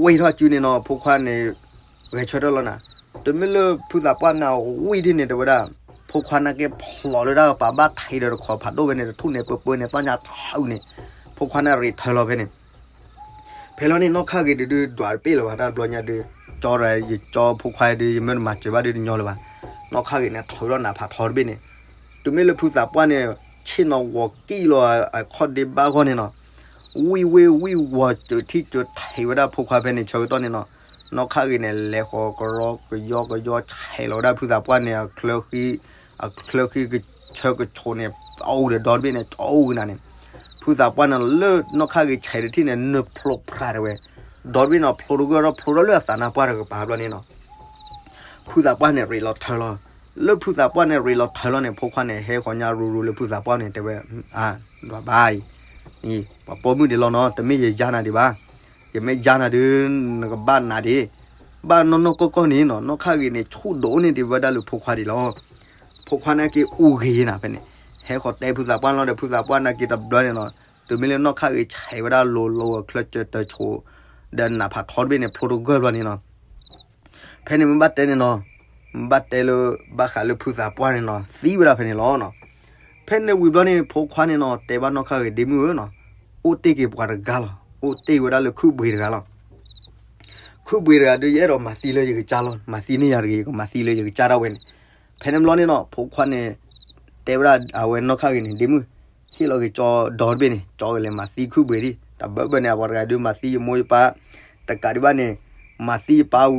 ဝံၢ်ထီၣ်စုန့ၣ်နီၤ ဖိခွါန့ၣ် ဂဲၤဆၢထၢၣ်လီၤနၤ. တမ့ၢ်လၢဖုသးပှၢ်န့ၣ်ဝံၢ်ဒ်န့ၣ်တဲဝဲဒၣ်, ဖိခွါန့ၣ်က့ၤဖျိးလၢတၢ်ကပၤဘၣ်ထံးဒီးတခိးဖးဒိၣ်ဖဲန့ၣ် တထူၣ်န့ၣ်ပၢပၢန့ၣ် သီၣ်ညါထၢၣ်န့ၣ်, ဖိခွါန့ၣ်ရ့းထၢၣ်လီၤဖဲန့ၣ်. ဖဲလီၤန့ၣ် နီၢ်ခါဂ့ၤဒုးဒွးတပ့ၢ်လၢၤဘၣ် တၢ်တဘျီညါဒုး, ကၠီရၤ ယကၠီဖိခွါဒုး ယမ့ၢ်တမၤစၢၤဘၣ်ဒုးတညီလၢၤဘၣ်. နီၢ်ခါဂ့ၤန့ၣ် ထုးထီၣ်နးဖးထီတဘ့ၣ်န့ၣ်, တုၤမ့ၢ်လၢဖုသးပှၢ်န့ၣ် ဆ့ၣ်နီၤဝီၤကံၣ်လီၤအခီၣ်ဒ့ဘၣ်ဂီၢ်န့ၣ်နီၤ, ဝံၣ်ဝ့ၢ်ဝံၣ်ဝီၤစၢၤထံၣ်စၢၤထံးဝဲဒၣ်ဖိခွါဖဲန့ၣ်ဆၢကတီၢ်န့ၣ်နီၤ, နီၢ်ခါဂ့ၤန့ၣ် လဲၤဃီၤကရီကယီကယီဆဲးလီၤဝဲဒၣ်ဖုသးပှၢ်န့ၣ် အချၢဃံ, အချၢဃံကဆၢကဆိးန့ၣ် အိၣ်ဒီးဒီတဘ့ၣ်န့ၣ် ကၠီအိၣ်ကနၤန့ၣ်, ဖုသးပှၢ်န့ၣ်လၢနီၢ်ခါဂ့ၤဆဲးတထံၣ်န့ၣ် နၢ်ဖျိးဖြးတဲဝဲ, ဒီတဘ့ၣ်န့ၣ် ဖျိးတဂၢၢ်ဒီးဖျိးဒီးလၢအသးနါပှၢ်တကပၤဘျီန့ၣ်နီၤ ဖုသးပှၢ်န့ၣ်ရ့းလီၤထၢလီၤ, လၢဖုသးပှၢ်န့ၣ်ရ့းလီၤထၢလီၤန့ၣ် ဖိခွါန့ၣ် ဟဲဃီၤညါရူၤရူၤလၢဖုသးပှၢ်န့ၣ် တဲဝဲ, ဒွးဘၣ်အံၤ, ပှၤပိာ်မုၣ်ဒံးလီၤနီၤ, တမ့ၢ်ယယါနၤဒံးဘၣ်, ယမ့ၢ်ယါနၤဒုး နကဘၣ်နးဒံး, ဘၣ်နီၢ်နီၢ်ကီၢ်ကီၢ်န့ၣ်နီၤ, နီၢ်ခါဂ့ၤန့ၣ် ဆူၣ်ဒိၣ်န့ၢ်ဒံးဝဲဒၣ်လၢဖိခွါဒံးလီၤ, ဖိခွါန့ၣ်က့ၤအိၣ်ဂ့ၤယဲနၤဖဲန့ၣ်, ဟဲဃီၤတဲဖုသးပှၢ်လီၤဒီးဖုသးပှၢ်န့ၣ်က့ၤတဘျီန့ၣ်နီၤ, တုၤမ့ၢ်လၢနီၢ်ခါဂ့ၤဆဲးဝဲဒၣ်လိၤလိၤအချၢစၢၤတၢၤဆိး, ဒီးနးဖးထီတဘ့ၣ်န့ၣ် ဖျိးတဂၢၢ်ဘျီန့ၣ်နီၤ ဖဲန့ၣ်မ့ၢ်ဘၣ်တဲန့ၣ်နီၤ, မ့ၢ်ဘၣ်တဲလၢ ဘၣ်ဃးလၢဖုသးပှၢ်န့ၣ်နီၤ သံဝဲဒၣ်ဖဲန့ၣ်လီၤနီၤ, ဖဲန့ၣ်ဝံၤဘျီန့ၣ် ဖိခွါန့ၣ်နီၤ တဲဘၣ်နီၢ်ခါဂ့ၤဒ့မုၣ်ဧၢနီၤ, အိၣ်တ့ၢ်က့ၤပှၤတဂၤလီၤ, အိၣ်တ့ၢ်ဝဲဒၣ်လၢခုၣ်ဘှံးတဂၤလီၤ, ခုၣ်ဘှံးတဂၤဒုးယအဲၣ်ဒိးမၤသံလၢယကစၢ်လီၤ, မၤသံန့ၢ်ယၤတဂ့ၤ ယကမၤသံလၢယကစၢ်ဒၣ်ဝဲန့ၣ်, ဖဲန့ၣ်ဘျီန့ၣ်နီၤ ဖိခွါန့ၣ် တဲဝဲဒၣ်အဝဲနီၢ်ခါဂ့ၤန့ၣ် ဒ့မုၣ်, ဟ့ၣ်လီၤက့ၤကၠီဒီတဘ့ၣ်န့ၣ် ကၠီကလဲၤမၤသံခုၣ်ဘှံးဒံး, တဘၢဘၢန့ၣ် အပှၤတဂၤဒုးမၤသံယမိၢ်ယပၢ်, တကးဒံးဘၣ်န့ၣ်, မၤသံယပၢ်,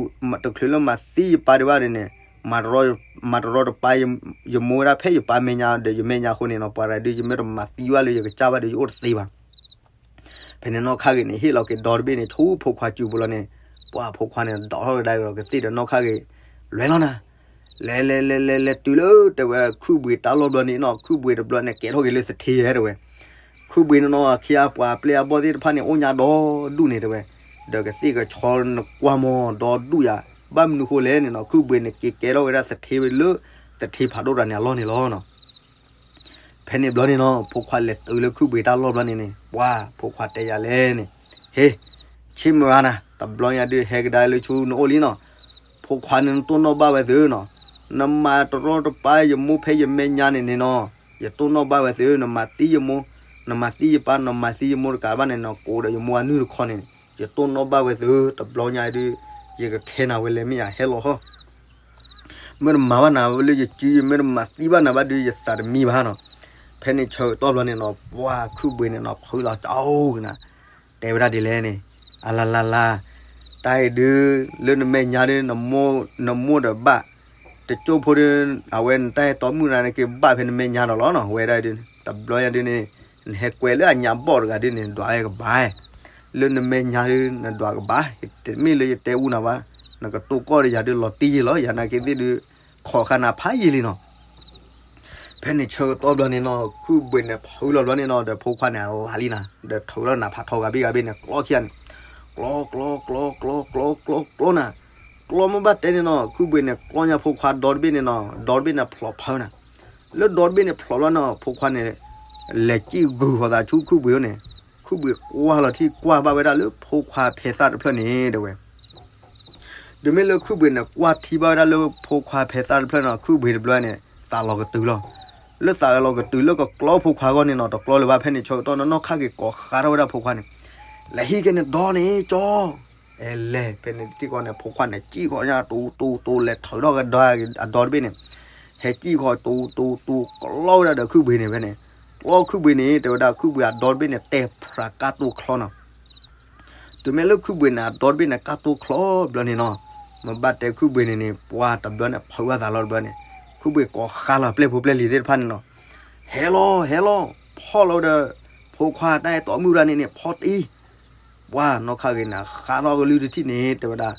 တချုးလၢမၤသံယပၢ်ဒံးဘၣ်ဒ်န့ၣ်, မၤတရီတပါယမိၢ်ဝဲဒၣ်ဖဲယပၢ်မဲာ်ညါဒီးယမဲာ်ညါအဃိန့ၣ်နီၤ ပှၤတဂၤဒုး ယမ့ၢ်တမၤသံဘၣ်လၢယကစၢ်ဘၣ်ဒီးယအိၣ်တသ့ဘၣ် ဖဲန့ၣ်နီၢ်ခါဂ့ၤန့ၣ် ဟ့ၣ်လီၤက့ၤဒီတဘ့ၣ်န့ၣ် ဆူဖိခွါစုပူၤလီၤန့ၣ်, ပှၤဖိခွါန့ၣ် ဒိးထီၣ်ကဒါဒီးကသ့ၣ်ဒီးနီၢ်ခါဂ့ၤ, လဲၤလီၤနၤ, လဲၤလဲၤလဲၤလဲၤလဲၤတုၤလၢတဲဝဲ ခုၣ်ဘှံးတၢ်လီၢ်ဘျီန့ၣ်နီၤ, ခုၣ်ဘှံးတဘျီန့ၣ် ကဲထီၣ်က့ၤလၢသထ့တဲဝဲ, ခုၣ်ဘှံးန့ၣ်နီၤ အခ့အပှၤအပျဲၢ်အဘီၣ်သ့ၣ်တဖၣ်န့ၣ် အိၣ်ညါဒီဒူၣ်န့ၣ်တဲဝဲ, ဒီးကသ့ၣ်ကဆီနကွၢ်မီၤဒီဒူၣ်ယၤ, ဘၣ်မနုၤဃိလဲၣ်န့ၣ်နီၤ ခုၣ်ဘှံးန့ၣ် က့ၤကဲထီၣ်ဝဲဒၣ်သထ့လၢ သထ့ဖးဒိၣ်တဂၤန့ၣ်အလီၢ်န့ၣ်လီၤနီၤ ဖဲန့ၣ်ဘျီန့ၣ်နီၤ ဖိခွါလဲၤတုၤလၢခုၣ်ဘှံးတၢ်လီၢ်ဘျီန့ၣ်န့ၣ် ပှၤဖိခွါတဲယၤလဲၣ်န့ၣ်, ဟ့, ဆ့မုၢ်ဂၤနၤ တဘျီညါဒုးဟဲကဒါလၢဆူနအိၣ်လံနီၤ, ဖိခွါန့ၣ်နတိၢ်နီၣ်ဘၣ်ဝဲသုနီၤ, နမၤတရီတပါယမိၢ်ဖဲယမဲာ်ညါန့ၣ်န့ၣ်နီၤ, ယတိၢ်နီၣ်ဘၣ်ဝဲသု နမၤသံယမိၢ်, နမၤသံယပၢ် နမၤသံယမိၢ်တကးဘၣ်န့ၣ်နီၤ ကိးဒီးယမိၢ်အနုၢ်တခီန့ၣ်, ယတိၢ်နီၣ်ဘၣ်ဝဲသု တဘျီညါဒုး ယကခဲနၤဝဲလဲၣ်မ့ၢ်ယၤဟဲလီၤဟီ မ့ၢ်တမၤဘၣ်နၤလၢယစု ယမ့ၢ်တမၤသံဘၣ်နၤဘၣ်ဒုး ယသးတမံဘၣ်နီၤ. ဖဲန့ၣ်ဆၢကတီၢ်ဘျီန့ၣ်နီၤ ပှၤခုၣ်ဘှံးန့ၣ်နီၤ ဖုးလီၤကအိၣ်ကနၤ, တဲဝဲဒၣ်ဒ်လဲၣ်န့ၣ်, အလါလါလါ, တၢ်အံၤဒုး လၢနမဲာ်ညါဒုး နမိၢ်ဒီးဘၣ်, တကၠိဖိဒုး အဝဲနတၢ်အဲၣ်တီမုၣ်တဂၤန့ၣ်က့ၤဘၣ်ဖဲနမဲာ်ညါဒီးလီၤနီၤ. ဝဲဒၣ်ဒုး တဘျီညါဒုးန့ၣ် နဟဲကွဲးလၢအညါဘီၣ်တဂၤဒုးန့ၣ် နဒွးဝဲကဘၣ်, လၢနမဲာ်ညါဒုး နဒွးကဘၣ်, တမ့ၢ်လၢယတဲအူနၤဘၣ်, နကတိၢ်ကီၢ်ဒီးယၤဒုးလီၤတံၢ်ယံာ်လီၤ, ယၤနာ်က့သ့ၣ်ဒုး ခိးဃာ်နၤဖးယံာ်လံနီၤ. ဖဲန့ၣ်ဆၢကတီၢ်ဘျီန့ၣ်နီၤ ခုၣ်ဘှံးန့ၣ်ဖုးလီၤဘျီန့ၣ်နီၤ ဒီးဖိခွါန့ၣ်အလၤလံနၤ ဒီးထုးလီၤနးဖးထီဂၤဘ့ၣ်ဂၤဘ့ၣ်န့ၣ် ကျီခံဂၤန့ၣ်, ကျီ ကျီ ကျီ ကျီ ကျီ ကျီ ကျီ ကျီနၤ, ကျီမ့ၢ်ဘၣ်တဲန့ၣ်နီၤ ခုၣ်ဘှံးန့ၣ် ကျီညါဖိခွါဒီတဘ့ၣ်န့ၣ်နီၤ ဒီတဘ့ၣ်န့ၣ်ဖျိးဖုးနၤ. လၢဒီတဘ့ၣ်န့ၣ်ဖျိးဘျီန့ၣ် ဖိခွါန့ၣ် လဲၤစံၣ်ဂုာ်ဃီၤသးဆူခုၣ်ဘှံးန့ၣ်, ခုၣ်ဘှံးကွၢ်လီၤထံၣ်ကွၢ်ဘၣ်ဝဲဒၣ်လၢဖိခွါဖဲသၣ်တဖျၢၣ်န့ၣ် တဲဝဲ တုၤမ့ၢ်လၢခုၣ်ဘှံးန့ၣ် ကွၢ်ထံဘၣ်ဝဲဒၣ်လၢဖိခွါဖဲသၣ်တဖျၢၣ်န့ၣ် ခုၣ်ဘှံးတဘျီန့ၣ် သးလီၤကတုၤလီၤ. လၢသးလီၤကတုၤလၢကကျီဖိခွါအဂီၢ်န့ၣ်နီၤ တကျီလၢၤဘၣ် ဖဲန့ၣ်ဆၢကတီၢ်န့ၣ် နီၢ်ခါက့ၤကိးဃာ်ထီၣ်ဝဲဒၣ်ဖိခွါန့ၣ်, လဲၤဟံးက့ၤနဒီန့ၣ်ကၠီ, အဲလဲၤ ဖဲန့ၣ်တထံၣ်ဃီန့ၣ် ဖိခွါန့ၣ် စံၣ်ဃီၤညါတူတူတူ လဲၤထုးထီၣ်ကဒီးအဒီတဘ့ၣ်န့ၣ်, ဟဲစံၣ်ဃီၤတူတူတူ ကျီဝဲဒၣ်ဒီးခုၣ်ဘှံးန့ၣ်ဖဲန့ၣ်, ကျီခုၣ်ဘှံးန့ၣ် တဲဝဲဒၣ်ခုၣ်ဘှံးအဒီတဘ့ၣ်န့ၣ် တဲဖျးကါတိၢ်ချီနီၤ. တုၤမ့ၢ်လၢခုၣ်ဘှံးန့ၣ် အဒီတဘ့ၣ်န့ၣ် ကါတိၢ်ချီဘျီန့ၣ်နီၤ, မ့ၢ်ဘၣ်တဲခုၣ်ဘှံးန့ၣ်န့ၣ် ပှၤတဘျီန့ၣ် ဖုးဘၣ်သးလီၤတဘျီန့ၣ်, ခုၣ်ဘှံးကိးဃာ်လီၤပျဲၢ်ဖိပျဲၢ်လံၤသ့ၣ်တဖၣ်န့ၣ်နီၤ, ဟဲလီၤ ဟဲလီၤ, ဖီၣ်လီၤဝဲဒီး ဖိခွါတၢ်အဲၣ်တီမုၣ်တဂၤန့ၣ်န့ၣ် ဖီတံၢ် ပှၤနီၢ်ခါဂ့ၤန့ၣ် ဃးထီၣ်ကလုၢ်တထံၣ်န့ၣ် တဲဝဲဒၣ်,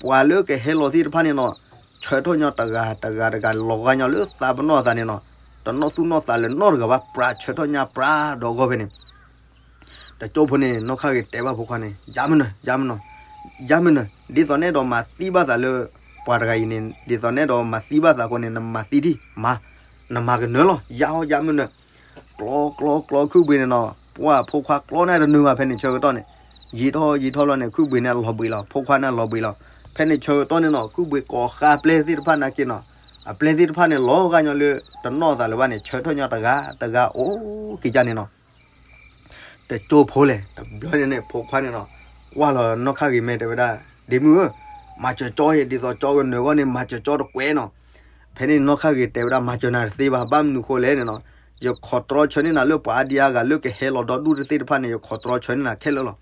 ပှၤလၢကဟဲလီၤသ့ၣ်တဖၣ်န့ၣ်နီၤ, ဆၢထၢၣ်ညီတဂၤတဂၤတဂၤ လီၤဂာ်ညီလၢသးပနီၣ်အသးန့ၣ်နီၤ, တနီၣ်သူၣ်နီၣ်သးလၢၤနီတဂၤဘၣ် ပြးဆၢထၢၣ်ညါပြးဒီးအဂီၢ်ဖဲန့ၣ် တကၠိဖိန့ၣ် နီၢ်ခါဂ့ၤတဲဘၣ်ဖိခွါန့ၣ် ယါမနုၤ ယါမနုၤ ယါမနုၤ ဒ်သိးန့ၣ်ဒီးမၤသံဘၣ်သးလၢ ပှၤတဂၤအံၤန့ၣ် ဒ်သိးန့ၣ်ဒီးမၤသံဘၣ်သးဃိန့ၣ် နမၤသံဒံး မၤ နမၤကနၢၤလီၤ ယါဟီ ယါမနုၤ ကျီ ကျီ ကျီ ခုၣ်ဘှံးန့ၣ်နီၤ ပှၤဖိခွါကျီန့ၣ် တနုၤဘၣ် ဖဲန့ၣ်ဆၢကတီၢ်န့ၣ် ယံာ်ထီၣ်ယံာ်ထီၣ်လီၤန့ၣ် ခုၣ်ဘှံးန့ၣ် အလီၤဘှံးလီၤ ဖိခွါန့ၣ် အလီၤဘှံးလီၤ ဖဲန့ၣ်ဆၢကတီၢ်န့ၣ်နီၤ ခုၣ်ဘှံးကိးဃာ်ပျဲၢ်သ့ၣ်တဖၣ်နာ်က့နီၤ အပျဲၢ်သ့ၣ်တဖၣ်န့ၣ် လီၤဂာ်ညီလၢ တနီၣ်သးလၢၤဘၣ်န့ၣ် ဆၢထၢၣ်ညီတဂၤ တဂၤအိၣ်က့ၤယါန့ၣ်နီၤ တကၠိဖိလဲၣ် တဘျီန့ၣ်န့ၣ် ဖိခွါန့ၣ်နီၤ ကွၢ်လီၤနီၢ်ခါဂ့ၤမဲာ်တဲဝဲဒၣ် ဒ့မုၣ်ဧၢ မၤစၢၤကၠီအံၤ ဒ်သိးကၠီကနၢၤအဂီၢ်န့ၣ် မၤစၢၤကၠီတကွဲးနီၤ ဖဲန့ၣ်နီၢ်ခါဂ့ၤတဲဝဲဒၣ် မၤစၢၤနၤတသ့ဘၣ် ဘၣ်မနုၤဃိလဲၣ်န့ၣ်နီၤ ယခိးတြီဆၢန့ၢ်နၤလၢပှၤအါဒံအါဂၤလၢကဟဲလီၤဒီဒူၣ်တသ့ၣ်တဖၣ်န့ၣ် ယခိးတြီဆၢန့ၢ်နၤခဲလၢာ်လီၤ.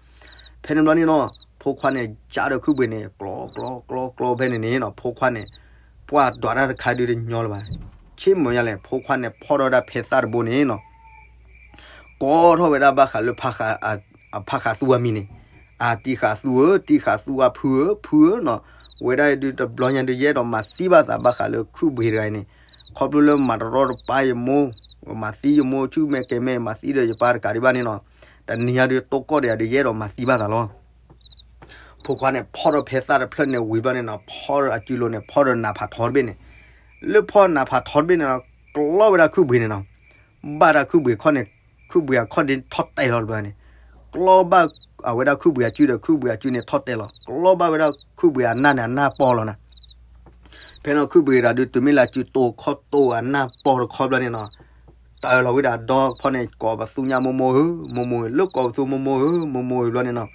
ဖဲန့ၣ်ဘျီန့ၣ်နီၤ ဖိခွါန့ၣ် ကးဒီးခုၣ်ဘှံးန့ၣ် ကျီကျီကျီကျီဖဲန့ၣ်န့ၣ်နီၤ ဖိခွါန့ၣ် ပှၢ်ဒွးတၢ်တခါဒုးတညီလၢၤဘၣ်. ဆ့ၣ်မုာ်ညါလဲၣ် ဖိခွါန့ၣ် ဖီၣ်ထီၣ်ဝဲဒၣ်ဖဲသၣ်တဘိန့ၣ်နီၤ ကိးထီၣ်ဝဲဒၣ်ဘၣ်ဃးလၢ အဖါဃးသူအမံၤန့ၣ်, အတံၤဃးသူဧၢ, တံၤဃးသူအဖုဧၢ, ဖုဧၢနီၤ, ဝဲဒၣ်ဒုးတဘျီညါဒုးယအဲၣ်ဒိးမၤသံဘၣ်သးဘၣ်ဃးလၢခုၣ်ဘှံးတဂၤအံၤန့ၣ်, ခီဖျိလၢမၤတရီတပါယမိၢ်, မၤသံယမိၢ်ဆူၣ်မဲာ်ကဲၤမဲာ် မၤသံဒီးယပၢ်တကးဒံးဘၣ်န့ၣ်နီၤ, တနံၤညါဒုးတိၢ်ကီၢ်တဂၤဒုးယအဲၣ်ဒိးမၤသံဘၣ်သးလီၤ. ဖိခွါန့ၣ် ဖီၣ်ထီၣ်ဖဲသၣ်တဖျၢၣ်န့ၣ်ဝံၤဘျီန့ၣ်နီၤ, ဖီၣ်ဒီးအစုလိၤန့ၣ် ဖီၣ်ဒီးနးဖးထီတဘ့ၣ်န့ၣ်, လၢဖီၣ်နးဖးထီတဘ့ၣ်န့ၣ်နီၤ, ကျီဝဲဒၣ်ခုၣ်ဘှံးန့ၣ်နီၤ, ဘၣ်တၢ်ခုၣ်ဘှံးခီၣ်န့ၣ်, ခုၣ်ဘှံးအခီၣ်ဒ့ထီၣ်တဲာ်လီၤတဘျီန့ၣ်, ကျီဘၣ်အဝဲဒၣ်ခုၣ်ဘှံးအစုဒီး ခုၣ်ဘှံးအစုန့ၣ်ထီၣ်တဲာ်လီၤ, ကျီဘၣ်ဝဲဒၣ်ခုၣ်ဘှံးအနၢ်န့ၣ် အနၢ်ပီၢ်လီၤနၤ. ဖဲန့ၣ်ခုၣ်ဘှံးတဂၤဒုးတုၤမ့ၢ်လၢအစုတိၤခီၣ်တိၤအနၢ်ပီၢ်တခီဘျီန့ၣ်နီၤ, တၢ်လီၤဝဲဒၣ်ဒီဖီန့ၣ် ကိးပသူညါမိၢ်မိၢ်ဧၢ, မိၢ်မိၢ်ဧၢ, လၢကိးပသူမိၢ်မိၢ်ဧၢ, မိၢ်မိၢ်ဧၢဘျီန့ၣ်နီၤ,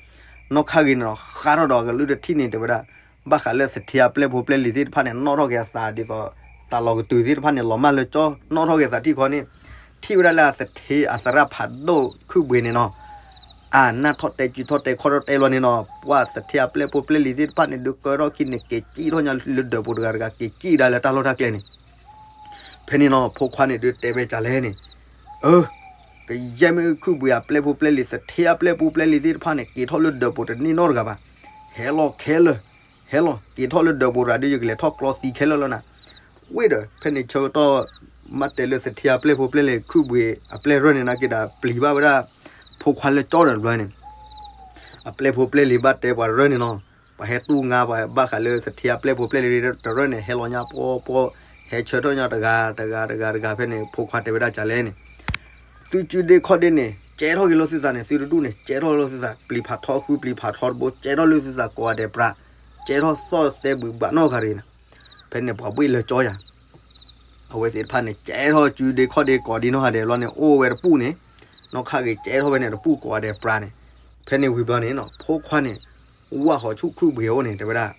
နီၢ်ခါဂ့ၤန့ၣ်နီၤ ဃါထီၣ်ဒီးအကလုၢ်တထံၣ်န့ၣ် တဲဝဲဒၣ်, ဘၣ်ဃးလၢသထ့အပျဲၢ်ဖိပျဲၢ်လံၤသ့ၣ်တဖၣ်န့ၣ် နီၣ်ထီၣ်က့ၤအသးဒ်သိး သးလီၤကတုၤသ့ၣ်တဖၣ်န့ၣ် လီၤမၢ်လၢကၠီ, နီၣ်ထီၣ်က့ၤသးထံၣ်ခီန့ၣ်, ထံၣ်ဝဲဒၣ်လၢအသထ့အသရၣ်ဖးဒိၣ်ခုၣ်ဘှံးန့ၣ်နီၤ အနၢ်ထီၣ်တဲစုထီၣ်တဲခီၣ်ထီၣ်တဲလီၤန့ၣ်နီၤ, ပှၤသထ့အပျဲၢ်ဖိပျဲၢ်လံၤသ့ၣ်တဖၣ်န့ၣ် ဒုးကၢထီၣ်ခံန့ၣ် က့ၤစံၣ်ထီၣ်ညါလၢဒၢးပူၤတဂၤတဂၤ က့ၤစံၣ်ဒၣ်လၢတၢ်လီၢ်တၢ်ကျဲန့ၣ်, ဖဲန့ၣ်နီၤ ဖိခွါန့ၣ်ဒုးတဲဝဲဒ်လဲၣ်န့ၣ်, အၢ, ကယဲၢ်မ့ၢ်ခုၣ်ဘှံးအပျဲၢ်ဖိပျဲၢ်လံၤ သထ့အပျဲၢ်ဖိပျဲၢ်လံၤသ့ၣ်တဖၣ်န့ၣ် က့ၤထီၣ်လၢဒၢးပူၤတန့ၢ်နီတဂၤဘၣ်, ဟဲလီၤခဲလၢာ်, ဟဲလီၤ က့ၤထီၣ်လၢဒၢးပူၤတဂၤဒီး ယကလဲၤထီၣ်ကျီသံခဲလၢာ်လီၤနၤ, ဝ့ၢ်ဒီး ဖဲန့ၣ်ဆၢကတီၢ် မ့ၢ်တဲလၢသထ့အပျဲၢ်ဖိပျဲၢ်လံၤ ခုၣ်ဘှံးအပျဲၢ်ရၢၢ်န့ၣ် နာ်က့ဒီး ပျံၤဘၣ်ဝဲဒၣ် ဖိခွါလၢကၠီဒီးတဘျီန့ၣ်, အပျဲၢ်ဖိပျဲၢ်လံၤဘၣ်တဲပှၤရၢၢ်န့ၣ်နီၤ, ပှၤဟဲတူၢ်ငါပှၤဘၣ်ဃးလၢသထ့အပျဲၢ်ဖိပျဲၢ်လံၤတရၢၢ်န့ၣ် ဟဲလီၤညါပီပီ, ဟဲဆၢထၢၣ်ညါတဂၤတဂၤတဂၤတဂၤ ဖဲန့ၣ် ဖိခွါတဲဝဲဒၣ်ကလဲၣ်န့ၣ်, သုစုဒ့ခီၣ်ဒ့န့ၣ် ကဲထီၣ်က့ၤလီၤသုသးန့ၣ် သုတဒူၣ်န့ၣ် ကဲထီၣ်လီၤသုသး ပျံၤဖးထီဃုပျံၤဖးထီတဘိ ကဲထီၣ်လၢသုသးကိးဂၤဒဲးပြး, ကဲထီၣ်သီၣ်သဲဘုးဘးနီတဂၤတဂ့ၤန့ၣ်, ဖဲန့ၣ်ပှၤဘှ့ၣ်လၢကၠီယၤ အဝဲသ့ၣ်တဖၣ်န့ၣ် ကဲထီၣ်စုဒ့ခီၣ်ဒ့ကိးဒံနီၢ်ဂၤဒဲးလီၤန့ၣ် အိၣ်ဝဲတပူၤန့ၣ်, နီၢ်ခါဂ့ၤကဲထီၣ်ဝဲန့ၣ်တပူၤကိးဂၤဒဲးပြးန့ၣ်, ဖဲန့ၣ်ဝံၤဘျီန့ၣ်နီၤ ဖိခွါန့ၣ် ဝၢ်ဃီၤဆူၣ်ခုၣ်ဘှံးအအိၣ်န့ၣ် တဲဝဲဒၣ်,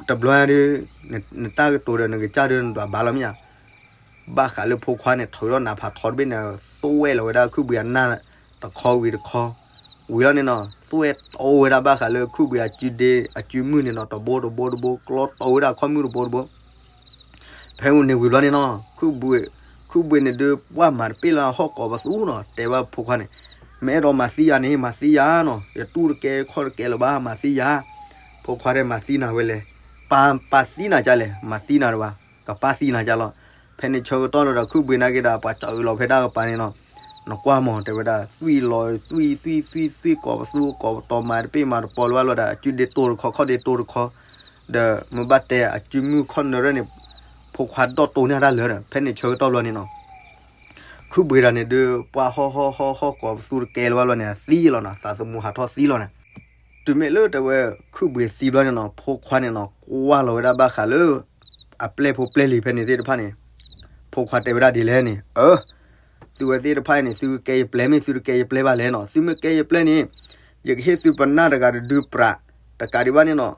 တဘျီဒုး, နတၢ်ကတိၤဒီးနကစၢ်ဒုးနဒွးဘၣ်လီၤမ့ၢ်ဧါ, ဘၣ်ဃးလၢဖိခွါန့ၣ် ထုးထီၣ်နးဖးထီတဘ့ၣ်န့ၣ် သွဲၣ်လီၤဝဲဒၣ်ခုၣ်ဘှံးအနၢ်တခီဝံၤတခီ, ဝံၤလီၤန့ၣ်နီၤ သွဲၣ်တီဝဲဒၣ်ဘၣ်ဃးလၢခုၣ်ဘှံးအစုဒ့အစုမုၢ်န့ၣ်နီၤ တဘိတဘိတဘိ ကျီတီဝဲဒၣ်ခီၣ်မုၢ်တဘိတဘိ ဖဲန့ၣ်ဝံၤဘျီန့ၣ်နီၤ ခုၣ်ဘှံးန့ၣ်ဒုးပှၢ်မၤတပ့ၢ်လၢဟီၣ်ကိးပသူနီၤ တဲဘၣ်ဖိခွါန့ၣ်, မ့ၢ်အဲၣ်ဒိးမၤသံယၤန့ၣ် မၤသံယၤနီၤ ယတူၢ်တကဲခီၣ်တကဲလၢၤဘၣ် မၤသံယၤ, ဖိခွါတဲမၤသံနၤဝဲလဲၣ်, ပၢ်ပၢ်သံနၤကလဲၣ် မၤသံနၤတဘၣ်, ကပၢ်သံနၤကလီၤ, ဖဲန့ၣ်ဆၢကတီၢ်ဒီးခုၣ်ဘှံးနာ်က့ဒီး ပှၤကၢအုးလီၤဖဲဒၣ်ကပၤန့ၣ်နီၤ, နကွၢ်မး တဲဝဲဒၣ် သွံၣ်လီၤ သွံၣ်သွံၣ်သွံၣ်သွံၣ်ကိးပသူကိးပတီၤမၤတပ့ၢ်မၤတပီၤလၢၤဘၣ်လီၤဒီး အစုဒ့တိၤတခီခီၣ်ဒ့တိၤတခီ ဒီးမ့ၢ်ဘၣ်တဲအစုမုၢ်ခီၣ်နၢၤရၢၢ်န့ၣ်, ဖိခွါဒီၣ်တိၤန့ၢ်တၢ်လၢာ်ဒီး ဖဲန့ၣ်ဆၢကတီၢ်ဘျီန့ၣ်နီၤ, ခုၣ်ဘှံးတဂၤန့ၣ်ဒုး ပှၢ်ဟီၣ်ဟီၣ်ဟီၣ်ဟီၣ်ကိးပသူတကဲလၢၤဘၣ်လီၤန့ၣ် အသံလီၤနီၤ သးသမူဟးထီၣ်သံလီၤန့ၣ်, တုၤမ့ၢ်လၢတဲဝဲ ခုၣ်ဘှံးသံဘျီန့ၣ်နီၤ ဖိခွါန့ၣ်နီၤ ကွၢ်လီၤဝဲဒၣ်ဘၣ်ဃးလၢ အပျဲၢ်ဖိပျဲၢ်လံၤဖဲန့ၣ်သ့ၣ်တဖၣ်န့ၣ်, ဖိခွါတဲဝဲဒၣ်ဒ်လဲၣ်န့ၣ်, အၢ သုဝဲသ့ၣ်တဖၣ်အံၤန့ၣ် သုကကဲယပျဲၢ်မ့ၢ်သုတကဲယပျဲၢ်ဘၣ်လဲၣ်နီၤ, သုမ့ၢ်ကဲယပျဲၢ်န့ၣ် ယကဟ့ၣ်သုပနၢ်တဂၤတဒုပြး, တကးဒံးဘၣ်န့ၣ်နီၤ,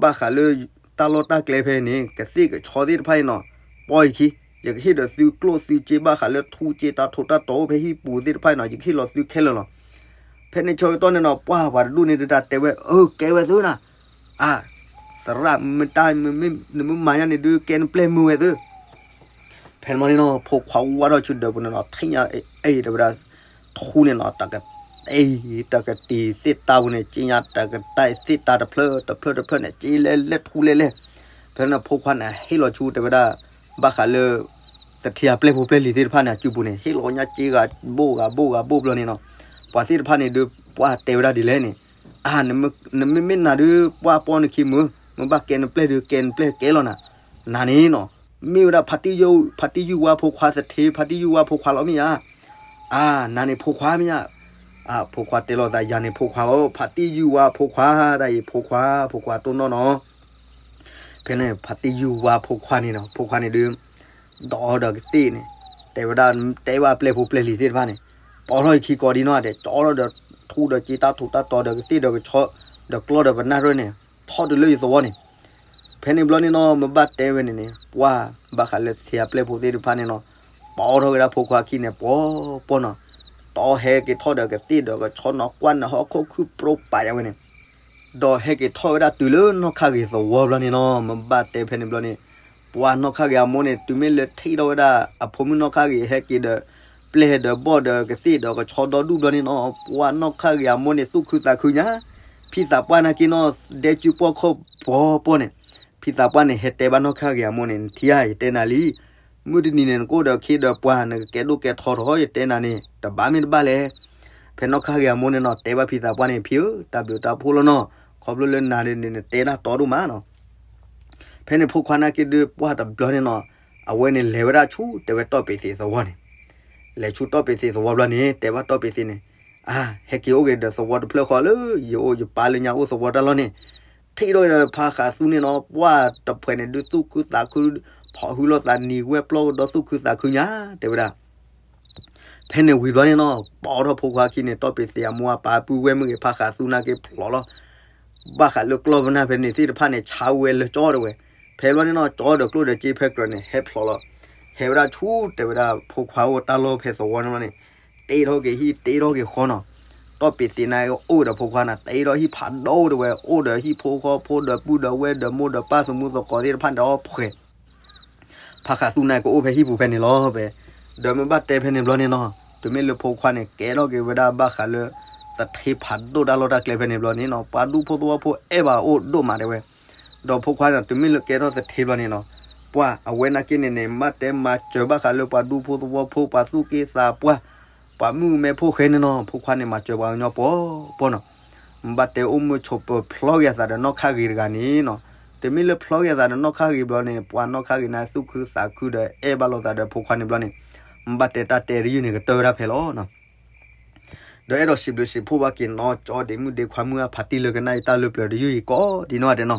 ဘၣ်ဃးလၢတၢ်လီၢ်တၢ်ကျဲဖဲန့ၣ် ကသ့ၣ်ကဆီသ့ၣ်တဖၣ်အံၤနီၤ, ပီၢ်ယခံ, ယကဟ့ၣ်ဒီးသုကျိၣ်သုစ့ဘၣ်ဃးလၢထူစ့တၢ်ထိးတၢ်တီၤအိၣ်ဖဲဟံၣ်ပူၤသ့ၣ်တဖၣ်အံၤနီၤ ယကဟ့ၣ်လီၤသုခဲလၢာ်လီၤ. ဖဲန့ၣ်ဆၢကတီၢ်န့ၣ်နီၤ ပှၢ်ပှၤတဒူၣ်န့ၣ်တဒၣ်တဲဝဲ အၢ ကဲဝဲသုနီၤ, အၢ သရၣ်မ့ၢ်တၢ် နမ့ၢ်မၤညါန့ၣ်ဒုးကဲနပျဲၢ်မုာ်ဝဲသု ဖဲန့ၣ်မီန့ၣ်နီၤ ဖိခွါဝါထီၣ်ဆူဒၢးပူၤန့ၣ်နီၤ ထံၣ်ညါအ့ၣ်တဲဝဲဒၣ် ထူန့ၣ်နီၤ တကတ့ၢ် တကတ့ၢ်သ့ၣ်တၢ်ပူၤန့ၣ် က့ညါတကတ့ၢ်သ့ၣ်တၢ်တဖျၢၣ်တဖျၢၣ်တဖျၢၣ်န့ၣ် က့လဲၣ်လဲၣ်ထူလဲၣ်လဲၣ်, ဖဲန့ၣ်ဖိခွါန့ၣ် ဟ့ၣ်လီၤဆူတဲဝဲဒၣ် ဘၣ်ဃးလၢ သထ့အပျဲၢ်ဖိပျဲၢ်လံၤသ့ၣ်တဖၣ်န့ၣ် အစုပူၤန့ၣ် ဟ့ၣ်လီၤညါက့ဂၤဘိၣ်ဂၤဘိၣ်ဂၤဘိၣ်ဘျီန့ၣ်နီၤ, ပှၤသ့ၣ်တဖၣ်န့ၣ်ဒုး ပှၢ်တဲဝဲဒၣ်ဒ်လဲၣ်န့ၣ်, အၢ နမ့မ့ၢ်နၤဒုး ပှၢ်ပီၢ်နခံမုာ် မ့ၢ်ဘၣ်ကဲနပျဲၢ်ဒုး ကဲနပျဲၢ်ကဲလီၤနၤ, နၤန့ၣ်နီၤ မ့ၢ်ဝဲဒၣ် ဖါတံၢ်ယုၢ်ဝါဖိခွါသထ့ ဖါတံၢ်ယုၢ်ဝါဖိခွါလီၤမ့ၢ်ဧါ, အၢ နၤန့ၣ်ဖိခွါမ့ၢ်ဧါ, အၢ ဖိခွါတဲလီၤသး ယၤန့ၣ်ဖိခွါလီၤ ဖါတံၢ်ယုၢ်ဝါဖိခွါ တၢ်အံၤဖိခွါ ဖိခွါတိၢ်နီၣ်နီၤ ဖဲန့ၣ် ဖါတံၢ်ယုၢ်ဝါဖိခွါန့ၣ်နီၤ ဖိခွါန့ၣ်ဒုး ဒီးအီၤဒီးကသ့ၣ်န့ၣ် တဲဝဲဒၣ် တဲဘၣ်ပျဲၢ်ဖိပျဲၢ်လံၤသ့ၣ်တဖၣ်န့ၣ် ပီၢ်ထီၣ်ယခံကိးဒံနီၢ်ဂၤဒဲး ကၠီထီၣ်ဒီးက့တၢ်ထူးတၢ်တီၤဒီးကသ့ၣ်ဒီးကဆီ ဒီးကျီဒီးပနၢ်ရဲၣ်န့ၣ် ထီၣ်တုၤလၢယသဝီန့ၣ်, ဖဲန့ၣ်ဘျီန့ၣ်နီၤ မ့ၢ်ဘၣ်တဲဝဲန့ၣ်န့ၣ် ပှၢ်ဘၣ်ဃးလၢသထ့အပျဲၢ်ဖိသ့ၣ်တဖၣ်န့ၣ်နီၤ, ပီထီၣ်ဝဲဒၣ်ဖိခွါခံန့ၣ် ပီပီနီၤ, တီဟဲက့ၤထီၣ်ဒီးကသ့ၣ်ဒီးကဆီနီၤ ကွၢ်နၢ်ဟီၣ်ခိၣ်ခုၣ်ပြိပာ်ယၤဝဲန့ၣ်, ဒီးဟဲက့ၤထီၣ်ဝဲဒၣ်တုၤလၢနီၢ်ခါဂ့ၤသဝီဘျီန့ၣ်နီၤ, မ့ၢ်ဘၣ်တဲဖဲန့ၣ်ဘျီန့ၣ်, ပှၤနီၢ်ခါဂ့ၤအမိၢ်န့ၣ် တုၤမ့ၢ်လၢထံၣ်ထီၣ်ဝဲဒၣ်အဖိမုၣ်နီၢ်ခါဂ့ၤဟဲက့ၤဒီး ပျဲၢ်ဒီးဘီၣ်ဒီးကသ့ၣ်ဒီးကဆီဒီဒူၣ်ဘျီန့ၣ်နီၤ, ပှၤနီၢ်ခါဂ့ၤအမိၢ်န့ၣ် သူၣ်ခုသးခုညါ, ဖံသးပှၢ်နာ်က့နီၤ ဒဲကၠူပီၣ်ခိၣ်ပီပီန့ၣ်, ဖံသးပှၢ်န့ၣ် ဟဲတဲဘၣ်နီၢ်ခါဂ့ၤအမိၢ်န့ၣ် နထံၣ်ဧါ ယတဲနၤလံ, မုၢ်တနံၤန့ၣ် နကအိၣ်ဒီးခ့ဒီးပှၤ နကကဲဒိၣ်ကဲထီထီၣ် ယတဲနၤန့ၣ် တဘၣ်မ့ၢ်တဘၣ်လဲၣ်. ဖဲနီၢ်ခါဂ့ၤအမိၢ်န့ၣ်နီၤ တဲဘၣ်ဖံသးပှၢ်န့ၣ် ဖံဧၢ တၢ်ဘျုးတၢ်ဖှိၣ်လီၤနီၤ, ခီဖျိလၢနၤန့ၣ် နတဲတၢ်တီဒိၣ်မးနီၤ. ဖဲန့ၣ်ဖိခွါနာ်က့ဒုးပှၢ်တဘျီန့ၣ်နီၤ, အဝဲန့ၣ်လဲၤဝဲဒၣ်ဆူတဲဝဲတီၢ်ပ့ၤသ့းသဝီန့ၣ်, လဲၤဆူတီၢ်ပ့ၤသ့းသဝီဘျီန့ၣ် တဲဘၣ်တီၢ်ပ့ၤသ့းန့ၣ်, အါ ဟဲက့ၤအိၣ်က့ၤဒီးသဝီတဖျၢၣ်ဃီလၢ ယအိၣ်ယပၢ်လၢညါအိၣ်သဝီတၢ်လီၢ်န့ၣ်, ထံၣ်ထီၣ်က့ၤဒီးဖါဃးသူန့ၣ်နီၤ ပှၢ်တဖှဲးန့ၣ်ဒုးသူၣ်ခုသးခု, ဖီၣ်ဟုလိာ်သးနံၤဝဲပျီကဒီသူၣ်ခုသးခုညါ တဲဝဲဒၣ်. ဖဲန့ၣ်ဝံၤဘျီန့ၣ်နီၤ ပီထီၣ်ဖိခွါခံန့ၣ် တီၢ်ပ့ၤသ့းအမိၢ်အပၢ်ပုၢ်ဝဲၢ်မုၣ်ဂ့ၤ ဖါဃးသူနာ်က့ဖျိးလီၤ. ဘၣ်ဃးလၢကျီၢ်ပနၢ်ဖဲန့ၣ်သ့ၣ်တဖၣ်န့ၣ် ဆါဝဲလၢကၠီတဲဝဲ, ဖဲဘျီန့ၣ်နီၤ ကၠီဒီးကျိၣ်ဒီးစ့ဖဲကြၢးန့ၣ် ဟဲဖျိးလီၤ. ဟဲဝဲဒၣ်ဆူတဲဝဲဒၣ်ဖိခွါအိၣ်တၢ်လီၢ်ဖဲသဝီန့ၣ်ဘျီန့ၣ်, တ့ထီၣ်က့ၤဟံၣ်တ့ထီၣ်က့ၤဃီနီၤ, တီၢ်ပ့ၤသ့းန့ၣ်အိၣ်ဒီးဖိခွါန့ၣ် တ့ထီၣ်ဟံၣ်ဖးဒိၣ်တဲဝဲ, အိၣ်ဒီးဟံၣ်ဖိဃီဖိဒီးပုၢ်ဒီးဝဲၢ်ဒီးမိၢ်ဒီးပၢ်သမူသကိးသ့ၣ်တဖၣ်န့ၣ်ဒီးဖှဲး ဖါဃးသူန့ၣ်ကအိၣ်ဖဲဟံၣ်ပူၤဖဲန့ၣ်လီၤ. ဖဲ ဒီးမ့ၢ်ဘၣ်တဲဖဲန့ၣ်ဘျီန့ၣ်နီၤ, တုၤမ့ၢ်လၢဖိခွါန့ၣ် ကဲထီၣ်က့ၤဝဲဒၣ်ဘၣ်ဃးလၢ သထ့ဖးဒိၣ်တၢ်လီၢ်တၢ်ကျဲဖဲန့ၣ်ဘျီန့ၣ်နီၤ, ပှၤဒူဖိသဝီဖိအဲၣ်ဘၣ်အိၣ်ဒိၣ်မးတဲဝဲ. ဒီးဖိခွါန့ၣ် တုၤမ့ၢ်လၢကဲထီၣ်သထ့ဘျီန့ၣ်နီၤ, ပှၤအဝဲနာ်က့န့ၣ်န့ၣ် မ့ၢ်တဲမၤစၢၤဘၣ်ဃးလၢပှၤဒူဖိသဝီဖိ ပှၤသူၣ်က့သးပှၢ် ပှၤမုၣ်မဲဖိဃဲန့ၣ်နီၤ, ဖိခွါန့ၣ်မၤစၢၤပှၤကညီပီပီနီၤ. မ့ၢ်ဘၣ်တဲအိၣ်မုာ်ဆိးပၢၤဖျီက့ၤအသးဒီးနီၢ်ခါဂ့ၤတဂၤန့ၣ်နီၤ, တုၤမ့ၢ်လၢဖျီက့ၤအသးဒီးနီၢ်ခါဂ့ၤဘျီန့ၣ် ပှၤနီၢ်ခါဂ့ၤန့ၣ်သူၣ်ခုသးခုဒီးအဲၣ်ဘၣ်လိာ်သးဒီးဖိခွါန့ၣ်ဘျီန့ၣ်, မ့ၢ်ဘၣ်တဲတၢ်တဲတယုၢ်န့ၣ်ကတၢၢ်ဝဲဒၣ်ဖဲလီၤ. ဒီးအဲၣ်ဒိးစံးဘျုးစံးဖှိၣ်ဘၣ်က့ၤနီၤ ကၠီဒ့မုၣ်ဒ့ခွါမုၣ်အဖါတံၢ်လၢကနၣ်အံၤတၢ်လၢပျၢၤတယုၢ်အံၤကိးဒံနီၢ်ဂၤဒဲးနီၤ,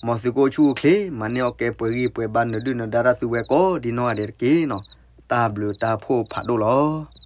မ်သုကအိၣ်ဆူၣ်အိၣ်ချ့ မၤန့ၢ်အီၣ်ကဲပှဲၤဂံၢ်ပှဲၤဘါနဒုၣ်နဒါတၢ်သုဝဲကိးဒံနီၢ်ဂၤဒဲးတက့ၢ်နီၤ, တၢ်ဘျုးတၢ်ဖှိၣ်ဖးဒိၣ်လီၤ.